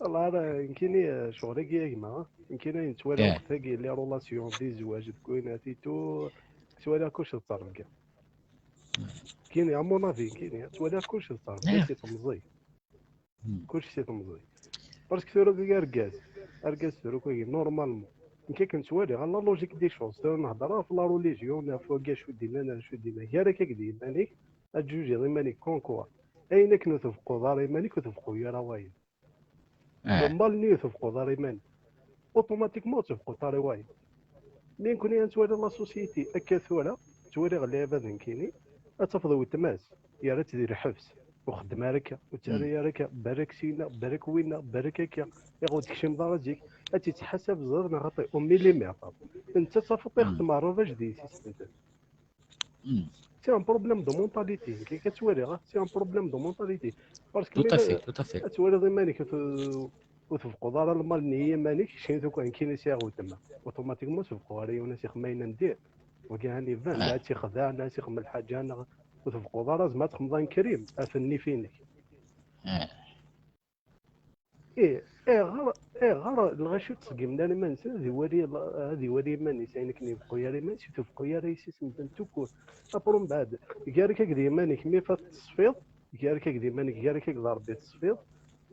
Wallah, ara nekkini, eh, ccɣel-agi a gma. Nekkini nettwali Yeah. lweqt-agi les relations, di zzwaǧ, d kuyenat et tout. Nettwali kullec d ttrebga. Nekkini, à mon avis, nekkini nettwali kullec d ttrebga Yeah. si temẓi. Hmm. Kullec si temẓi. Parce que tura deg argaz, argaz tura kagi, normalement. Nekk akken ttwaliɣ, la logique des choses. Tura nehder ɣef la religion, ɣef wagi acu d-yennan, acu d-yennan. Gar akka d yiman-ik, ad tjujiḍ iman-ik comme quoi. Ayen akken ur tbeqquḍ ara iman-ik, ur tbeqqu ara wayeḍ. Le mal-nni ur tebqquḍ ara iman-ik. Automatiquement ur tebqquḍ ara i wayeḍ. Mi nekkni ad nettwali la société akka tura, ttwaliɣ lɛibad nekkini, ad tafeḍ weltma-s yerra-tt di lḥebs, ur xeddem ara akka, ur ttara ara akka, barek sina, barek winna, barek akka, iɣ ur d-tekcimeḍ ara zik, ad tt-ittḥasab ẓriɣ neɣ xaṭi, au millimètre. Netta tafeḍ ixeddem rrabaj di yessi-s. C'est un problème de mentalité. Kika ttwaliɣ, c'est un problème de mentalité. Parce que Tout à fait, tout à fait. Ad twaliḍ iman-ik ur t- ur tebqquḍ ara lmal-nni i yiman-ik, keččini tukan kini sɛiɣ weltma. Automatiquement ur tebqquḍ ara yiwen ad s-ixem ayen n dir. Wagi hani iban, neɣ ad tt-ixdeɛ, neɣ ad s-ixem lḥaǧa, neɣ ur tebqquḍ ara, zma ad txemmeḍ ayen krim, af nnif-inek. Ah. Ih, ayɣer, ayɣer lɣaci ur ttṣeggimen ara iman-nsen ad iwali, ad iwali iman-is ayen akken yebqu ara iman-is, ur tebqu ara yessi-s n tukur. Après mbeɛd, gar-ik akked yiman-ik, mi fa tesfiḍ, gar-ik akked yiman-ik, gar-ik akked Ṛebbi tesfiḍ,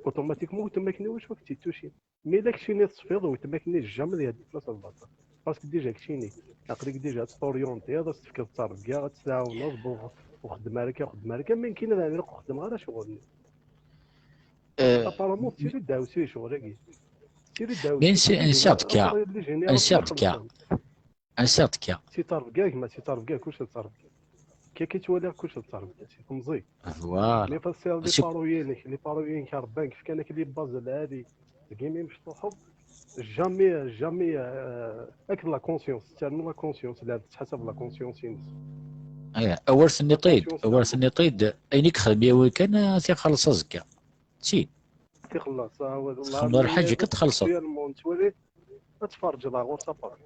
automatiquement weltma-k-nni wacu ak-tt-ittucin. Mi la keččini tesfiḍ, weltma-k-nni jamais ad yehdi fell-as lbaṭel. Parce que déjà keččini, aql-ik déjà ad t-torientiḍ, ad s-tefkeḍ ttrebga, ad t-tɛawneḍ, bon, ur xeddem ara akka, ur xeddem ara akka, mi nekkini ad ɛni ur xeddmeɣ ara ccɣel-nni. Euh, Apparemment, d tili ddaɛwessu i ccɣel-agi. D tili ddaɛwessu. Mais nsi-, nsiɣ-d kya. Nsiɣ-d kya. Nsiɣ-d kya. Si ttrebga, gma, si ttrebga, kullec d ttrebga. Kya ki ttwaliɣ kullec d ttrebga, si temẓi. Voilà. Mi tessiḍ les parents-inek, les parents-inek rebban-k, fkan-ak les bases lɛali. Deg imi mecṭuḥeḍ, jamais, jamais, euh, akked la conscience, ternu la conscience, la tettḥasab la conscience-ines. Aya, awer tenniḍ-id, awer tenniḍ-id, ayen i yexdem yiwen kan, ad t-ixelleṣ azekka. Si. Tixelleṣ, ah, wa-, Txedmeḍ lḥaǧa kan txellṣeḍ. Actuellement, nettwali, ad tferǧeḍ ɣur-s après.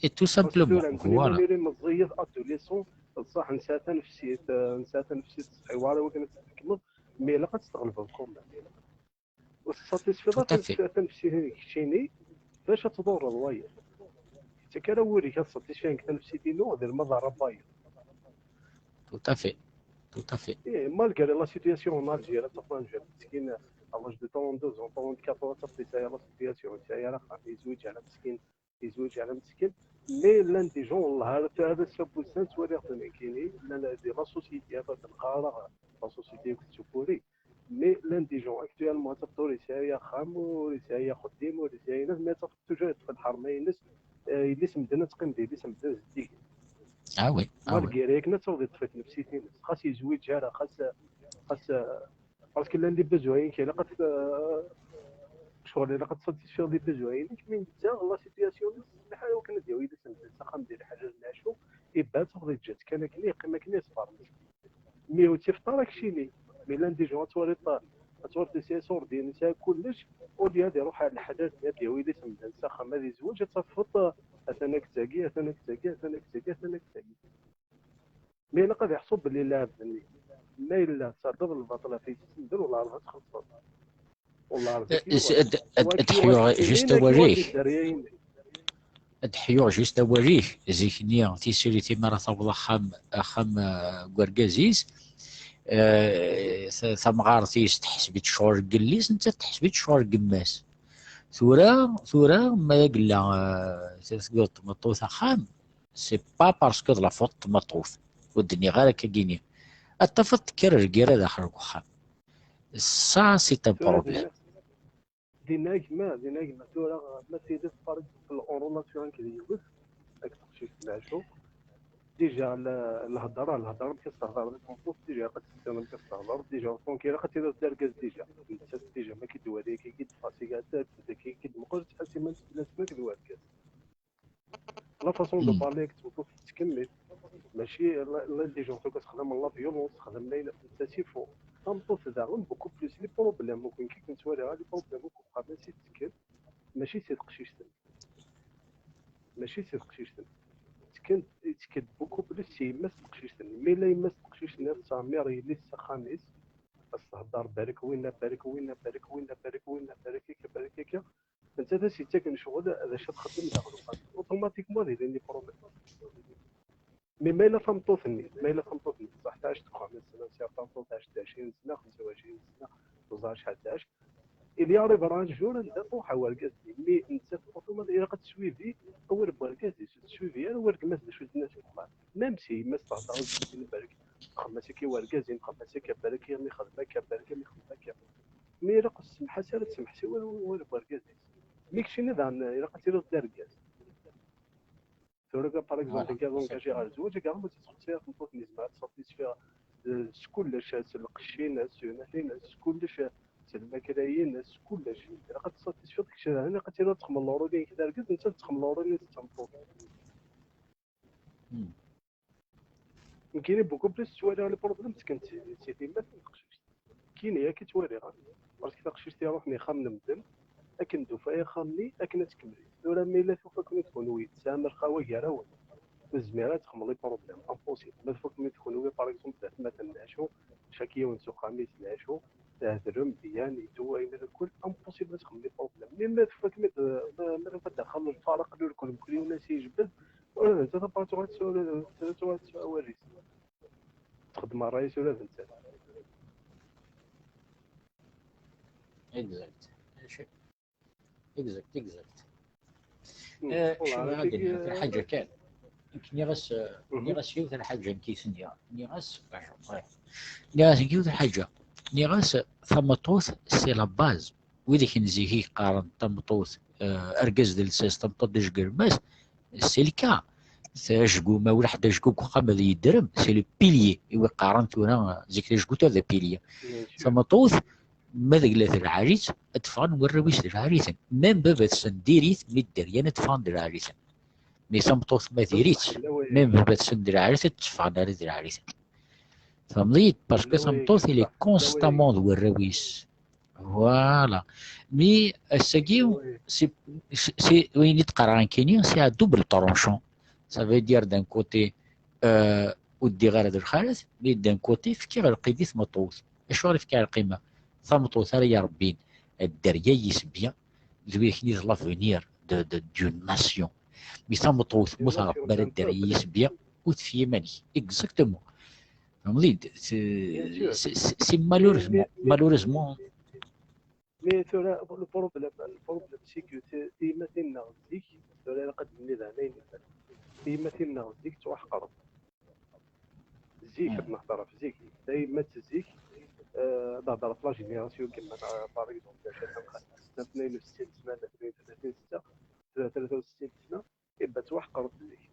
Et tout simplement, Tura, nekkni voilà. Nili meẓẓiyit, adolescent, d ṣṣaḥ, nesɛa tanefsit, eh, nesɛa tanefsit, ṣṣeḥ, iwara wakken ad tt-tḥekmeḍ, mais ilaq ad tt-tɣelbeḍ quand même. Ur tessatisfiḍ Tout à fait. Tanefsit-inek keččini, bac ad tḍurreḍ wayeḍ. Yettak ara wul-ik ad ssatisfiɣ deg tanefsit-inu, d lmaḍ ara n wayeḍ. Tout à fait. Tout à fait. Eh, malgré la situation en Algérie, ad tafeḍ Algérie, meskin, à l'âge de trente-deux ans, trente-quatre ans, ad tafeḍ yesɛa la situation, yesɛa ara axxam, yezwiǧ ara meskin, yezwiǧ ara meskin. Mais llan des gens, والله, ar, ar ass-a n wussan, ttwaliɣ-ten nekkini, llan di la société, ad tenqer la société akked tkuri. Mais llan des gens, actuellement, ad tafeḍ ur yesɛi axxam, ur yesɛi axeddim, ur yesɛi ayen, mais ad tafeḍ toujours yeṭṭef lḥerma-ines, eh, yelli-s medden ad teqqim d yelli-s medden zeddigen. Ah oui, ah oui. Malgré akken ad tafeḍ yeṭṭef-it nefsit-ines. Xas yezwiǧ ara, xas, xas, parce que llan les besoins-inek, ilaq ad t-, ccɣel ilaq ad tessatisfiḍ les besoins-inek, mais netta, la situation-ines, tesmaḥ ara wakken ad yawi yelli-s medden s axxam di leḥrir n leɛcu, iban ad tafeḍ yeǧǧa-tt kan akken, yeqqim akken, yeṣber. Mais ur tt-ifeḍ ara keččini. Mais llan des gens ad twaliḍ, ad twaliḍ yesɛa iṣurdiyen, yesɛa kullec, au lieu ad iruḥ ar leḥlal, ad yawi yelli-s medden s axxam, ad yezweǧ, ad tafeḍ, atan akked tagi, atan akked tagi, atan akked tagi, atan akked tagi. Mais ilaq ad iḥṣu belli lɛebd-nni, ma yella tserdeḍ lbaṭel ɣef yessi-s medden, wala ad txellṣeḍ. Wala ad Eh, is-, ad, ad, ad ḥyuɣ juste awal-ik. Ad ḥyuɣ juste awal-ik, zik-nni, tisiri-, mi ara taweḍ axxam, axxam, eh, n urgaz-is, eh, ta-, tamɣart-is tḥesb-itt ccɣel n yelli-s, nettat tḥesb-itt ccɣel n yemma-s. Tura, tura, ma yella, eh, tewweḍ tmeṭṭut axxam, c'est pas parce que d la faute n tmeṭṭut. Ur d-nniɣ ara akka-gini. Ad tafeḍ tekker lgirra daxel n uxxam. Ça, c'est un problème. Dinna gma, dinna gma, tura ma tiliḍ par exemple en relation akked yiwet, akked teqcict n leɛcu, déjà la-, lhedra, lhedra amek ad s-tehder d tmeṭṭut, déjà ilaq ad tessineḍ amek ad s-tehder, déjà donc ilaq ad tiliḍ d argaz déjà, nettat déjà ma k-id-twali akka, k-id-tfasi, akka, k-id-meqqer, tettḥassi ma tella tma akked urgaz. La façon de parler avec tmeṭṭut tettkemmil. Mačči la, la, des gens tura ssexdamen la violence, ssexdamen ayen, c'est faux. Tameṭṭut daɣen beaucoup plus les problèmes, ur ken-, kik nettwali ɣer les problèmes akk uxxam-is i tettkel, mačči si teqcict-nni. Mačči si teqcict-nni. Tettkel, tettkel beaucoup plus si yemma-s teqcict-nni. Mi la yemma-s teqcict-nni ad tettɛemmir yelli-s s axxam-is, ad s-thedder barek winna, barek winna, barek winna, barek winna, barek akka, barek akka. Nettat ad s-yettaken ccɣel d acu ad txeddem daxel uxxam. Automatiquement ad ilin les problèmes. Mais ma yella tameṭṭut-nni, ma yella tameṭṭut-nni, bṣaḥ tɛac deg uxxam, sna sya tameṭṭut tɛac ɛecrin sna, xemsa u ɛecrin sna, ur ẓer acḥal tɛac. Il y arrivera un jour anda truḥ ar wergaz-nni, mais nettat automatiquement ilaq ad teswivi awal n wergaz-is, ur teswivi ara awal n gma-s d acu d-tenna seg uxxam. Même si yemma-s tehder-as-d, barek, xdem-as akka i wergaz-im, xdem-as akka, barek mi xdem akka, barek mi xdem akka. Mi ilaq ur tsemmeḥ-as ara, ad tsemmeḥ s wawal, wawal n wergaz-is. Mi keččini daɣen ilaq ad tiliḍ d argaz. Tura, par exemple, voilà, nekk ad engagiɣ ɣer zzwaǧ, akka ma tettxeṣṣireḍ tmeṭṭut-nni, zemreɣ ad tt-satisfiɣ, eh, s kullec, s lqecc-ines, s unat-ines, s kullec, s lmakla-ines, s kullec. Ilaq ad tt-satisfiḍ kečč, ilaq ad tiliḍ txemmleḍ le rôle-inek d argaz, nettat txemmel le rôle-ines d tameṭṭut. Hmm. Nekkini beaucoup plus ttwaliɣ les problèmes ttekken si, si tiyemmatin n teqcict. Nekkini akka ttwaliɣ, ah. Parce que taqcict iruḥen ixxamen n medden, akken d-tufa ixxamen-nni, akken ad tkemmel. Tura ma yella tufa-ken-id kenwi tesɛam lxawa gar-awen, ur tezmir ad txemmel les problèmes, impossible. Ma tufa-ken-id kenwi, par exemple, d atmaten n leɛcu, chaque yiwen s uxxam-is leɛcu, thedrem, byan, yeddu, ayen ad kul, impossible ad txemmel les problèmes. Mais ma tufa-kem-id, ma, ma tufa-d axxam n lfaraq, lulkul mkul yiwen ad s-yejbed, ula d nettat après tuɣal tesɛa, ula d nettat tuɣal tesɛa awal-is. Txeddem ṛṛay-is ula d nettat. Exact. Exact, exact. Hmm. Eh, voilà, kecmeɣ ad d-iniɣ lḥaǧa kan. Nekk nniɣ-as, eh, nniɣ-as yiwet n lḥaǧa nekk i s-nniɣ. Nniɣ-as, nniɣ-as nekk yiwet n lḥaǧa. Nniɣ-as, tameṭṭut, c'est la base. Wid akken zik i yeqqaren tameṭṭut, eh, argaz d lsas, tameṭṭut d ajgu n gma-s, c'est le cas. Ajgu, ma ulaḥ d ajgu deg uxxam ad yedrem, c'est le pilier. I wi qqaren tura, eh, zik tajgut d pilier. Bien sûr. Tameṭṭut, ma d lɛali-tt, ad d-ffɣen warraw-is d lɛali-ten. Même baba-tsen diri-t, mi dderyan ad d-ffɣen d lɛali-ten. Mais tameṭṭut ma diri-tt, même baba-tsen d lɛali-t, ad d-ffɣen ara d lɛali-ten. Tfehmeḍ-iyi-d? Parce que tameṭṭut, il est constamment d warraw-is. Voilà. Mais ass-agi, c'est, c'est, c'est, wayen i d-qqareɣ nekkini, c'est à double tranchant. Ça veut dire d'un côté, euh, ur ddiɣ ara d lxalat, mais d'un côté, fkiɣ lqima i tmeṭṭut. Acuɣer i fkiɣ lqima? Tameṭṭut ara irebbin dderya-is bien, d wi akken i d l'avenir de, de, d'une nation. Mais tameṭṭut, ma ur tṛebbi ara dderya-is bien, ur teffi iman-ik. Exactement. Tfehmeḍ-iyi-d? C'est, c'est, c'est, c'est malheureusement, malheureusement. Mais tura, le problème, le problème, c'est que ti-, tiyemmatin-nneɣ zik, tura ilaq ad d-nini daɣen ayen yellan. Tiyemmatin-nneɣ zik ttwaḥqrent. Zik, ad nehder ɣef zik. Tayemmat zik, eh, ad nehder ɣef la génération n yemma-tneɣ, par exemple, sna tnayen u settin sna, tnayen u tlatin sna, tlata u settin sna, iba ttwaḥqrent zik.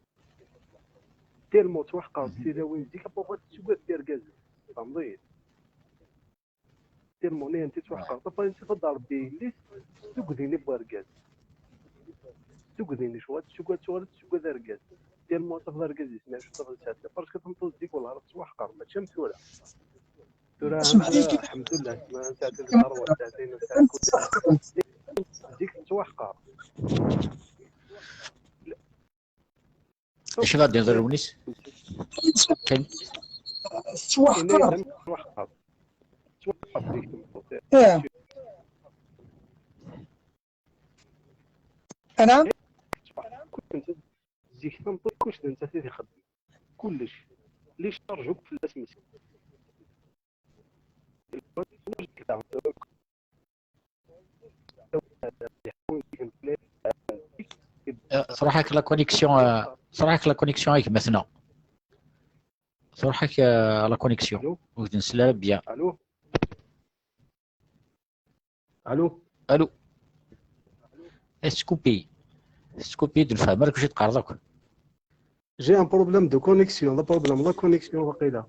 Tellement ttwaḥqrent tilawin zik, à peu près tettugad tirgazen. Tfehmeḍ-iyi? Tellement nni-, nni tettwaḥqer. Ṭafa nni tafad Rebbi yelli-s, s tugdi-nni n wergaz. S tugdi-nni, cwa tessugad tuɣal tessugad argaz. Tellement tafad argaz yesɛa cwiṭ n sɛedda. Parce que tameṭṭut zik, wallah, tettwaḥqer, mačči am tura. Tura, tura, alḥemdullah, ma nesɛa tura ṛebɛa saaɛtin, nesɛa zik tettwaḥqer. Acu i ɣ-d-yenniḍ Lewnis? Kan tettwaḥqer. Tettwaḥqer. Tettwaḥqer zik tameṭṭut. Eh. Ana? Zik tameṭṭut kullec d nettat i t-ixeddmen. Kullec. Les charges akk fell-as meskin. Eh, truḥ-ak la connexion, eh, truḥ-ak la connexion a gma-tneɣ. Truḥ-ak, eh, la connexion. Allô? Ur k-d-nsel ara bien. Allô? Allô? Allô? Tettkupi. Tettkupi, ur d-nefhem ara acu i d-teqqareḍ akk. J'ai un problème de connexion, le problème, la connexion, waqila.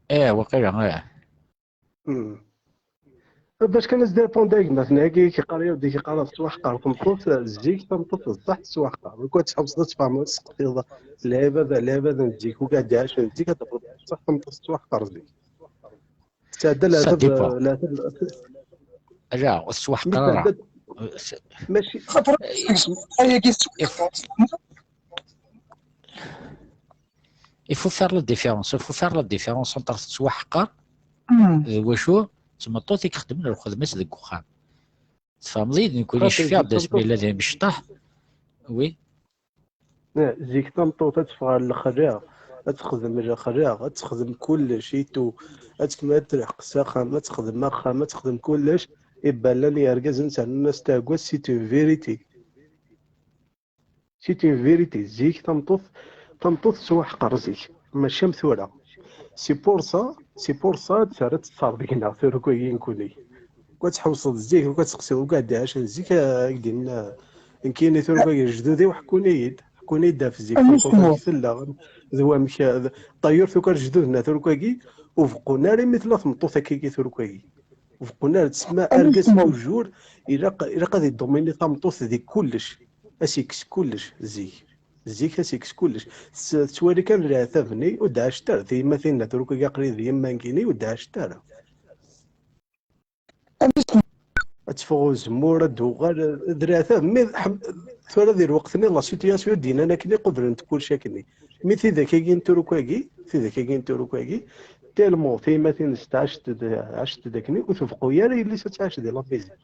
Eh, waqila, eh. Hmm. Bac kan as-d-répondre a gma-tneɣ-agi, yeqqar-iyi-d, yeqqar tettwaḥqer tmeṭṭut, zik tameṭṭut d ṣṣeḥ tettwaḥqer. Lukan tḥebseḍ ad tfehmeḍ, ad tseqsiḍ lɛibad, lɛibad n zik, ugaɛ d-iɛacen zik, ad tafeḍ ṣṣeḥ tameṭṭut tettwaḥqer zik. Tesɛedda Ça leɛtab, dépend. Leɛtab. Ala, ur tettwaḥqer ara. Mačči. Ayagi tettwaḥqer. Il faut faire la différence. Il faut faire la différence entre tettwaḥqer d wacu d tmeṭṭut i ixeddmen lxedma-s deg uxxam. Tfehmeḍ-iyi-d? Nekkini cfiɣ-d asmi yella d imecṭaḥ. Oui. Zik tameṭṭut ad teffeɣ ɣer lexla, ad texdem lexla, ad texdem kullec, itu, ad tkemmel ad telḥeq s axxam, ad texdem axxam, ad texdem kullec. Iballan yergazen tternun-as taɛegga, c'est une vérité. C'est une vérité. Zik tameṭṭut, tameṭṭut tettwaḥqer zik, mačči am tura. C'est pour ça, c'est pour ça, terra tettṣar deg-neɣ turuk-agi nkuni. Wa tḥewṣeḍ zik, wa tseqsiḍ, wa d-ɛac zik, ak-d-inna, nekkini turuk-agi, lejdud-iw ḥekkun-iyi-d, ḥekkun-iyi-d ɣef zik, tameṭṭut-agi tella, d wamek, d, ṭayyur tukar lejdud-nneɣ turuk-agi, ur beqqun ara imi tella tmeṭṭut akkagi turuk-agi. Ur beqqun ara, tsemma argaz toujours, ilaq, ilaq ad idomini tameṭṭut di kullec, ad s-ikkes kullec zik. Zik ad s-ikkes kullec. Tettwali kan leɛtab-nni, ur d-ɛacet ara. Tiyemmatin n turuk-agi aql-i d yemma-nkini, ur d-ɛacet ara. Ad teffeɣ uzemmur, ad d-uɣal, d leɛtab. Mi ḥem-, tura di lweqt-nni, la situation d-yennan akken i qublent kullec akkenni. Mi tidak-agi n turuk-agi, tidak-agi n turuk-agi, tellement tiyemmatin-nsent ɛacent-d, ɛacent-d akkenni, ur tbeqqu ara yelli-s ad tɛac di la maison.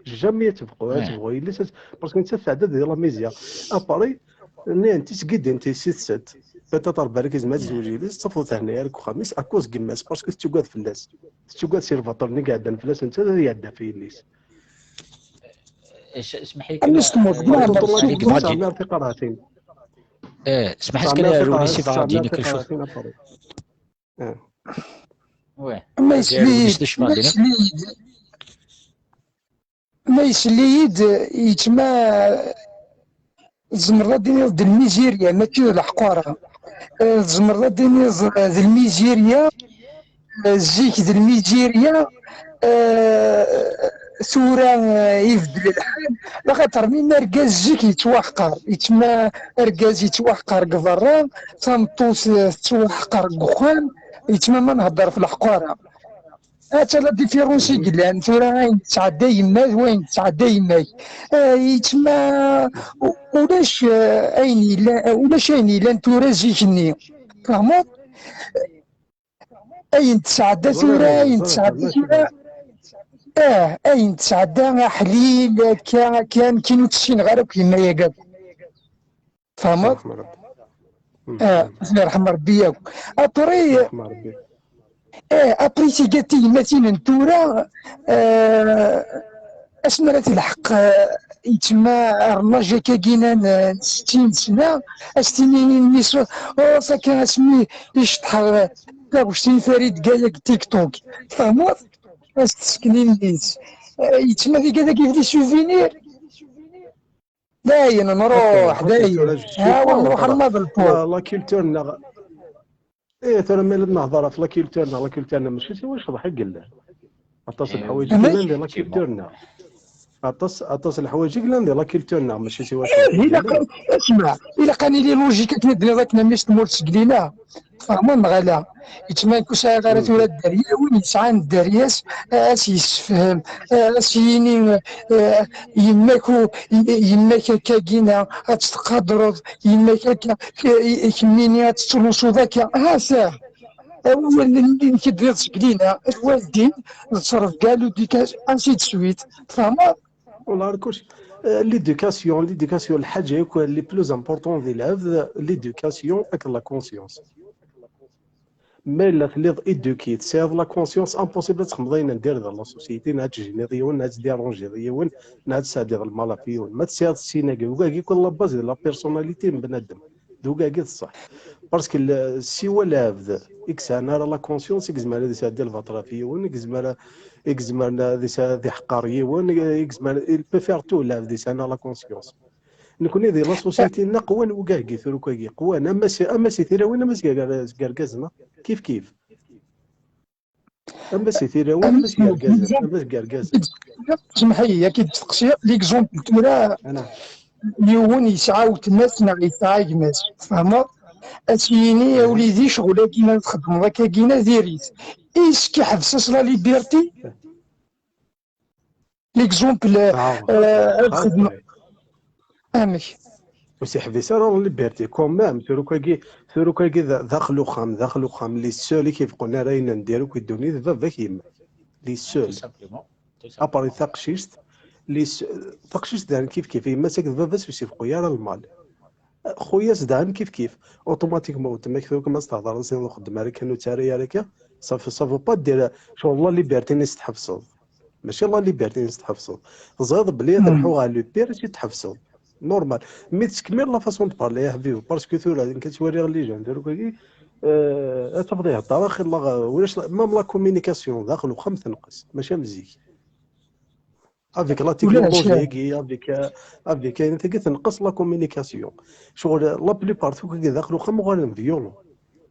Jamais ad tebqu, ad tebɣu yelli-s, parce que nettat tɛedda di la misère. Après, nnan tisgidin ti si tsett. Peut-être balak izmer ad tezweǧ yelli-s, tafeḍ tehna-ya deg uxxam-is, à cause n yemma-s, parce que tettugad fell-as. Tettugad si lbaṭel-nni i iɛeddan fell-as, nettat ad iɛedda ɣef yelli-s. Smeḥ-iyi kan. Am yestemmer, deg leɛmer, Tesɛa tiqerɛatin. Eh, smeḥ-as kan, rwel-iyi si Ferɛadin, quelque chose. Ma yesli-yi-d, ma yesli-yi-d, ma yesli-yi-d, yettma, tzemreḍ ad d-tiniḍ d lmizirya, mačči d leḥqura. Eh, tzemreḍ ad d-tiniḍ d lmizirya, eh, zik d lmizirya, eh, tura, eh, ibeddel lḥal. Laxaṭer mi argaz zik yettwaḥqer, yettma argaz yettwaḥqer deg berra, tameṭṭut, eh, tettwaḥqer deg uxxam, yettma ma nhedder ɣef leḥqura. Atta la différence i yellan, tura ayen tesɛedda yemma d wayen tesɛedda yemma-k. Eh, yettma, u-, ulac, eh, ayen yellan, ulac ayen yellan tura zik-nni. Tfehmeḍ? Ayen tesɛedda tura, ayen tesɛedda tura. Ah, ayen tesɛedda aḥlil, akka, akka, nekkin ur tt-ssineɣ ara akk yemma-agi akk. Tfehmeḍ? Ah, yerḥem Rebbi yakk. Après, eh, après tiga tiyemmatin n tura, eh, asmi ara telḥeq, eh, yettma ar laj akkagina n, n settin sna, ad s-tini mmi-s, oh, sakin asmi i ceṭḥeɣ, eh, taɣect n Farid Gaya deg TikTok. Tfehmeḍ? Ad s-tesken i mmi-s. Eh, yettma tiga dagi d les souvenirs. Dayen nruḥ, dayen. Ha, nruḥ alma d lpur. La culture-nneɣ. Ih, tura mi la nehḍer ɣef la culture-nneɣ, la culture-nneɣ mačči siwa ccḍeḥ i yellan. Aṭas n lḥwayeǧ i yellan di la culture-nneɣ. Aṭas, aṭas n lḥwayeǧ i yellan di la culture-nneɣ, mačči siwa ccḍeḥ i yellan. Isma, ilaq ad nili logique akken i d-tenniḍ akken a mmi-s n tmurt seg lila. Tfehmeḍ neɣ ala? Yettma ur sɛiɣ ara tura dderya, win yesɛan dderya-s, a s-yessefhem, a s-yini, eh, yemma-k u-, yemma-k akkagina, ad tt-tqadreḍ, yemma-k akka, k-, kemmini ad tettlusuḍ akka. Ha sa, awal-nni i d-tenniḍ seg lila, lwaldin, d ttrebga, l'éducation, ainsi de suite. Tfehmeḍ? Wala, ar kullec, eh, l'éducation, l'éducation, lḥaǧa yakk les plus important di lɛebd, l'éducation akked la conscience. Ma yella telliḍ éduqué, tesɛiḍ la conscience, impossible ad txedmeḍ ayen n diri di la société, neɣ ad tejjniḍ yiwen, neɣ ad tdiranjiḍ yiwen, neɣ ad tesɛeddiḍ lmal ɣef yiwen. Ma tesɛiḍ sin-agi, wagi yakk la base de la personnalité n bnadem. D wagi d ṣṣeḥ. Parce que le, siwa lɛebd i yesɛan ara la conscience, i yezmer ad isɛeddi lbaṭel ɣef yiwen, i yezmer, i yezmer ad isɛ-, ad iḥqer yiwen, i yezmer, il peut faire tout, lɛebd yesɛan la conscience. Nekni di la société-nneɣ qwan wugagi, turuk-agi, qwan, ama si, ama si tilawin, ama si gar-, gar-, gargazen, kif kif. Ama si tilawin, ama si gargazen, ama si gargazen. Semḥ-iyi, akka i d-steqsiɣ, l'exemple tura, yiwen yesɛa weltma-s neɣ yesɛa gma-s, tfehmeḍ? Ad s-yini, a wlidi, ccɣel-agi ma txeddmeḍ akkagina, diri-t. Est-ce que iḥbes-as la liberté? L'exemple, euh, ad xedmeɣ. Amek? Ur s-iḥbis ara la liberté, quand même, turuk-agi, turuk-agi d, daxel uxxam, daxel uxxam, les seuls i k-ibeqqun ara ayen n diri akk i ddunit, d baba-k, yemma-k. Les seuls. Après taqcict, les se-, taqcict daɣen kif kif, yemma-s akked baba-s ur s-ibeqqu ara lmal. Xuya-s daɣen kif kif. Automatiquement, weltma-k tura ma s-tehḍeṛ-as, ur xeddem ara kan, ur ttara ara akka, ça fait, ça veut pas dire, ccɣel la liberté-nni s-tḥebseḍ. Mačči la liberté-nni s-tḥebseḍ. Teẓriḍ belli ad lḥuɣ ɣer le pire, si tḥebseḍ. Normal. Mi tettkemmil la façon de parler, a ḥbibi, parce que tura, nekk ad ttwaliɣ les jeunes, turuk-agi, Euh, ad tafeḍ ihedder axir, la, ulac la, même la communication daxel uxxam tenqes, mačči am zik. Avec la technologie-agi, avec, euh, avec ayen tagi tenqes la communication. Ccɣel, la plupart tukki daxel uxxam uɣalen violent.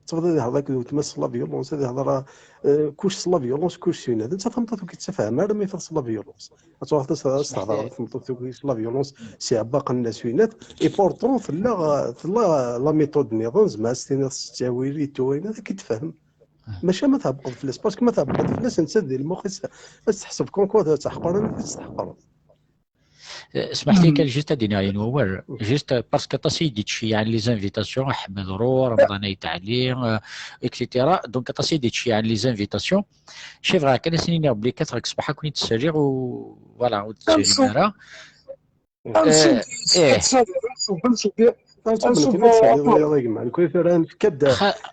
Tafeḍ ad ihder akked weltma-s s la violence, ad ihder, euh, kuc s la violence, kuc s winna. Netta tameṭṭut ur k-yettafham ara mi tafeḍ s la violence. Ad truḥeḍ ad s-, ad s-tehder ɣer tmeṭṭut tuki s la violence, s iɛebbaqen n la swinat. Et pourtant, tella, tella la méthode nniḍen, zeɛma ad s-tiniḍ s ttawil, i ttawil, ad k-tefhem. Maca ma tɛebbqeḍ fell-as, parce que ma tɛebbqeḍ fell-as, netta di lmux-is ad s-teḥseb comme quoi d taḥqer, ad s-teḥqer. Euh, اسمح لي كان juste ad d-iniɣ yiwen wawal, juste parce que aṭas i d-yettceyyiɛen les invitations, Ḥmed Ru, Remḍan Ayt Ɛli, euh, et cetera. Donc aṭas i d-yettceyyiɛen les invitations. C'est vrai, kan ad sen-iniɣ belli kkateɣ deg ṣṣbeḥ ad ken-id-ssaliɣ u voilà, ur d-tettalim ara. Anṣub, eh. Anṣub, Anṣub, Anṣub, nekk ad tesɛiḍ wiyaḍ a gma. Nekk tura nefka-d,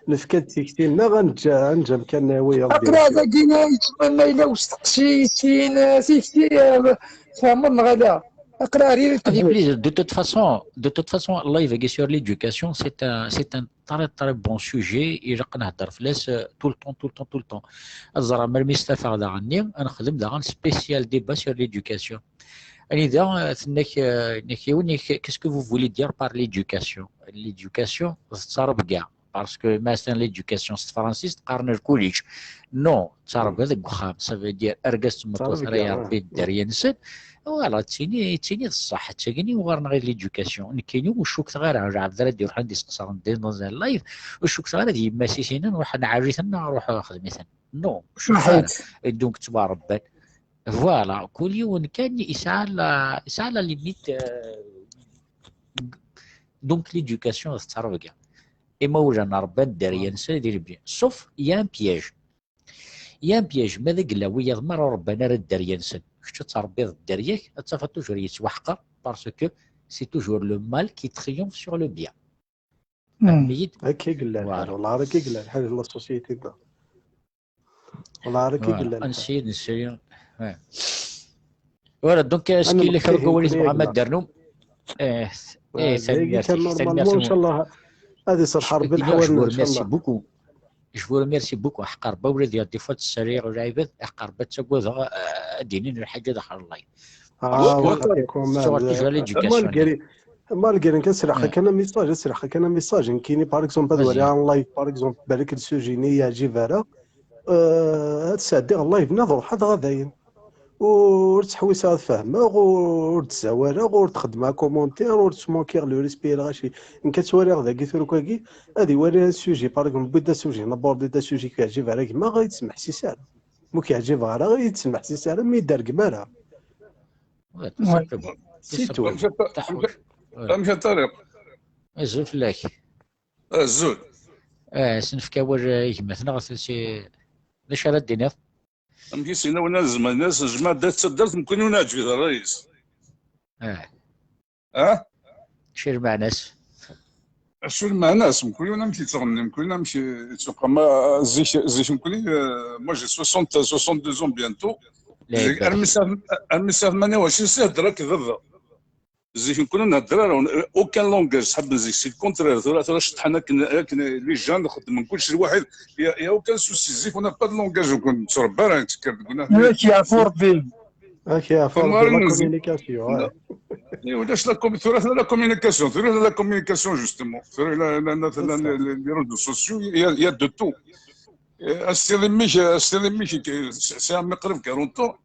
nefka-d tikti-nneɣ, ad neǧǧ, ad neǧǧ amkan i wiyaḍ. Aql-aɣ dagi yettmanna yella usteqsi, sin, tikti, eh, tfehmeḍ neɣ ala? Aql-aɣ riri. Allez, please, de toute façon, de toute façon, live sur l'éducation, c'est un, c'est un très, très bon sujet. Ilaq ad nehder fell-as, euh, tout le temps, tout le temps, tout le temps. Ad ẓreɣ melmi stafeɣ daɣenni, ad nexdem daɣen spécial débat sur l'éducation. Anida, euh, tenna-k, euh, tenna-k yiwen, qu'est-ce que vous voulez dire par l'éducation? L'éducation, d ttrebga. Parce que, مثلا, l'éducation s tefransist qqaren le collège. Non, ttrebga deg uxxam. Ça veut dire, argaz d tmeṭṭut ara irebbi dderya-nsen. Voilà, ttini, ttini d ṣṣeḥ. D tagini uɣur-neɣ i l'éducation. Nekkini ur cukteɣ ara, lɛebd ara d-iruḥen ad d-iseqsaren dans un live, ur cukteɣ ara d yemma-s i s-inan, ruḥ nɛerri-ten neɣ ruḥ xdem-iten. Non, ur cukteɣ ara. Et donc, ttwarebban. Voilà, kul yiwen kan yesɛa la, yesɛa la limite, euh, donc l'éducation d ttrebga. Imawlan rebban dderya-nsen ad irebbi. Sauf, il y a un piège. Il y a un piège. Ma d agella wiyaḍ merra ur rebban ara dderya-nsen, kečč ad tṛebbiḍ dderya-k, ad tafeḍ toujours yettwaḥqer, parce que c'est toujours le mal qui triomphe sur le bien. Fehmit? Akka i yella lḥal, wallah akka i yella lḥal di la société-nneɣ. Voilà, ad nessayed. Voilà, donc, est-ce qu'il y a kra n wawal i tebɣam ad d-ternum? Eh, eh, tanemmirt-ik, tanemmirt-nwen. Inchallah, ad iṣelḥ Rebbi leḥwal-nneɣ, inchallah. Je vous remercie beaucoup. Ḥqar ba ula d des fois ttserriɣ lɛibad, ḥqar ba ttagadeɣ, eh, ad d-inin lḥaǧa daxel live. Malgré nekk ad sriɣ kan un message, ad sriɣ kan un message, nekkini, par exemple, ad waliɣ un live, par exemple, balak le sujet-nni yeɛǧib ara, euh, ad sɛeddiɣ live-nni ad ruḥeɣ dɣa dayen. Ur ttḥewwiseɣ ad fehmeɣ, ur d-ssawaleɣ, ur d-xeddmeɣ commentaire, ur ttmankiɣ le respect i lɣaci. Nekk ad ttwaliɣ dagi turuk-agi, ad iwali un sujet, par exemple, wwiɣ-d un sujet, naborde-d un sujet ur k-yeɛǧib ara gma, ur yi-d-smeḥsis ara. Ma ur k-yeɛǧib ara, ur yi-d-smeḥsis ara, ma ur yi-d-tergem ara. C'est tout. Amek a Ṭariq? Azul fell-ak. Azul. Eh, ad s-nefk awal i gma-tneɣ, d acu ara d-tiniḍ? Amek i s-yenna winna, nezmer-as nejmeɛ-d taddart, mkul yiwen yeɛǧeb-it ṛṛay-is. Eh. Ah? Acu lmeɛna-s? Acu lmeɛna-s? Mkul yiwen amek yettɣenni, mkul yiwen amek yettwaqqar. Ma zik, zik mkul, euh, moi j'ai soixante, soixante-deux ans bientôt. Zik, armi sɛiɣ, armi sɛiɣ tmanya u ɛecrin sna, hedreɣ akked baba. Zik nekkni ur nhedder ara, aucun langage, ṣḥab n zik, c'est le contraire. Tura, tura ceṭṭḥen akken, akken les jeunes xeddmen kullec lwaḥid. Il y a, il y a aucun souci. Zik, on n'a pas de langage, ur nettrebba ara, nettekker deg unafag. Ad k-yeɛfu Rebbi. Ad k-yeɛfu Rebbi, la communication. Ulac la com-, tura tella la communication, tura la communication, justement. Tura la, la, la, la, les réseaux sociaux, il y a, il y a de tout. Ass-nni mmi-k, ass-nni mmi-k, c'est un mec qrib quarante ans.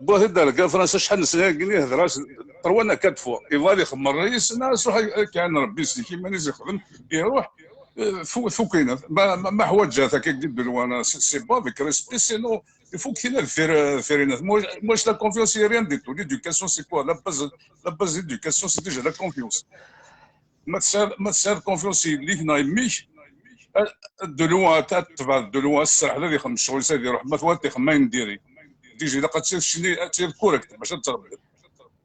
Bwa-t-id ar Fransa, acḥal n sna-agi i hedreɣ-as, trois neɣ quatre fois. Iḍal ixemmer ṛṛay-is, nna-as ruḥ ad k-iɛin Rebbi, isellek iman-is, ixdem, iruḥ, eh, fu-, fukin. Ma, ma, ma ḥwaǧat akka, de loin, c'est, c'est bon, avec respect, sinon, il faut que tina deffir, eh, deffir-inet. Moi, moi, la confiance, c'est rien du tout. L'éducation, c'est quoi? La base, la base de l'éducation, c'est déjà la confiance. Ma tesɛiḍ, ma tesɛiḍ confiance i yelli-k neɣ i mmi-k, de loin, ad tebɛed de loin, ad tserḥeḍ ad ixdem ccɣel-is, ad iruḥ, ma twalaḍ ixdem ayen diri. Déjà, ilaq ad tt-, ad tt-, ad tt-, correct, bac ad tṛebbiḍ.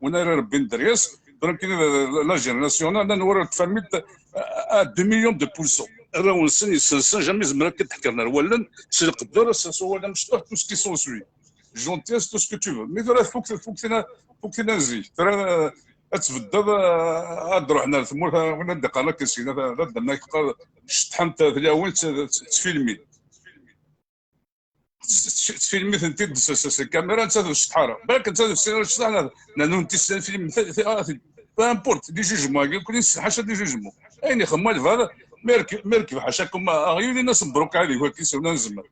Win ara irebbin dderya-s, tura nekkini, la, la génération-a, llan warraw n tfamit à, à deux millions de pulsions. Arraw-nsen, yessensen, jamais zemren ad k-id-ḥekren ar wallen, s lqedder, s, s wawal amecṭuḥ, tout ce qui s'ensuit. Gentillesse, tout ce que tu veux. Mais tura tfuk, tfuk tina, tfuk tina n zik. Tura, Ad tbeddeḍ, eh, ad d-ruḥen ar tmurt, eh, win ad d-iqqaren akken syin, ad d-rren ak teqqar ceṭṭḥent tlawin, tt-, tt-, ttfilmin. Ttfilmit-tent-id s, s, s lkamira, netta d usetḥara. Balak netta d usetḥara, neɣ nunti s film, peu importe, des jugements, agi nekkni nesseḥaca des jugements. Ayen ixemma lbar, ma yerkeb, ma yerkeb ḥacakum aɣyul, in-as mbruk ɛad iwaki s wala nezmer.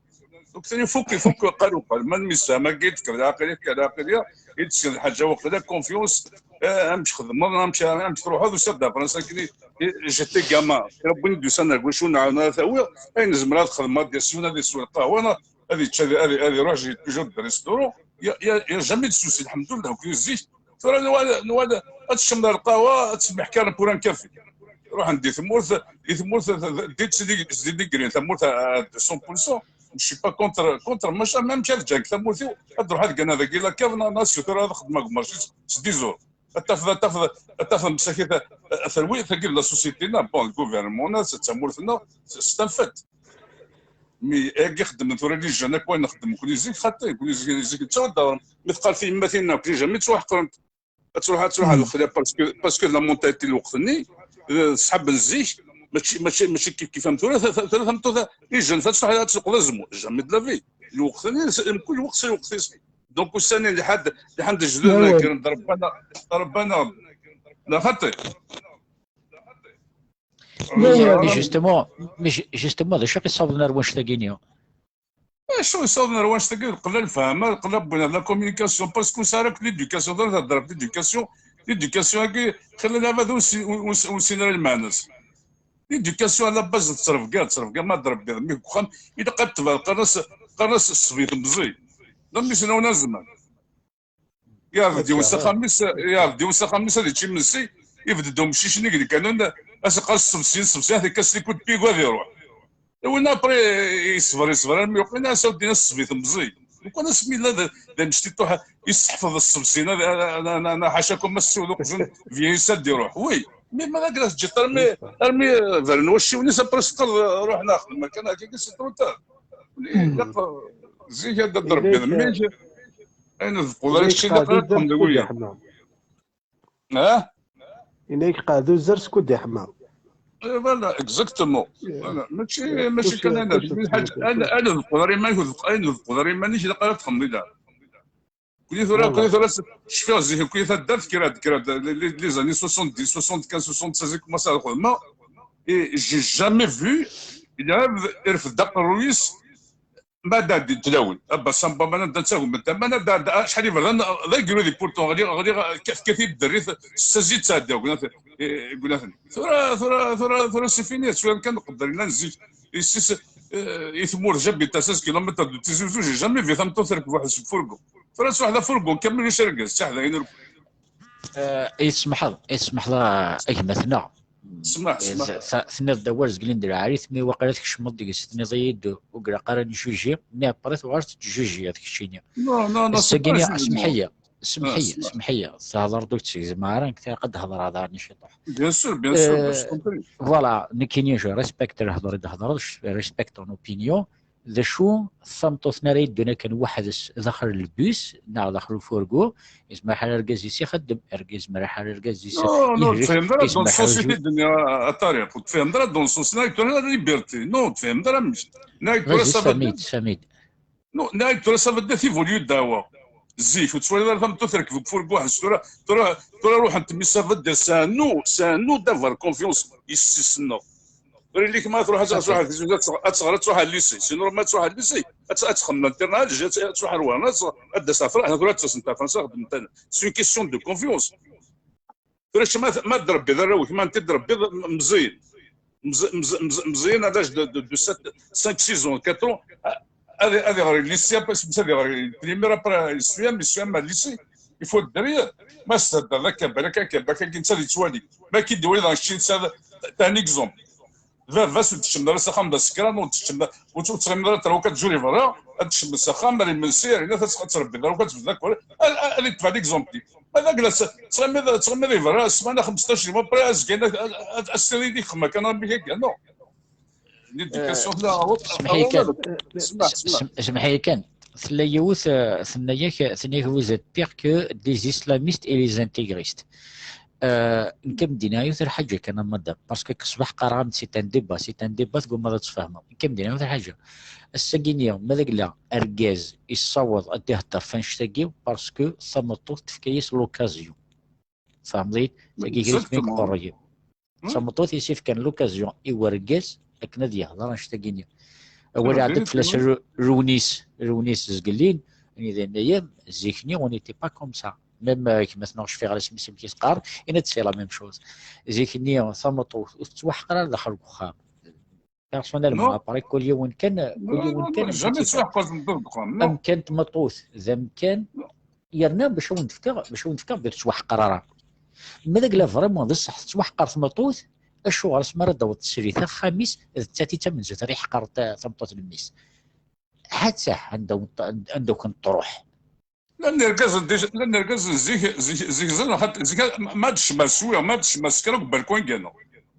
Donc, tani fuk, ifuk, qal uqal. Ma nmissam, agi, tekker lɛaqliya, tekker lɛaqliya, i d-tesken lḥaǧa waqila, confiance, eh, amek xedmeḍ, amek, amek truḥeḍ, usiɣ-d ɣer Fransa, akken i, i, j'étais gamin. Kra n win d-yusan ar wacu nɛawen ara tawiɣ, ayen nezmer ad xedmeɣ, ad d-yas yiwen ad yeswa lqahwa, neɣ ad yečč, ad, ad, ad iruḥ, j'ai toujours de restaurant. Il y a, il y a, il y a jamais de souci, lḥemdullah, akk zik. Tura nwala, nwala, ad teččem da lqahwa, ad tsemmiḥ kar pour un café. Ruḥen di tmurt, di tmurt, di, di, di, di, tamurt à deux cents pour cent. Je suis pas contre, contre machin, même si ad ǧǧeɣ tamurt-iw, ad ruḥ ad gana dagi la cave, neɣ, neɣ sutura ad xedmeɣ deg marché s dix euros. Ad tafeḍ, ad tafeḍ, ad tafeḍ msakit, a, a, terwi, tagi d la société-nneɣ, bon, le gouvernement-nneɣ, d tamurt-nneɣ, c'est, c'est un fait. Mi agi xeddmen tura les jeunes, akk wayen nxeddem nekkni zik, xaṭi, nekkni zik, zik nettawi-d aɣrum. Mi teqqar tyemmatin-nneɣ, nekkni jamais ttwaḥeqrent. Ad truḥ, ad truḥ ar lexla, parce que, parce que la mentalité n lweqt-nni, eh, ṣṣḥab n zik, mačči, mačči, mačči kif kif am tura, ta-, ta-, tura tameṭṭut, les jeunes, ad truḥ ad tsuqeḍ azemmur. Jamais de la vie. Lweqt-nni, s-, mkul lweqt s lweqt-is. Donc, ussan-nni, lḥad, lḥad lejdud-nneɣ kkren-d, ṛebban-, ṛebban-aɣ-d. La xaṭi. Mais, mais justement, mais ju-, justement, d acu i ɣ-yessawḍen ar wanect-agi-nni? Acu yessawḍen ar wanect-agi? Leqla lefhama, leqla wwin la communication, parce que ur sɛi ara akk l'éducation, tura theddreḍ l'éducation, l'éducation-agi, xilla lɛibad ur si-, ur, ur, ur sin ara lmeɛna-s. L'éducation à la base d ttrebga, d ttrebga ma d-rebbiḍ mmi deg uxxam, ilaq ad tebɛeḍ, qqaren-as, qqaren-as ṣṣbi temẓi. D mmi-s n awna zzman. Iɛebd yiwen s axxam-is, iɛebd yiwen s axxam-is ad yečč imensi, ibedd-d umcic-nni deg lkanun, as-iqqar ṣṣebsi, ṣṣebsi, ad t-ikkas les coups de pied ad iruḥ. Win après, yeṣber, yeṣber armi yuqin, as-awd-in as-ṣṣbi temẓi. Lukan asmi yella d, d amectiṭuḥ, yesseḥfeḍ ṣṣebsi, na, na, na, na, na, ḥacakum ma tessiwḍ uqjun, vieillissant ad d-iruḥ. Oui, mais ma d akken ad teǧǧiḍ armi, armi bren wacciwen-is, après teqqareḍ ruḥ naxdem, kan akka, c'est trop tard. Ilaq zik ad d-rebbiḍ mmi-k. Ayen d qudra kečči d aqrab txemmeḍ wiyi. Ha? Yenna-yak qɛed uzzar skud iḥma. Eh, voilà, exactement. Voilà. Mačči, mačči kan ayen d qudra iman-ik, ayen d qudra iman-ik ilaq ara txemmeḍ i da. Kuni tura, kuni tura, cfiɣ zik, kuni taddart, kra, kra, les, les années soixante-dix, soixante-quinze, soixante-seize, i commencé ad xedmeɣ. Et j'ai jamais vu, il a, irfed aqerruy-is, ma d-ɛeddi tlawin, a Bassam Bamana, da d tagmat, ma d-ɛeddi, acḥal iberdan, d agrudi, pourtant, ɣliɣ, ɣliɣ, tefka-t-id dderrit, s ttazi ttɛeddi, gnaten. Tura, tura, tura, tura, c'est fini, tura kan qedder, llan zik, isis, eh, i tmurt, j'habite à seize kilomètres de Tizi Ouzou, j'ai jamais vu tameṭṭut terkeb waḥed seg furgu. Tura, ttwaḥda furgu, kamel ulac argaz, ttwaḥda ayen ur- Eh, i tesmeḥeḍ, i tesmeḥeḍ a, a gma-tneɣ. Smaḥ, smaḥ. Tenniḍ-d awal zeglen-d lɛali-t, mi waqila tkecmeḍ deg-s, tenniḍ-iyi-d ur ilaq ara njuji, mi après tuɣal tettjuji ad keččini. Non, non, non, c'est pas Ass-agi-nni, jugement. Semḥ-iyi, semḥ-iyi, Ah, semḥ-iyi, thedreḍ ur d-tegzem ara, nekk ad d-hedreɣ daɣen ciṭuḥ. Bien sûr, bien sûr, Euh, je t'en prie. Voilà, nekkini je respecte lehdur i d-hedreḍ, je respecte ton opinion. D acu tameṭṭut-nni ara yeddun akken weḥd-s daxel n lbus neɣ daxel ufurgu, yezmer ḥal argaz-is ixeddem, argaz yezmer ḥal argaz-is Non, non, yehlek, tfehmeḍ ara dans yezmer le ḥal sens i t-id-nniɣ a Ṭariq, ur tfehmeḍ ara dans le sens-nni, tura la liberté. Non, ur tfehmeḍ ara mmi-k. Nniɣ-ak tura Vas-y, ça veut dire Samid, Samid. Non, nniɣ-ak tura ça veut dire évolue ddawa. Zik, ur tettwaliḍ ara tameṭṭut terkeb deg ufurgu ḥes, tura, tura, tura ruḥent mmi, ça veut dire c'est à nous, c'est à nous d'avoir confiance, yessi-s-nneɣ. Tura yelli-k ma tṛuḥ ad tṛuḥ ad tɣer, ad tɣer, ad tṛuḥ ar lycée. Sinon ma tṛuḥ ar lycée, ad, ad txemmem internat, ad, ad tṛuḥ ar Werna, ad, ad d-tas ɣer Fransa, tura ad d-tasent ɣer Fransa, xedment. C'est une question de confiance. Tura kečč ma, ma d-trebbiḍ arraw-ik, ma n-, t-id-trebbiḍ m-, meẓẓiyen. Mẓ-, mẓ-, mẓ-, meẓẓiyen à l'âge de, de, de sept, cinq, six ans, quatre ans, a-, ad, ad iɣer lycée, après, ad iɣer primaire, après, sixième, sixième, lycée, il faut derrière. Ma s-theddreḍ akka, balak akka, balak akka, netta ad yettwali. Ma k-id-iwali daɣ kečči, netta d, d un exemple. Baba-s ur d-tkecmeḍ ara s axxam d asekran, ur d-tkecmeḍ, ur ur tettɣimiḍ ara terwa quatre jours i berra, ad tkecmeḍ s axxam, ar imensi, ar inat, ad trebbiḍ terwa ad tbeddeḍ akk, ad, ad, ad itbeɛ l'exemple. Ma d agla, tettɣimiḍ, tettɣimiḍ i berra, ssmana xmesṭac yum, après, azgen, ad, ad, ad, ad s-tiniḍ i kexma kan, amek akka, non. L'éducation, tella, Semḥ-iyi kan. Semḥ-iyi kan. Tella yiwet, euh, tenna-yak, tenna-yak, vous êtes pire que des islamistes et les intégristes. Euh, nekk am d-iniɣ yiwet lḥaǧa kan a madam, parce que ṣṣbeḥ qqareɣ-am-d c'est un débat, c'est un débat, tgummaḍ ad tfehmeḍ. Nekk am d-iniɣ yiwet lḥaǧa. Ass-agi-nni, ma d agla argaz yessaweḍ ad d-ihedder f annect-agi, parce que tameṭṭut tefka-yas l'occasion. Tfehmeḍ-iyi-d? Tagi kra tefka deg uqerruy-iw. Tameṭṭut i s-ifkan l'occasion i wergaz akken ad yehder annect-agi-nni. Awal iɛedda-d fell-as Rewnis, Rewnis Zgellin, anida yenna-yam, zik-nni, on n'était pas comme ça. Même, euh, gma-tneɣ ur cfiɣ ara isem-is amek i s-qqaren, yenna-d c'est la même chose. Zik-nni tameṭṭut ur tettwaḥqer ara daxel n uxxam. Personnellement, après, kul yiwen kan, kul yiwen kan amek kan tmeṭṭut d amkan, yerna bac ad wen-d-fkeɣ, bac ad wen-d-fkeɣ, ur tettwaḥqer ara. Ma d agla vraiment d ṣṣeḥ tettwaḥqer tmeṭṭut, acuɣer asmi ara d-taweḍ teslit axxam-is, d nettat i d tamenzut ara iḥqer ta-, tameṭṭut n mmi-s? Hatta anda wen-, anda ken-truḥ. Llan irgazen di-, llan irgazen zik, zik, zik ẓer, xaṭ-, zik ma, ma d-tecmer swiɣ, ma d-tecmer s kra deg ubalkun gano.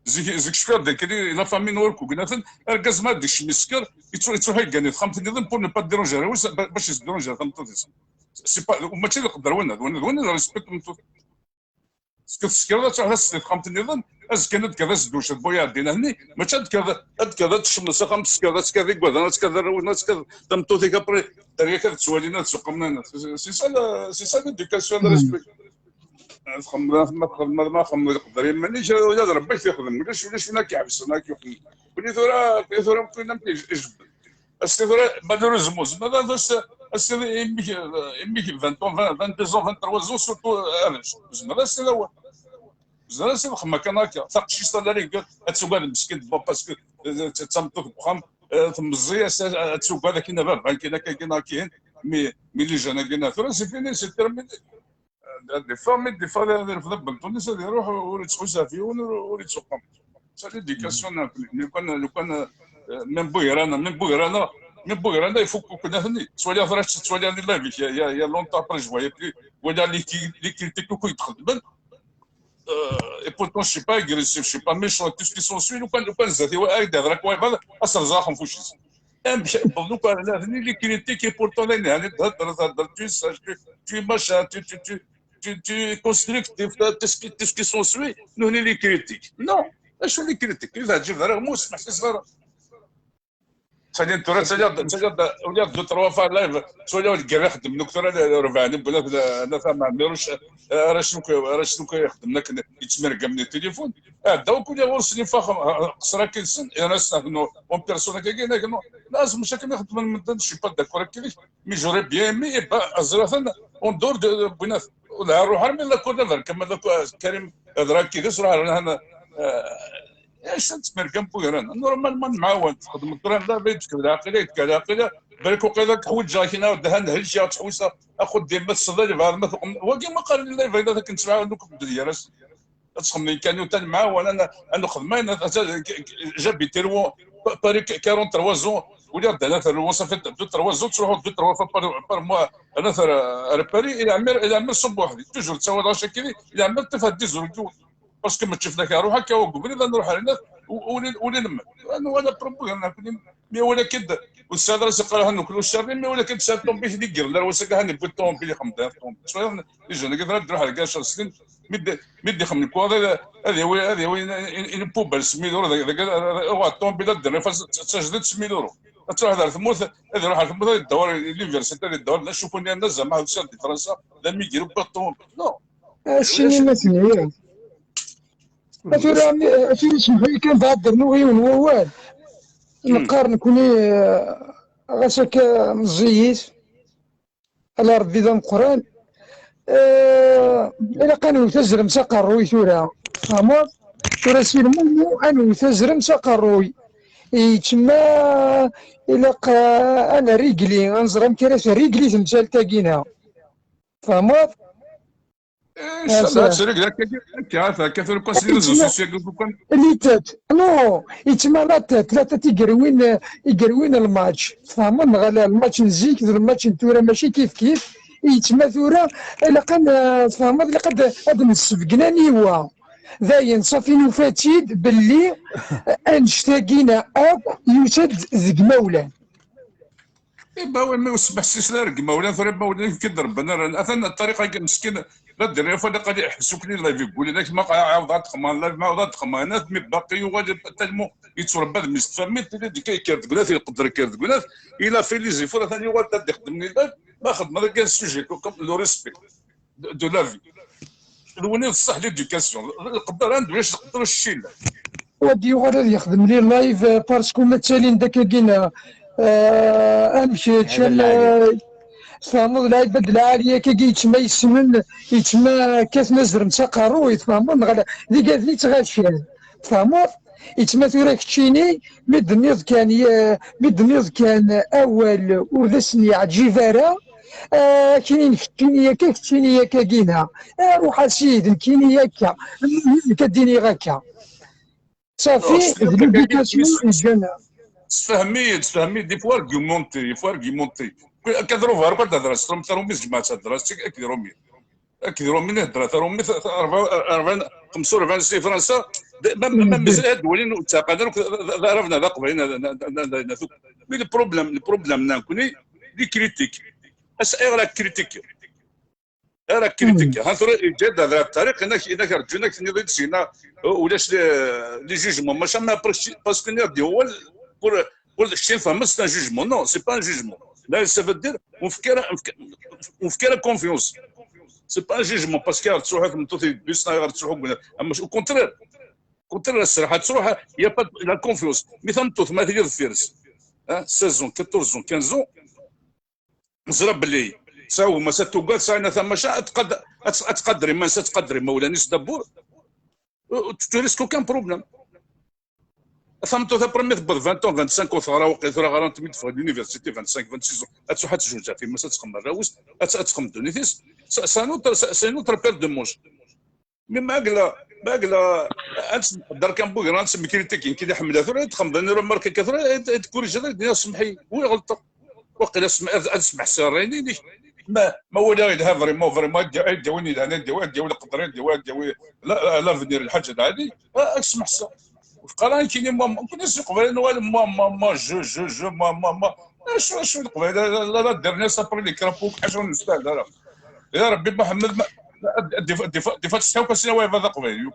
Zik, zik cfiɣ d akli, la famille n Urkugnaten, argaz ma d-yecmi s kra, yettu-, yettruḥ yeggani texxamt nniḍen pour ne pas déranger arraw-is, ba-, bac yesdéranger tameṭṭut-is. C'est pas, mačči d lqedder winna, d winna, d winna, d respect n tmeṭṭut. Parce que tesekreḍ ad truḥeḍ ad s-tefkeḍ texxamt nniḍen, azekka ad d-tefkeḍ asdewc d bu iɛeddin ahni, mačči ad d-tefkeḍ, ad d-tefkeḍ, ad tecmeḍ s axxam, ad tefkeḍ, ad tefkeḍ iggaden, ad tefkeḍ arraw-nneɣ, ad tefkeḍ tameṭṭut-ik, après, terra-k ad tettwali ad tzuqqem nana. C'est, c'est ça la, c'est ça l'éducation et le respect. Txemmeḍ, ma txemmeḍ, ma txemmeḍ, leqder iman-ik, ula d Rebbi ad k-t-ixdem. Ulac, ulac win ad k-iḥebsen, ad k-yuqmen. Win tura, win tura, win am-t-ijebden. Ass-a tura, malheureusement, zemreḍ ad as-, ass-a imi, imi bdan ton vingt, vingt-deux ans, vingt-trois ans, surtout, euh, arrac. Zemreḍ ad as-tiniḍ awal. Zemreḍ ad as-tiniḍ xemma kan akka. Taqcict, à la rigueur, ad tugad meskin, bon, parce que, euh, d tameṭṭut deg uxxam, euh, temmeẓẓi, ass-a, ad tugad akken a baba, akken akka, akken akka, mais, mais les jeunes, akken, tura, c'est fini, c'est terminé. Des fois, mi d-iffeɣ ad irfed abenṭun-is, ad iruḥ, ur yettḥus ɣef yiwen, ur, ur yettuqam. C'est l'éducation, lukan, lukan, euh, même bu ira-nneɣ, même bu ira-nneɣ, même bu ira-nneɣ, ifukk-iten atni. Ttwaliɣ tura, ttwaliɣ di live, il y a, il y a, il y a longtemps, après, je voyais plus. Waliɣ les cri-, les critiques akk i d-xeddmen. Euh, et pourtant, je suis pas agressif, je suis pas méchant, tout ce qui s'ensuit, lukan, lukan zdat-iw, ay d-ihder akk wayeḍ, ad s-rẓeɣ axenfuc-is. Amek, bon, donc, euh, là, les critiques, et pourtant, là, il y a des, des, des, des, tu es sage, tu, tu es machin, tu, tu, tu, tu, tu es constructif, tout ce qui, tout ce qui s'ensuit, nous, on est les critiques. Non, je suis les critiques. Il va dire, vraiment, c'est pas ça. Ttwaliɣ tura, ttwaliɣ, ttwaliɣ, ula d deux, trois fois live, ttwaliɣ lgirra xeddmen akk tura, rebɛen, wwin-t, ana tama, Ɛmiruc, ara cnu, ara cnu ixeddmen akken, yettmergamen i tilifun. Ɛeddaw akk ɣur-sen ifaxen, qesra-k-nsen, yerna-sen, en personne, akka, akka, non. Lazem, mačči akken i xeddmen medden, je suis pas d'accord avec lui, mais j'aurais bien aimé, eh ben, ẓriɣ-ten, en dehors de, wwin-t, ur ruḥ armi d la cour de la, Karim, Karim, d Rakidis, ruḥ ar, eh, Acu n tmerga n wegran? Normalement nemɛawan, txedmeḍ tura la veille, tefkeḍ lɛaqila, yefka lɛaqila, balak waqila ad k-ḥwiǧeɣ kina, daha nhelk-aɣ, ad tḥewseɣ, axuddim ma tesseḍ, ad yebɛed, ma tuqem-, wagi ma qqaren la veille, ad akken ttmɛawan akk medden gar-asen. Ad txemmem kan yuta nemɛawan, ad n-, ad nexdem ayen, ad, ad, j'habite loin, pa-, Paris quarante-trois ans, uliɣ-d anater loin, ça fait deux, trois ans, ttruḥuɣ deux, trois fois par, par mois, anater ar Paris, ila ɛmir, ila ɛmir ṣubb weḥd-i, toujours ttawaleɣ chaque année, ila ɛmir ṭṭifeɣ dix euros. Parce que mačči fell-ak, ruḥ akka deg ubrid, ad nruḥ ar hnax, u-, uli, uli nemmet. Ad nwala propagande, nekni, mi walakin-d, ur tesɛiḍ ara s iqraḥen nekni ur cerrin, mi walakin-d tesɛiḍ ṭumbik d iger, lar wass-agi, ḥan yewwi ṭumbil, ixemmem-d ṭumbil. Ttwaliḍ, ijan-agi, ad d-ruḥ ar lɛecṛa snin, mi d-, mi d-ixemmem nekk, ad, ad yawi, ad yawi in, in, in poubelle s mille euros, deg, deg, uɣeɣ ṭumbil, ad d-rrif, ad, d tajdid s mille euros. Ad truḥeḍ ar tmurt, ad iruḥ ar tmurt, ad idewwer l'université, ad idewwer, d acu kun yerna zama, usiɣ-d di Fransa, d amigir, wwiɣ ṭumbil. Non. Acimi ma tenhiḍ? A tura, a tura, semḥ-iyi kan, bɛed rnu yiwen n wawal. Neqqar nekni, eh, ɣas akka meẓẓiyit, ala Rebbi d ameqqran. Eh, ilaq ad newwet azrem s aqerruy tura. Tfehmeḍ? Tura si lmumu ad newwet azrem s aqerruy. Yettma ilaq, eh, ad nrigli, ad nẓer amek ara trigli temsalt-agi-na. Tfehmeḍ? Eh, inchallah, ad trigli akka, akka, akka, tura kan s les réseaux sociaux, kan. Les têtes, non, yettma la tête, la tête i yerwin, i yerwin lmatch. Tfehmeḍ neɣ ala? Lmatch n zik d lmatch n tura mačči kif kif. Yettma tura, ilaq ad n-, tfehmeḍ, ilaq ad, ad nessebgen aniwa. Dayen, ṣafi nufa-tt-id belli annect-agi-na akk yusa-d deg imawlan. Iba, wi mi usbeḥ sisla ar imawlan, tura imawlan, yefki-d Rebbi ara, atan ṭṭariq-agi meskin, La dernière fois, la qali ḥsukni live yeguli, dak ma ɛawḍ ad xemman live, ma ɛawḍ ad xemman, mi baqi yuɣal tellement yetturebba d mmi-s n tfamit, tili deg yekker deg unat, iqedder yekker deg unat, il a fait les efforts, atan yuɣal ad ixdem ni live, ma xedmeḍ kan sujet, comme le respect de, de la vie. D win i d ṣṣeḥ, l'éducation. Lqedder anda ulac lqedder, ccila. Ad yuɣal ad yexdem les lives, euh, parce que ma ttalin-d akkagina, euh, am kečč, am, euh, tfehmeḍ, lɛibad lɛali akkagi, yettma yessnen, yettma kkaten azrem s aqerruy, tfehmeḍ, neɣ ala, d igaden i ttɣacan, tfehmeḍ? Yettma tura keččini, mi d-tenniḍ kan, ye-, mi d-tenniḍ kan awal ur d asen-yeɛǧib ara, ah, kinin keččini akka, keččini akka gina. Ah, ruḥ a sidi, nekkini akka. Nekk ad d-iniɣ akka. Safi, d l'éducation i ǧǧan. Sfehmi-yi-d, sfehmi-yi-d, il faut argumenter, il faut argumenter. Akka d Rumi, akka d hedras, Rumi, Rumi, jmaɛt hedras, akka d Rumi. Akked Rumi i hedra, Rumi, rebɛin, xemsa u rebɛin sna i Fransa, même, même mazal ad walin ur ttɛaqaden akk d Arab neɣ d Aqbayli neɣ d ayen akk. Mais le problème, le problème nekkni, les critiques. Ass ayɣer ad critiquer? Ara critiquer. Ha tura yeǧǧa-d hada ṭṭariq, inak, inak rǧun ak tenniḍ-id sina, ulac les, les jugements, machin, mais après, parce que nniɣ-d, pour, pour, c'est un jugement. Non, c'est pas un jugement. Là, ça veut dire, on fait, on fait, on fait la confiance. C'est pas un jugement, parce que ɣer ttruḥu tmeṭṭut i bus, ɣer ttruḥu gna. Ama au contraire, au contraire, la sraḥa ttruḥ, il y a pas de la confiance. Mi tameṭṭut, ma tili deffir-s, hein, seize ans, quatorze ans, quinze ans, ẓra belli, tesɛa gma-s ad tugad, tesɛa inna tamaca, ad tqad-, ad t-, ad tqader iman-s, ad tqader imawlan-is d'abord. Euh, tu, tu risques aucun problème. Tameṭṭut après mi tewweḍ vingt ans, vingt-cinq ans, teɣra waqil tura ɣrant mi d-teffeɣ l'université, vingt-cinq, vingt-six ans, ad truḥ ad tezweǧ ɣef yemma-s, ad texdem arraw-is, ad, ad texdem ddunit-is. C'est, c'est un autre, c'est, c'est une autre paire de manches. Mais ma yella, ma yella, ad nqedder kan bugra, ad nsemkritik, nekk i ḥemmleɣ tura, ad txemmeḍ, ad remarquer kan tura, ad, ad corriger, ad d-iniɣ semmeḥ-iyi, oui, ɣelṭeɣ. Waqila ad, ad smeḥsiɣ ṛṛay-nni-inek. Ma, ma walaɣ yelha vraiment, vraiment, ad d-yawi, ad d-yawi win yelhan, ad d-yawi, ad d-yawi leqder, ad d-yawi, ad d-yawi la, la, l'avenir, lḥaǧa lɛali, a, ad smeḥsiɣ. Ur teqqar ara nekkini, moi, moi, nekkini si Leqbayel nuɣal, moi, moi, moi, je, je, je, moi, moi, moi. Acu, acu Leqbayel, la, la, la dernière, après les crapauds, ḥaca ur nestahel ara. Ya Rebbi, Muḥemmed, ma, des fois, des fois, des fois, tsetḥa akk asin, wa yebɣa d Aqbayli.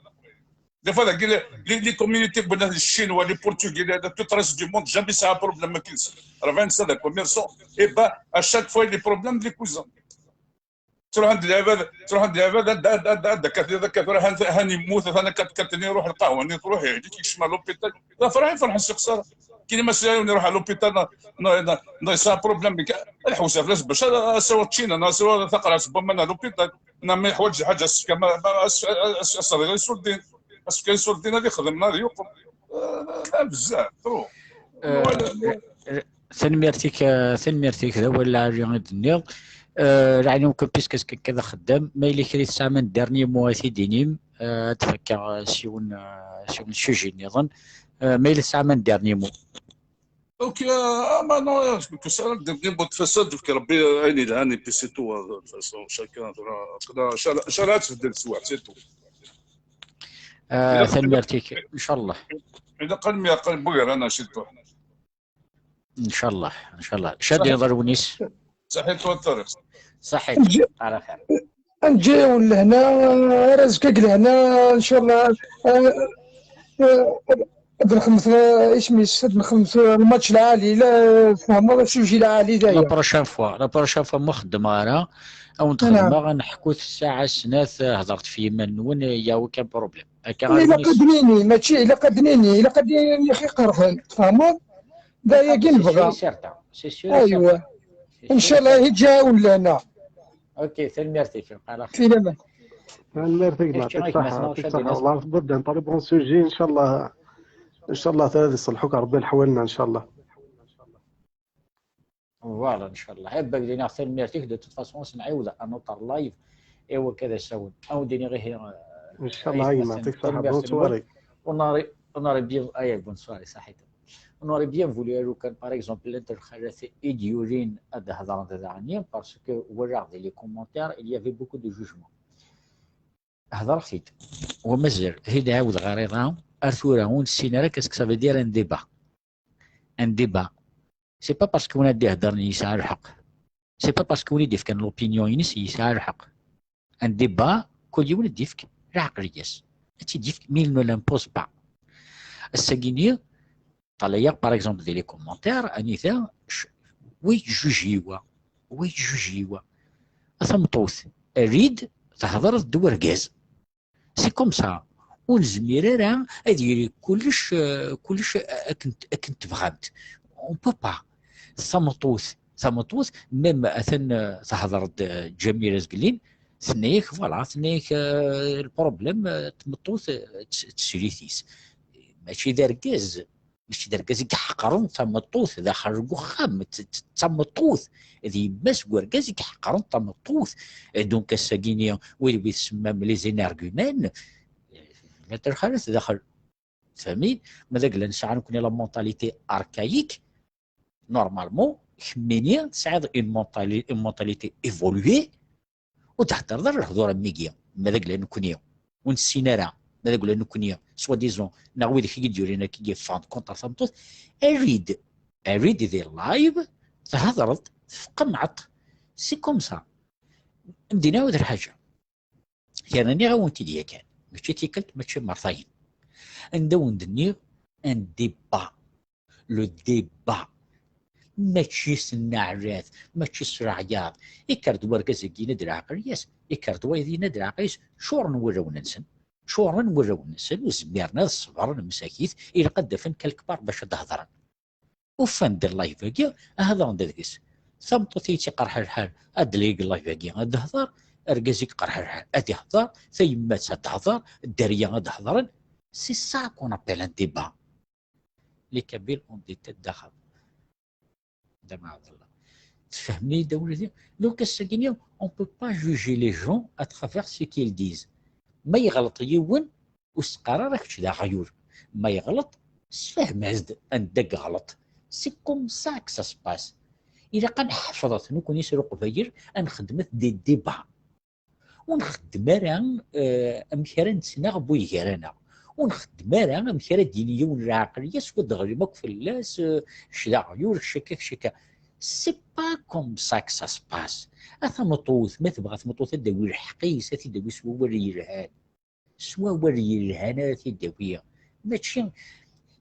Des fois, les, les, les communautés, bon, les Chinois, les Portugais, le, le, tout le reste du monde, jamais ça a un problème avec ils. Rebɛin sna d commerçants. Et ben, à chaque fois, les problèmes, les cousins. Truḥen-d lɛibad, truḥen-d lɛibad, ad, ad, ad, ad, ad, kat, kat, tura han, han yemmut, han kat, kat, nni ruḥ lqahwa, nni truḥ, yeɛǧik, yekcem ar l'hôpital. D afraḥ, iferḥen si xsara. Kini ma sya yiwen iruḥ ar l'hôpital, na, na, na, na, yesɛa problème, nek, ad ḥewseɣ fell-as bac ad, ad saweɣ ččina, na, ad saweɣ taqerɛet n waman ar l'hôpital. Na, ma yeḥwaǧ lḥaǧa, as-fkeɣ, ma, ma, as-, as-, as-, as-rreɣ isurdiyen. As-fkeɣ isurdiyen ad ixdem, ad yuqem. Ah, ah, bezzaf, trop. Eh, eh, tanemmirt-ik, eh, tanemmirt-ik, d awal lɛali i d-tenniḍ. Eh, leɛni ukan, puisque ass-a akka d axeddam, ma yella kra i tesɛam n dernier mot ad t-id-tinim, eh, ad d-fakkeɣ, eh, s yiwen, eh, s yiwen n sujet nniḍen. Eh, ma yella tesɛam n dernier mot. Ok, ah, ma non, eh, que ça, le dernier mot de façade, que Rabbi, eh, ayen yelhan, et puis c'est tout, hein, de toute façon, chacun, tura, aql-, inchallah, inchallah, ad tbeddel teswiɛt, c'est tout. Eh, tanemmirt-ik, inchallah. Ilaq ad nemyeɛqal bugar, ana, c'est tout. Inchallah, inchallah. Cad yenḍer win-is. Saḥit wa Ṭariq. Saḥit. Ala xir. Ad neǧǧa yiwen lehna, ar azekka deg lehna, inchallah. Ah, ah, ad nxedmet, ah, isem-is, ad nxedmet, ah, lmatch lɛali, la tfehmeḍ, asuji lɛali daya. La prochaine fois, la prochaine fois ma xeddmeɣ ara, ad wen-d-xedmeɣ, ad neḥku ssaɛa snat, ah, hedret f yiman-nwen, il y a aucun problème. Akka ilaq ad d-nini, mačči ilaq ad d-nini, ilaq ad d-nini xi qerḥen, tfehmeḍ? D ayagi nebɣa. C'est sûr et certain. C'est sûr et certain. Inchallah, ihi ǧǧa-awen lehna. Ok, tanemmirt-ik, lqarex. Filaman. Tanemmirt-ik, yeɛṭik ṣṣeḥḥa, yeɛṭik ṣṣeḥḥa. Wallah, tbedden très bon sujet, inchallah. Inchallah, ad iṣelḥ akk Rebbi leḥwal-nneɣ, inchallah. Voilà, inchallah. Hebba gdin-aɣ tanemmirt-ik, de toute façon, ad s-nɛiwed un autre live. I wakka d asawen. Ad wen-d-iniɣ ihi, eh, inchallah, ayetma, yeɛṭik ṣṣeḥḥa, bonne soirée. On aurait, on aurait bien, ah, bonne soirée, saḥit. On aurait bien voulu, lukan, par exemple, llant lxalat i d-yurin ad d-hedrent daɣen, parce que walaɣ di les commentaires, il y avait beaucoup de jugements. Hedreɣ-t-id. Wa mazal, ad t-id-ɛawdeɣ ɣer iḍ-a, ar tura ur nessin ara qu'est-ce que ça veut dire un débat. Un débat. C'est pas parce que win ad d-iheddren yesɛa lḥeqq. C'est pas parce que win i d-ifkan l'opinion-ines yesɛa lḥeqq. Un débat, kul yiwen ad d-yefk leɛqel-is, ad tt-id-yefk, mais il ne l'impose pas. Ass-agi-nni, ṭalayeɣ par exemple di les commentaires, anida wa yettjuji wa, wa yettjuji wa. A tameṭṭut, err-d, thedreḍ d wergaz. C'est comme ça. Ur nezmir ara ad yili kullec, euh, kullec akken, akken tebɣamt. On peut pas. Tameṭṭut, tameṭṭut, même atan, euh, thedreḍ-d, euh, Ǧamila Zgellin, tenna-yak, voilà, tenna-yak, euh, le problème, euh, tmeṭṭut, euh, d teslit-is. Mačči d argaz. Mačči d argaz i iḥeqren tameṭṭut daxel deg uxxam, d tameṭṭut, d yemma-s n urgaz i iḥeqren tameṭṭut. Donc ass-agi-nni, wid, wid tsemmam les énergumènes, la terxalet daxel. Tfehmit? Ma d agla nesɛa nekni la mentalité archaïque, normalement kemmini tesɛiḍ une mentalité évoluée. Ur d-heddreḍ ara lehdur am wigi, ma d agla nekni ur nessin ara, ma d agla nekni soi-disant, neɣ widak i d-yurin akka i yeffɣen contre tameṭṭut. Err-d, err-d di live, thedreḍ, tqenɛeḍ. C'est comme ça. Am d-iniɣ yiwet lḥaǧa, yerna nniɣ-awen-t-id yakan, mačči tikkelt, mačči mertayen, anda wen-d-nniɣ un débat. Le débat. Mačči s nneɛlat, mačči s leɛyaḍ. Ikker-d wergaz-agi ad leɛqel-is, ikker-d wayeḍ ad leɛqel-is, ččuren wulawen-nsen. Ččuren wulawen-nsen, ur zmiren ad ṣebren msakit, ilaq ad d-afen quelque part bac ad d-hedren. Ufan-d live-agi, aha daɣen d adeg-is. Tameṭṭut i tt-iqerḥen lḥal ad d-leg live-agi ad d-tehder, argaz i iqerḥen lḥal ad ihder, tayemmat ad d-tehder, dderya ad d-hedren. C'est ça qu'on appelle un débat. Les Kabyles ont des têtes d'arabe. Dama Abdallah. Tfehmem-iyi-d a wladi? Donc ass-agi-nni, on peut pas juger les gens à travers ce qu'ils disent. Ma yeɣleḍ yiwen, ur s-qqar ara kečč d aɣyul. Ma yeɣleḍ, sefhem-as-d anda i yeɣleḍ. C'est comme ça que ça se passe. Ilaq ad nḥefḍet nekni s Leqbayel, ad nxedmet des débats. Ur nxeddem ara, eh, amek ara nettnaɣ buygaraneɣ. Ur nxeddem ara amek ara d-yini yiwen leɛqel-is, ad d-ɣlim akk fell-as, eh, kečč d aɣyul, kečč akka, kečč akka. C'est pas comme ça que ça se passe. A tameṭṭut, ma tebɣa tmeṭṭut ad d-tawi lḥeqq-is, ad t-id-tawi s wawal yelhan. S wawal yelhan ara t-id-tawi. Mačči,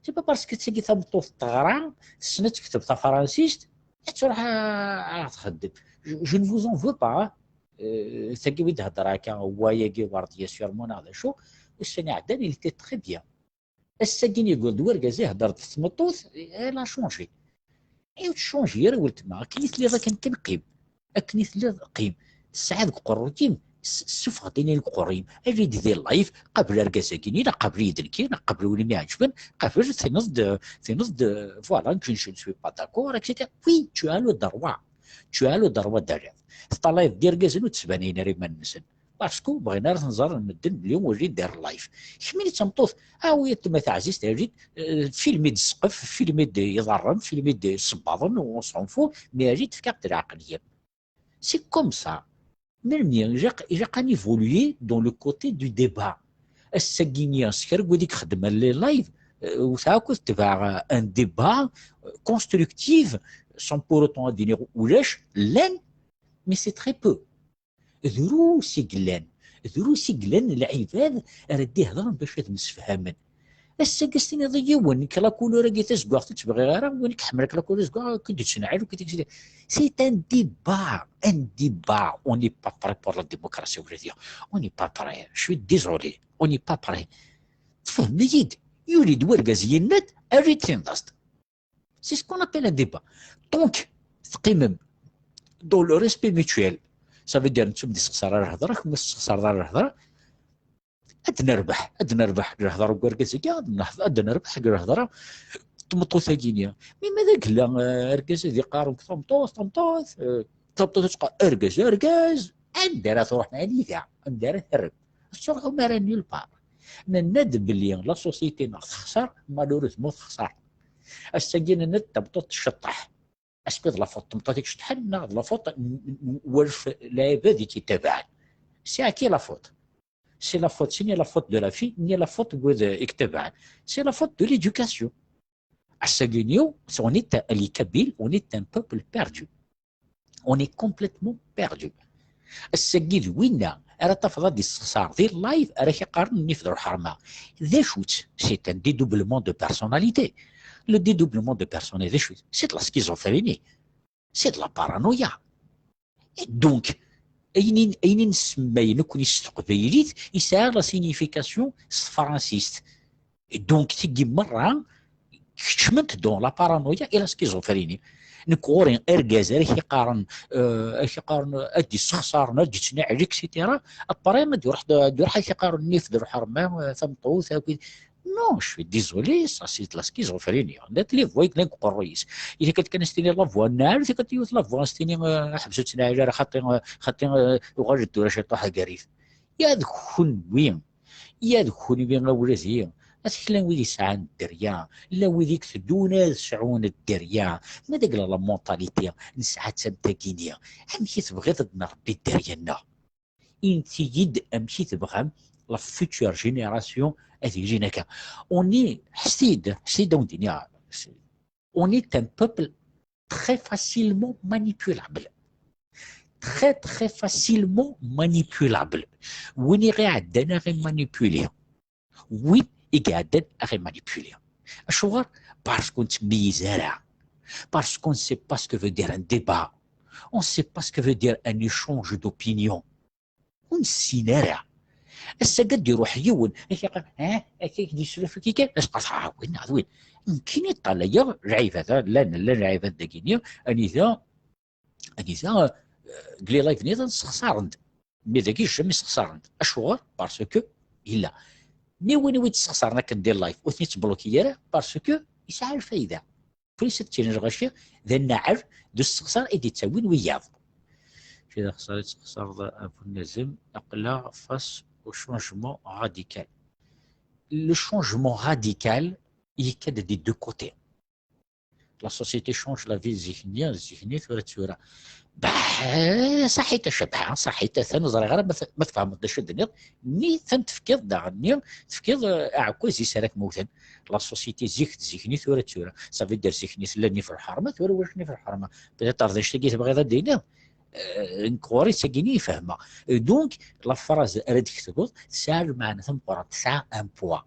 c'est pas parce que tagi tameṭṭut teɣra, tessen ad tekteb tafransist, ad truḥ a, a txeddem. Je, je ne vous en veux pas, hein. Euh, tagi wi d-hedder akka, wayagi werḍ-yas sûrement neɣ d acu, ussan iɛeddan, il était très bien. Ass-agi-nni yeggul-d wergaz ihedder-d tmeṭṭut, elle a changé. Et ur teccanji ara weltma, akken i telliḍ akken kan qqim. Akken i telliḍ qqim. Tesɛiḍ deg uqerruy-im, s-, ssufeɣ-d ayen deg uqerruy-im. Err-d di live, qabel argaz-agi-nni, neɣ qabel-iyi-d nekki, neɣ qabel win i m-iɛeǧben, qabel tiniḍ-d, tiniḍ-d, voilà, je, je ne suis pas d'accord, et cetera. Oui, tu as le droit. Tu as le droit d'arriver. Teṭṭalayeḍ-d irgazen ur ttbanin ara iman-nsen. Parce que ur bɣin ara ten-ẓren medden belli ur llin di live. Kemmini d tameṭṭut, awi atma taɛzizt, err-d, eh, filmi-d ssqef, filmi-d iḍarren, filmi-d isebbaḍen, on s'en fout, mais err-d, efk-aɣ-d leɛqel-im. C'est comme ça. Melmi ilaq, ilaq ad névoluer dans le côté du débat. Ass-agi-nni, s kra n wid i ixeddmen les lives, eh, wteɣ akk tebɛeɣ, eh, un débat, eh, constructif, sans pour autant ad d-iniɣ ulac, llan, mais c'est très peu. Drus i yellan, drus i yellan n lɛibad ara d-ihedren bac ad msefhamen. Ass-agi s tiniḍ i yiwen, nekk la couleur-agi tazeggaɣt ur tt-bɣiɣ ara, win i iḥemmel la couleur tazeggaɣt, ad k-id-ittneɛɛil, ad k-id-ittneɛɛil. C'est un débat, un débat. On n'est pas prêt pour la démocratie, a wladi. On n'est pas prêt. Je suis désolé. On n'est pas prêt. Tfehmem-iyi-d? Yuli-d wergaz yenna-d, err-d tinḍast. C'est ce qu'on appelle un débat. Donc, teqqimem dans le respect mutuel. Ça veut dire, netta ur d-yessexṣar ara lhedra, kemm ur tessexṣareḍ ara lhedra. Ad nerbeḥ, ad nerbeḥ deg lhedra n wergaz-agi, ad nerbeḥ, ad nerbeḥ deg lhedra n tmeṭṭut-agi-nni. Mi ma d agella, eh, argaz ad iqqar tameṭṭut, tameṭṭut, eh, tameṭṭut ad teqqar argaz, argaz, anda ara truḥ, anida, anda ara terrem? Ur tettruḥum ara nulle part. Nenna-d belli la société-nneɣ texṣer, malheureusement texṣer. Ass-agi nenna-d tameṭṭut tceṭṭeḥ. Est-ce que d la faute n tmeṭṭut i iceṭṭḥen neɣ d la faute n, n, n walef lɛibad i k-ittabaɛen? C'est à qui la faute? C'est la faute, c'est ni la faute de la fille, ni la faute n wid i ittabaɛen. C'est la faute de l'éducation. Ass-agi-nni, on est, les Kabyles, on est un peuple perdu. On est complètement perdu. Ass-agi d winna, Ara tafeḍ ad d-yessexṣar di live ara k-iqqaren nnif d lḥerma. D acu-tt? C'est un dédoublement de personnalité. Le dédoublement de personnalité, d acu-tt? C'est de la schizophrénie. C'est de la paranoïa. Et donc, ayen i, ayen i nsemma nekkni s teqbaylit, yesɛa la signification s tefransist. Et donc, tigi merra kecment dans la paranoïa et la schizophrénie. Nekk ɣur-i argaz ara k-iqqaren, euh, ara k-iqqaren ad d-yessexṣaren, ad d-yettnaɛel, et cetera. Après, ad d-iruḥ, ad d-iruḥ ad k-iqqaren nnif d lḥerma, euh, tameṭṭut, akk. Non, je suis désolé, ça c'est de la schizophrénie. Honnête, les voix i yellan deg uqerruy-is. Ila kat kan as-tiniḍ la voix n nnaɛel, ila kat yiwet la voix as-tini, euh, ḥbes ur ttnaɛel ara, xaṭi, euh, xaṭi, euh, uɣal-d tura ciṭuḥ agar-it. Ya d kenwi, ya d kenwi a wladi, a tikla n wid yesɛan dderya, llan wid i iteddun ad sɛun dderya. Ma d agla la mentalité nesɛa-tt am tagini, amek i tebɣiḍ ad nṛebbi dderya-nneɣ? Init-iyi-d amek i tebɣam la future génération ad ilin akka. On est, ḥess-iyi-d, ḥess-iyi-d a wen-d-iniɣ, on est un peuple très facilement manipulable. Très, très facilement manipulable. Win i ɣ-iɛeddan a ɣ-imanipuler. Win i iɛeddan a ɣ-imanipuler. Acuɣer? Parce qu'on ur nettmeyyiz ara. Parce qu'on ne sait pas ce que veut dire un débat. On ne sait pas ce que veut dire un échange d'opinion. Ur nessin ara. Ass-agi ad d-iruḥ yiwen, ak-iqqar, ha, akka i k-d-yessuref, akka kan, as-qqar, ah, win neɣ d win. Nekkini ṭṭalayeɣ lɛibad, llan, llan lɛibad dagini, anida, anida, euh, deg les live nniḍen sexṣaren-d. Mais dagi jamais sexṣaren-d. Acuɣer? Parce que yella. Mais win i d-sexṣaren akken di live, ur ten-ittbloki ara, parce que yesɛa lfayda. Plus ad ttinin lɣaci d annaɛel d usexṣar i d-ittawin wiyaḍ. Kra xṣar i tesxeṣreḍ a Bu Nazem, aql-aɣ face au changement radical. Le changement radical yekka-d des deux côtés. La société change, la vie zik-nni, zik-nni, tura d tura. Bah, saḥit a Cabḥa, saḥit, atan ur ẓriɣ ara ma t-, ma tfehmeḍ d acu d-nniɣ, nni tam tefkiḍ daɣen-nni, tefkiḍ, eh, aɛekkaz i sara kmewten. La société zik d zik-nni, tura d tura. Ça veut dire zik-nni tella nnif lḥerma, tura ulac nnif lḥerma. Peut-être d anect-agi tebɣiḍ ad d-tiniḍ. Eh, nekk ɣur-i d tagini i fehmeɣ. Eh, donc, la phrase ara d-tketbeḍ tesɛa lmeɛna tameqqrant, tesɛa un poids.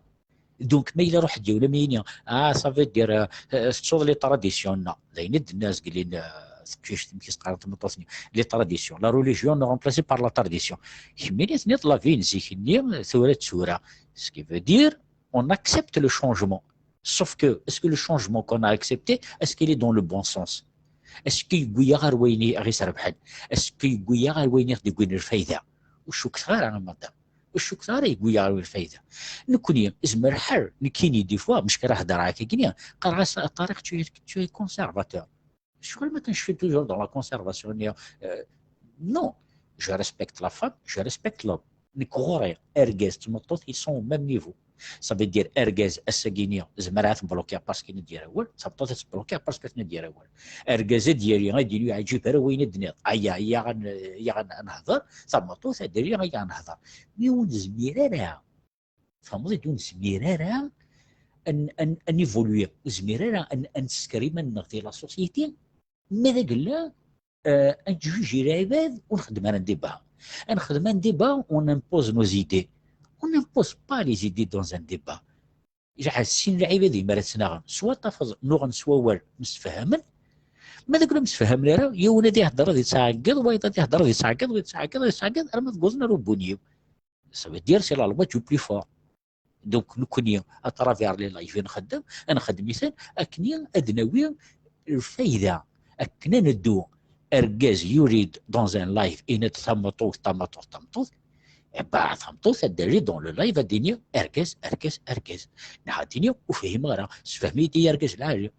Donc, ma yella ruḥ d-yiwen am yini, ah, ça veut dire, euh, euh, tettuḍ les traditions, non. D ayen i d-nna zgelin, euh, teqcict, amek i s-qqaren tmeṭṭut-nni, les traditions. La religion ne remplacée par la tradition. Kemmini tenniḍ la vie n zik-nni, tura d tura. Ce qui veut dire, on accepte le changement. Sauf que, est-ce que le changement qu'on a accepté, est-ce qu'il est dans le bon sens? Est-ce que yewwi-yaɣ ar wayen i ɣ-isrebḥen? Est-ce que yewwi-yaɣ ar wayen i ɣ-d-yewwin lfayda? Ur cukkeɣ ara, a madam. Ur cukkeɣ ara yewwi-yaɣ ar wayen lfayda. Nekkni, zmer ḥer, nekkini, des fois, mec kra heddreɣ akka-gini, qqareɣ-as a Ṭariq, tu es, tu es conservateur. Ccɣel ma kan, je suis toujours dans la conservation, euh, non, je respecte la femme, je respecte l'homme. Nekk ɣur-i, argaz d tmeṭṭut, ils sont au même niveau. Ça veut dire, argaz, ass-agi-nni, zemreɣ ad t-blokiɣ parce que ad d-yerr awal, tameṭṭut ad t-blokiɣ parce que ad d-yerr awal. Argaz ad d-yali, ad d-yini, ur yeɛǧib ara wayen i d-tenniḍ. Aya, aya, ad n-, aya, ad n-, ad nehder, tameṭṭut ad d-tali, aya, ad nehder. Mi ur nezmir ara, tfehmeḍ, ur nezmir ara ad n-, ad n-, ad n-évoluer, ur nezmir ara ad n-, ad nessker iman-nneɣ di la société, ma d agella, euh, ad nettjuji lɛibad ur nxeddem ara un débat. Ad nxeddem un débat, on impose nos idées. On n'impose pas les idées dans un débat. Ilaq sin lɛibad imi ara ttnaɣen. Swa tafeḍ nnuɣen s wawal, msefhamen. Ma d agella msefhamen ara, yiwen ad ihedder ad yettɛeggiḍ, wayeḍ ad ihedder ad yettɛeggiḍ, ad yettɛeggiḍ, ad yettɛeggiḍ, arma d-wwḍen ar ubunyiw. Ça veut dire, c'est la loi du plus fort. Donc, nekkni, à travers les lives i nxeddem, ad nxeddem-iten akken ad nawi lfayda, akken ad neddu. Argaz yuli-d dans un live, yenna-d tameṭṭut, tameṭṭut, tameṭṭut. Eh ben, tameṭṭut ad d-tali dans le live, ad d-tini argaz, argaz, argaz. Neɣ ad d-tini ur fhimeɣ ara, sefhem-iyi-d ay argaz lɛali.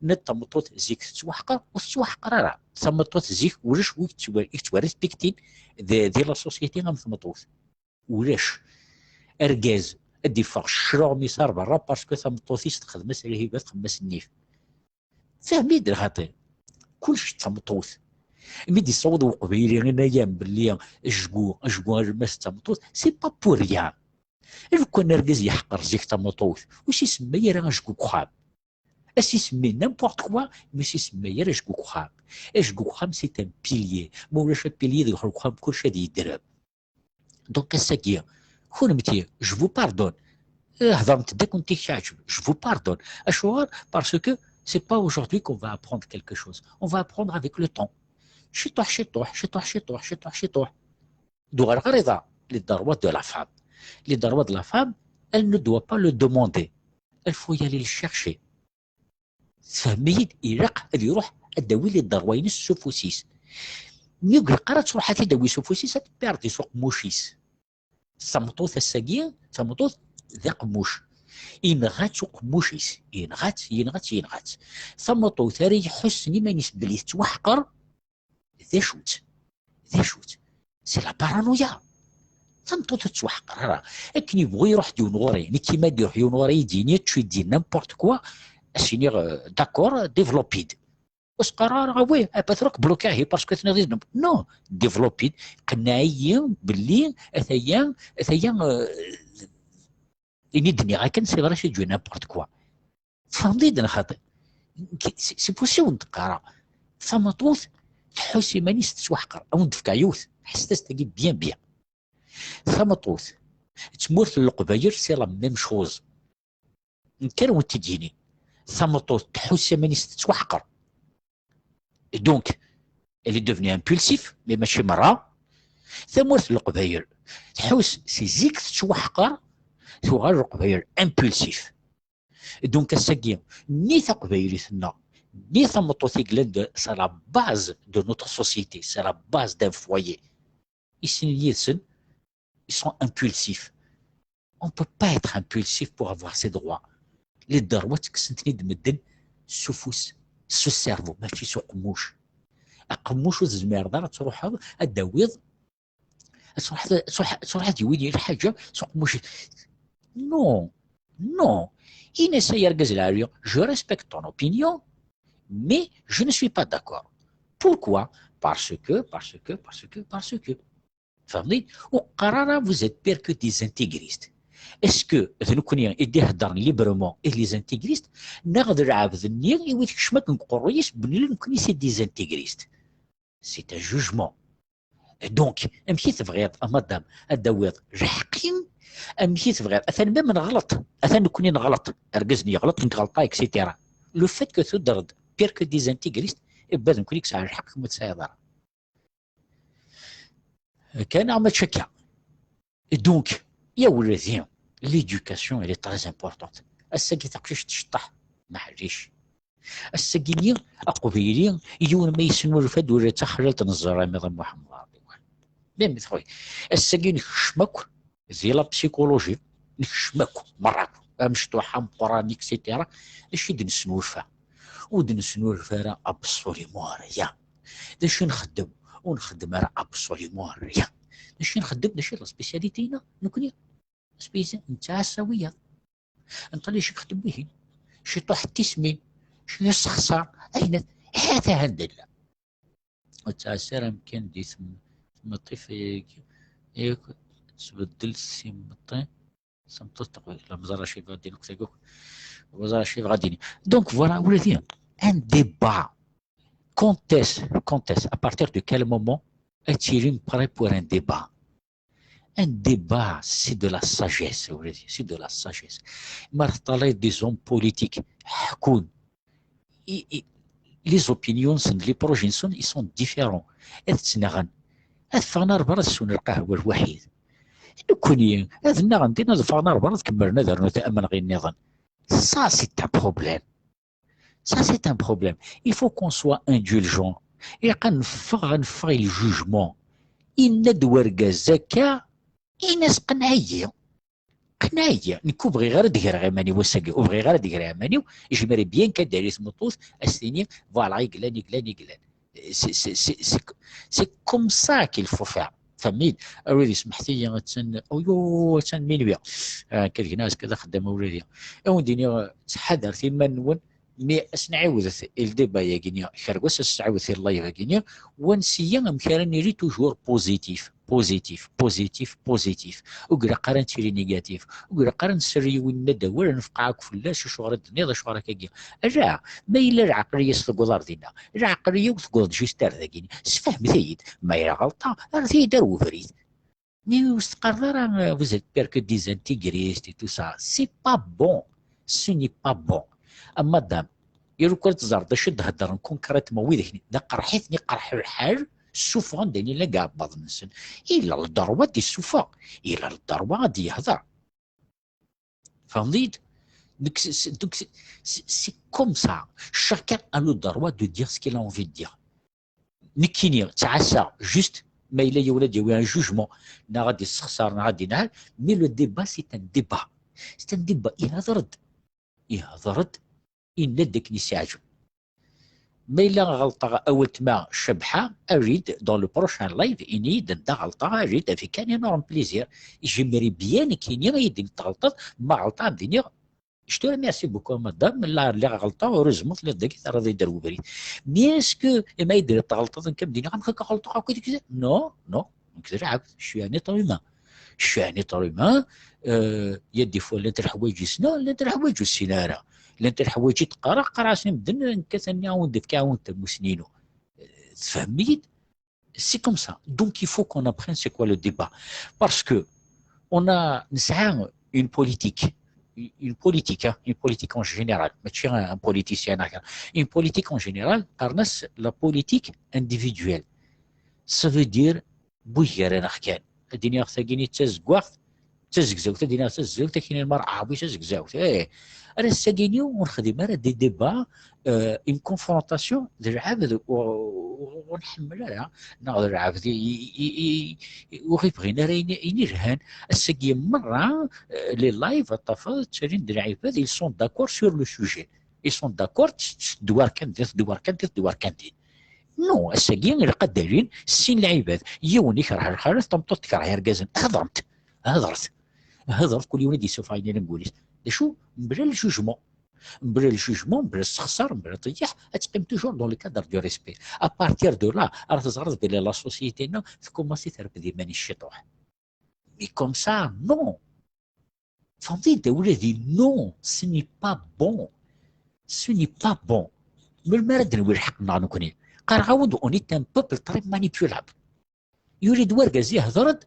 Nna-d tameṭṭut zik tettwaḥqer, ur tettwaḥqer ara. Tameṭṭut zik ulac wi yettwa-, i yettwarespiktin di, di la société am tmeṭṭut. Ulac. Argaz ad d-iffeɣ cclaɣem-is ar berra parce que tameṭṭut-is texdem-as lhiba, texdem-as nnif. Fehmi-d lxaṭi. Kullec d tameṭṭut. Mi d-yessaweḍ uqbayli inagan belli ajgu, ajgu alemmas d tameṭṭut, c'est pas pour rien. Lukan argaz yeḥqer zik tameṭṭut, ur s-isemma ara ajgu deg uxxam. Ad s-isemmi n'importe quoi, mais ur s-isemma ara ajgu deg uxxam. Ajgu deg uxxam, c'est un pilier. Ma ulac apilier deg uxxam, kullec ad yedrem. Donc ass-agi, kunemti, je vous pardonne. Heḍremt-d akk n tikkaɛǧeb, je vous pardonne. Acuɣer? Parce que c'est pas aujourd'hui qu'on va apprendre quelque chose. On va apprendre avec le temps. Ciṭuḥ, ciṭuḥ, ciṭuḥ, ciṭuḥ, ciṭuḥ, ciṭuḥ. Duɣal ɣer iḍ-a, les droits de la femme. Les droits de la femme, elle ne doit pas le demander. Il faut y aller le chercher. Tfehmem-iyi-d, ilaq ad iruḥ ad d-awi les droits-ines s ufus-is. Mi ur ilaq ara ad truḥ ad t-id-awi s ufus-is, ad t-perdi s uqemmuc-is. Tameṭṭut ass-agi, tameṭṭut d aqemmuc. Yenɣa-tt uqemmuc-is, yenɣa-tt, yenɣa-tt, yenɣa-tt. Tameṭṭut ara iḥussen iman-is belli tettwaḥqer, d acu-tt? D acu-tt? C'est la paranoïa. Tameṭṭut ur tettwaḥqer ara. Akken yebɣu iruḥ-d yiwen ɣur-i, nekk ma d-iruḥ yiwen ɣur-i, yini, tu dis n'importe quoi, ad s-iniɣ, euh, d'accord, développe-d. Ur s-qqar ara, ah oui, ah, peut-être bloquer, parce que tenniḍ-iyi-d. Non, développe-d, qenneɛ-iyi belli ataya, ataya, euh, ini-d nniɣ akken, c'est vrai, c'est du n'importe quoi. Tfehmeḍ-iyi-d neɣ xaṭi? C'est possible ur d-qqareɣ. Tameṭṭut tḥuss iman-is tettwaḥqer. Ad wen-d-fkeɣ yiwet, ḥesset-as tagi bien bien. Tameṭṭut, tmurt n Leqbayel, c'est la même chose. Nekk ara wen-t-id-yini. Tameṭṭut tḥuss iman-is tettwaḥqer. Et donc, elle est devenue impulsive, mais mačči merra. Tamurt n Leqbayel tḥuss si zik tettwaḥqer, tuɣal Leqbayel impulsif. Et donc ass-agi, ni taqbaylit-nneɣ, ni tameṭṭut i yellan de, c'est la base de notre société, c'est la base d'un foyer. I sin yid-sen, ils sont impulsifs. On peut pas être impulsif pour avoir ses droits. Les droits ttekksen-ten-id medden s ufus, s cerveau, mačči s uqemmuc. Aqemmuc ur tezmireḍ ara ad truḥeḍ ad d-tawiḍ, ad truḥeḍ, ad truḥ-, ad truḥeḍ ad d-yiwin lḥaǧa s uqemmuc. Non, non. Ini-as ay argaz lɛali, je respecte ton opinion, mais je ne suis pas d'accord. Pourquoi? Parce que, parce que, parce que, parce que. Tfehmeḍ-iyi-d? Ur qqar ara vous êtes pire que des intégristes. Est-ce que d nekkni i d-iheddren librement i les intégristes, neɣ d lɛebd-nni i wid kecmen akken deg uqerruy-is belli nekkni c'est des intégristes? C'est un jugement. Donc, amek i tebɣiḍ, a madame, ad d-tawiḍ lḥeqq-im? Amek i tebɣiḍ? Atan même neɣleṭ, atan nekkni neɣleṭ, argaz-nni yeɣleṭ, nekk ɣelṭeɣ, et cetera. Le fait que tuddreḍ pire que des intégristes, eh ben, d nekkni i yesɛan lḥeqq, kemm ur tesɛiḍ ara. Kan neɣ mačči akka? Et donc, ya wladi, l'éducation, elle est très importante. Ass-agi taqcict tceṭṭeḥ, maḥlic. Ass-agi-nni, aqbayli, yiwen ma yesnulfa-d ula d taxlalt n ẓẓerra, amiḍan Muḥemmed Ɛṛabi. Même txuy. Ass-agi nekcem akk di la psychologie, nekcem akk, merra akk. Amecṭuḥ, ameqqran, et cetera. D acu i d-nesnulfa? Ur d-nesnulfa ara absolument rien. D acu i nxeddem? Ur nxeddem ara absolument rien. D acu i nxeddem? D acu i d la spécialité-ina? Nekkni, la spécialité, nettɛassa wiyaḍ. Nṭel acu ixeddem wihin. Ciṭuḥ n tismin. Acu yessexṣar? Ayen, ha-t-a, ha-t-a. Ur ttɛassa ara amkan di tem-, tmeṭṭi f-, yak, tbeddel timeṭṭi. Tameṭṭut taqbaylit, la meẓra acu yebɣa ad d-yini akk taguk. Meẓra acu yebɣa ad d-yini. Donc voilà, ula d un débat. Quand est-ce, quand est-ce, à partir de quel moment ad tilim prêt pour un débat? Un débat, c'est de la sagesse, ula d, c'est de la sagesse. Ma teṭṭalay des hommes politiques, ḥekkun, i, i, les opinions-nsen, les projets-nsen, ils sont différents. Ad ttnaɣen. Ad ffɣen ar berra ad swen lqahwa lwaḥid. Nekkni, ad nnaɣen din, ad ffɣen ar berra ad kemmlen ad rnun amenɣi nniḍen. Ça, c'est un problème. Ça, c'est un problème. Il faut qu'on soit indulgent. Ilaq ad neffeɣ, ad neffeɣ i le jugement. Inna-d wergaz akka, ini-as qneɛ-iyi. Qneɛ-iyi. Nekk ur bɣiɣ ara ad greɣ iman-iw ass-agi. Ur bɣiɣ ara ad greɣ iman-iw. J'aimerais bien qu'ad d-tali tmeṭṭut, ad s-tini, voilà, i yellan, i yellan, i yellan. C'est, c'est, c'est, c'est, c'est comme ça qu'il faut faire. Tfehmem-iyi-d? Awid yesmeḥt-iyi, attan, oyo, attan minuit. Ah, akka d gna, azekka d axeddam a wladi. Ad wen-d-iniɣ, ttḥadaret iman-nwen, mi ad s-nɛiwdet i le débat-yagi-nni, kra n wass ad s-tɛiwdet i le live-agi-nni, wansi-ya amek ara nili toujours positif, positif, positif, positif. Ur ilaq ara ad nettili négatif. Ur ilaq ara ad nserri i winna-d awal, ad nefqeɛ akk fell-as, acuɣer i d-tenniḍ, acuɣer akkagi. Ala, ma yella lɛeqliya-s tewweḍ ar dinna, lɛeqliya-w tewweḍ-d juste ar dagini. Sfehmet-iyi-d, ma yella ɣelṭeɣ, rret-iyi-d ar webrid. Mais ur s-teqqareḍ ara, euh, vous êtes pire que des intégristes et tout ça. C'est pas bon. Ce n'est pas bon. A madame, iruka teẓreḍ d acu i d-heddren concrètement widak-nni, d aqerḥ-iten iqerḥ lḥal, ssufɣen-d ayen yellan deg iɛebbaḍen-nsen. Il a le droit ad d-issufeɣ. Il a le droit ad d-yehder. Tfehmeḍ-iyi-d? Donc, c'est, c'est, donc, c'est, c'est, c'est comme ça. Chacun a le droit de dire ce qu'il a envie de dire. Nekkini ttɛassaɣ juste ma yella yiwen ad d-yawi un jugement, neɣ ad d-issexṣar, neɣ ad d-inɛel, mais le débat, c'est un débat. C'est un débat. Ihder-d. Ihder-d, yenna-d akken yesɛǧeb. Ma yella ɣelṭeɣ a weltma Cabḥa, err-iyi-d dans le prochain live, ini-yi-d anda ɣelṭeɣ, err-iyi-d avec un énorme plaisir. J'aimerais bien nekkini ad yi-d-tiniḍ tɣelṭeḍ, ma ɣelṭeɣ ad m-d-iniɣ, je te remercie beaucoup, madame, la, lliɣ ɣelṭeɣ, heureusement telliḍ dagi, terriḍ-iyi-d ar ubrid. Mais est-ce que, ma yi-d-tiniḍ tɣelṭeḍ, nekk ad m-d-iniɣ, amek akka ɣelṭeɣ akk, non, non, nekk d lɛebd, je suis un être humain. Je suis un être humain, euh, il y a des fois llant leḥwayeǧ i ssneɣ, llant leḥwayeǧ ur ssineɣ ara. Llant leḥwayeǧ i d-qqareɣ, qqareɣ-asen i medden, nekk atan ad awen-d-fkeɣ, awen-d tamussni-inu. Euh, tfehmem-iyi-d? C'est comme ça. Donc il faut qu'on apprenne c'est quoi le débat. Parce que on a, nesɛa une politique, une politique, hein, une politique en général, mačči un politicien, une politique en général, qqaren-as la politique individuelle. Ça veut dire, bu gar-aneɣ kan. Ad d-iniɣ tagini d tazeggaɣt, d tazegzawt, ad d-iniɣ d tazegzawt, ad k-inin merra, ah, bu tazegzawt, eh. Ar ass-agi-ni ur nexdim ara des débats, euh, une confrontation d lɛebd ur, ur, ur nḥemmel ara, neɣ d lɛebd i, i, i, i, ur ɣ-ibɣin ara ayen, ayen ilhan. Ass-agi merra, euh, les lives, ad tafeḍ, ttalin-d lɛibad, ils sont d'accord sur le sujet. Ils sont d'accord, s-, s-, tedwar kan din, tedwar kan din, tedwar kan din. Non, ass-agi ilaq ad d-alin sin lɛibad. Yiwen ikerh lxalat, tameṭṭut tekreh irgazen. Hedṛemt. Hedṛet. Hedṛet, kul yiwen ad d-yessufeɣ ayen yellan deg wul-is. D acu? Mebla le jugement. Mebla le jugement, mebla ssexṣar, mebla ṭṭeyyiḥ, ad teqqim toujours dans le cadre du respect. À partir de là, ara teẓreḍ belli la société-nneɣ tkumaṣi terfed iman-is ciṭuḥ. Mais comme ça, non. Tfehmeḍ-iyi-d, a wladi, non, ce n'est pas bon. Ce n'est pas bon. Melmi ara d-nawi lḥeqq-nneɣ nekkni? Qqareɣ-awen-d, on est un peuple très manipulable. Yuli-d wergaz, ihder-d,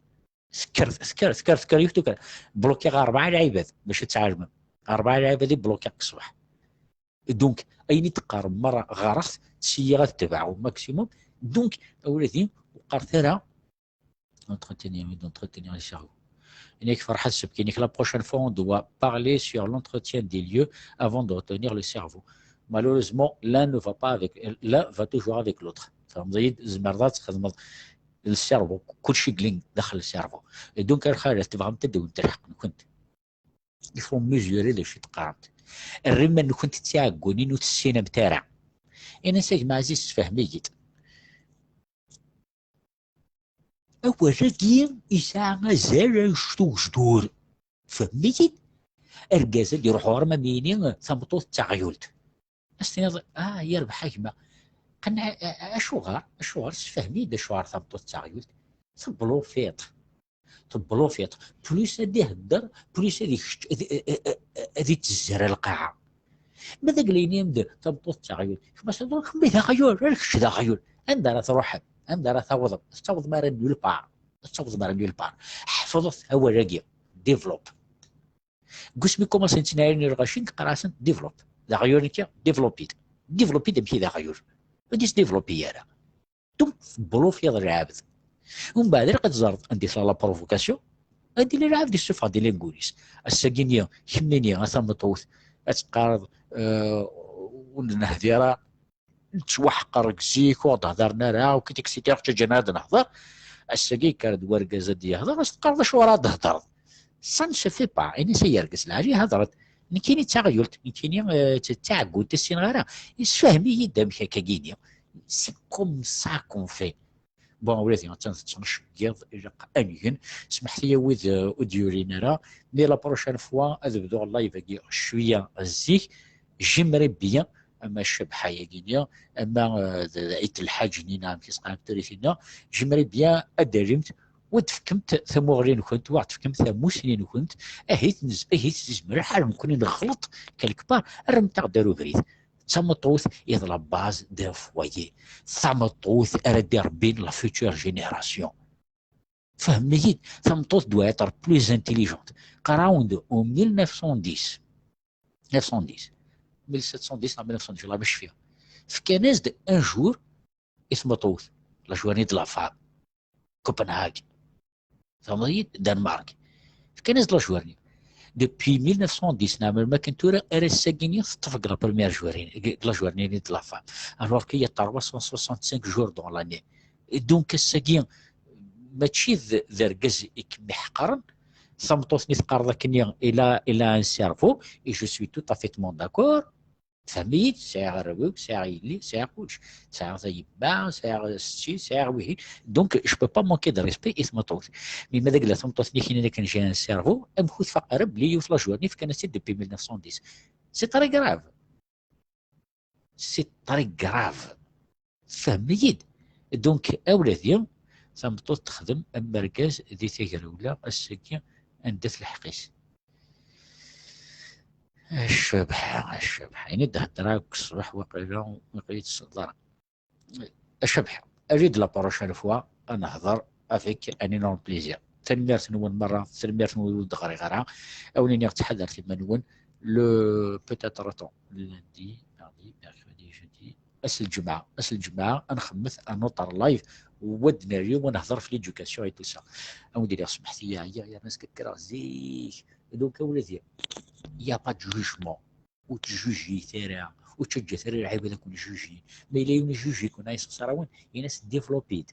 tekker, tekker, tekker, tekker, yiwet tukker. Blokiɣ rebɛa lɛibad, bac ad tɛelmem. Rebɛa lɛibad i blokiɣ deg ṣṣbeḥ. Donc, ayen i d-teqqarem merra ɣareɣ-t, ttiyyiɣ ad tebɛeɣ au maximum. Donc, a wladi, ur qqaret ara, entretenir, oui, d'entretenir les cerveaux. Inek Farhat Sebkinek, la prochaine fois, on doit parler sur l'entretien des lieux avant de retenir le cerveau. Malheureusement, l'un ne va pas avec, l'un va toujours avec l'autre. Tfehmeḍ-iyi-d, tzemreḍ ad txedmeḍ le cerveau, kulci yellan daxel le cerveau. Et donc, a lxalat, tebɣamt ad d-tawimt lḥeqq-nkent. Il faut mesurer d acu i d-teqqaremt. Err iman-nkent d tiɛeggunin ur tessinemt ara. Ini-as, a gma Ɛziz, sefhem-iyi-d. Awal-agi yesɛa azal anect ugejdur. Tfehmem-iyi-d? Argaz ad iruḥ ɣer-m ad m-yini tameṭṭut d taɣyult. Ad s-tiniḍ, ah, yerbeḥ a gma. Qenneɛ, a-, a-, acuɣer? Acuɣer? Sefhem-iyi-d acuɣer tameṭṭut d taɣyult. Teblufiḍ. Teblufiḍ. Plus ad ihedder, plus ad ikečč, ad, ad, ad, ad ittezzer ar lqaɛa. Ma d agla yenna-yam-d tameṭṭut d taɣyult, kemm ad s-tiniḍ, kemm d aɣyul, ala kečč d aɣyul. Anda ara truḥem? Anda ara tawḍem? Ur tettawḍem ara nulle part. Ur tettawḍem ara nulle part. Ḥefḍet awal-agi. Développe. Deg wasmi kumaṣen ttnɛilen lɣaci, qqar-asen développe. D aɣyul nekki, développe-it. Développe-it amek i d aɣyul. Ur d-isdéveloppe ara. Donc, teblufiḍ lɛebd. Umbeɛd, ilaq ad teẓreḍ anda i tella la provocation, anda i yella lɛebd, yessufeɣ-d i lingul-is. Ass-agi-nni, kemmini, a tameṭṭut, ad teqqareḍ, euh, ur nehdi ara, nettwaḥqer deg zik, ur ɣ-d-hedren ara, akk et cetera, ur ɣ-ttaǧǧan ara ad nehder. Ass-agi, yekker-d wergaz ad d-yehder, ad s-teqqareḍ acuɣer ad d-thedreḍ. Ça ne se fait pas. Ini-as, ay argaz lɛali, hedret. Nekkini d taɣyult, nekkini, eh, d taɛeggunt, ur ssineɣ ara. Yessefhem-iyi-d amek akka-gini. C'est comme ça qu'on fait. Bon, a wladi, attan tettnecgiḍ, ilaq ad ngen. Smeḥt-iyi a wid, eh, ur d-yulin ara. Mais la prochaine fois, ad bduɣ live-agi cwiya zik. J'aimerais bien, ama Cabḥa-yagi-nni, ama, eh, d, d Ɛid Lḥaǧ-nni, neɣ amek i s-qqaren taritin-nneɣ, j'aimerais bien ad d-talimt, u ad d-tefkemt tamuɣli-nkent, u ad d-tefkemt tamussni-nkent, ahit nez-, ahit yezmer lḥal nekkni neɣleṭ quelque part, rremt-aɣ-d ar ubrid. D tameṭṭut i d la base d'un foyer. D tameṭṭut ara d-irebbin la future génération. Fehmem-iyi-d, tameṭṭut doit être plus intelligente. Qqareɣ-awen-d au mille neuf cent dix, neuf cent dix, mille sept cent dix neɣ mille neuf cent dix, la mec fiha. Fkan-as-d un jour i tmeṭṭut, la journée de la femme, Copenhague. Tfehmeḍ-iyi-d? Danemark. Fkan-as-d la journée. Depuis mille neuf cent dix, neɣ melmi akken tura, ar ass-agi-nni teṭṭef deg la première journée, deg la journée de la femme. Alors qu'il y a trois cent soixante-cinq jours dans l'année. Et donc, ass-agi, mačči d, d argaz i kem-iḥeqren, tameṭṭut-nni teqqareḍ akken-nni, il a, il a un cerveau, et je suis tout à fait d'accord. Tfehmem-iyi-d? Sɛiɣ arraw-iw, sɛiɣ yelli, sɛiɣ kullec. Sɛiɣ tayemma, sɛiɣ setti, sɛiɣ wihin. Donc, je peux pas manquer de respect i tmeṭṭut. Mi ma d agla tameṭṭut-nni k-yennan akken j'ai un cerveau, amek ur tfaq ara belli yiwet la journée fkan-as-tt-id depuis mille neuf cent dix? C'est très grave. C'est très grave. Tfehmem-iyi-d? Donc, a wladi, tameṭṭut texdem am urgaz di tagrawla, ass-agi anda-t lḥeqq-is? A Cabḥa, a Cabḥa, ini-d heddreɣ akk ṣṣbeḥ, waqila, waqila ur tesleḍ ara. A Cabḥa, err-iyi-d la prochaine fois ad nehder avec un énorme plaisir. Tanemmirt-nwen merra, tanemmirt-nwen ur d-ɣriɣ ara. A wen-iniɣ ttḥadaret iman-nwen. Le, peut-être, attends, lundi, mardi, mercredi, jeudi, ass n lǧemɛa, ass n lǧemɛa ad nxemmet un autre live, u ad nali, u ad nehder f l'éducation et tout ça. A wen-d-iniɣ smeḥt-iyi, ɛyiɣ yerna skakreɣ zik. Donc, a wladi, il y a pas de jugement. Ur ttjujit ara, ur ttaǧǧat ara lɛibad ad ken-jujin. Ma yella yiwen ijuj-iken, a yessexṣer-awen, ini-as développez-d.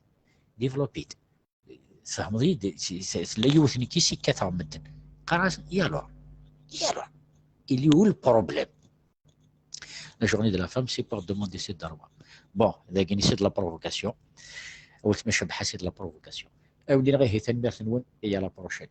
Développez-d. Tfehmeḍ-iyi-d? Si, si, tella yiwet nekk i s-ikkateɣ medden. Qqareɣ-as, et alors? Et alors? Il est où le problème? La journée de la femme, c'est pour demander ses droits. Bon, dagi, c'est de la provocation. Weltma Cabḥa, c'est de la provocation. A wen-iniɣ ihi, tanemmirt-nwen, et à la prochaine.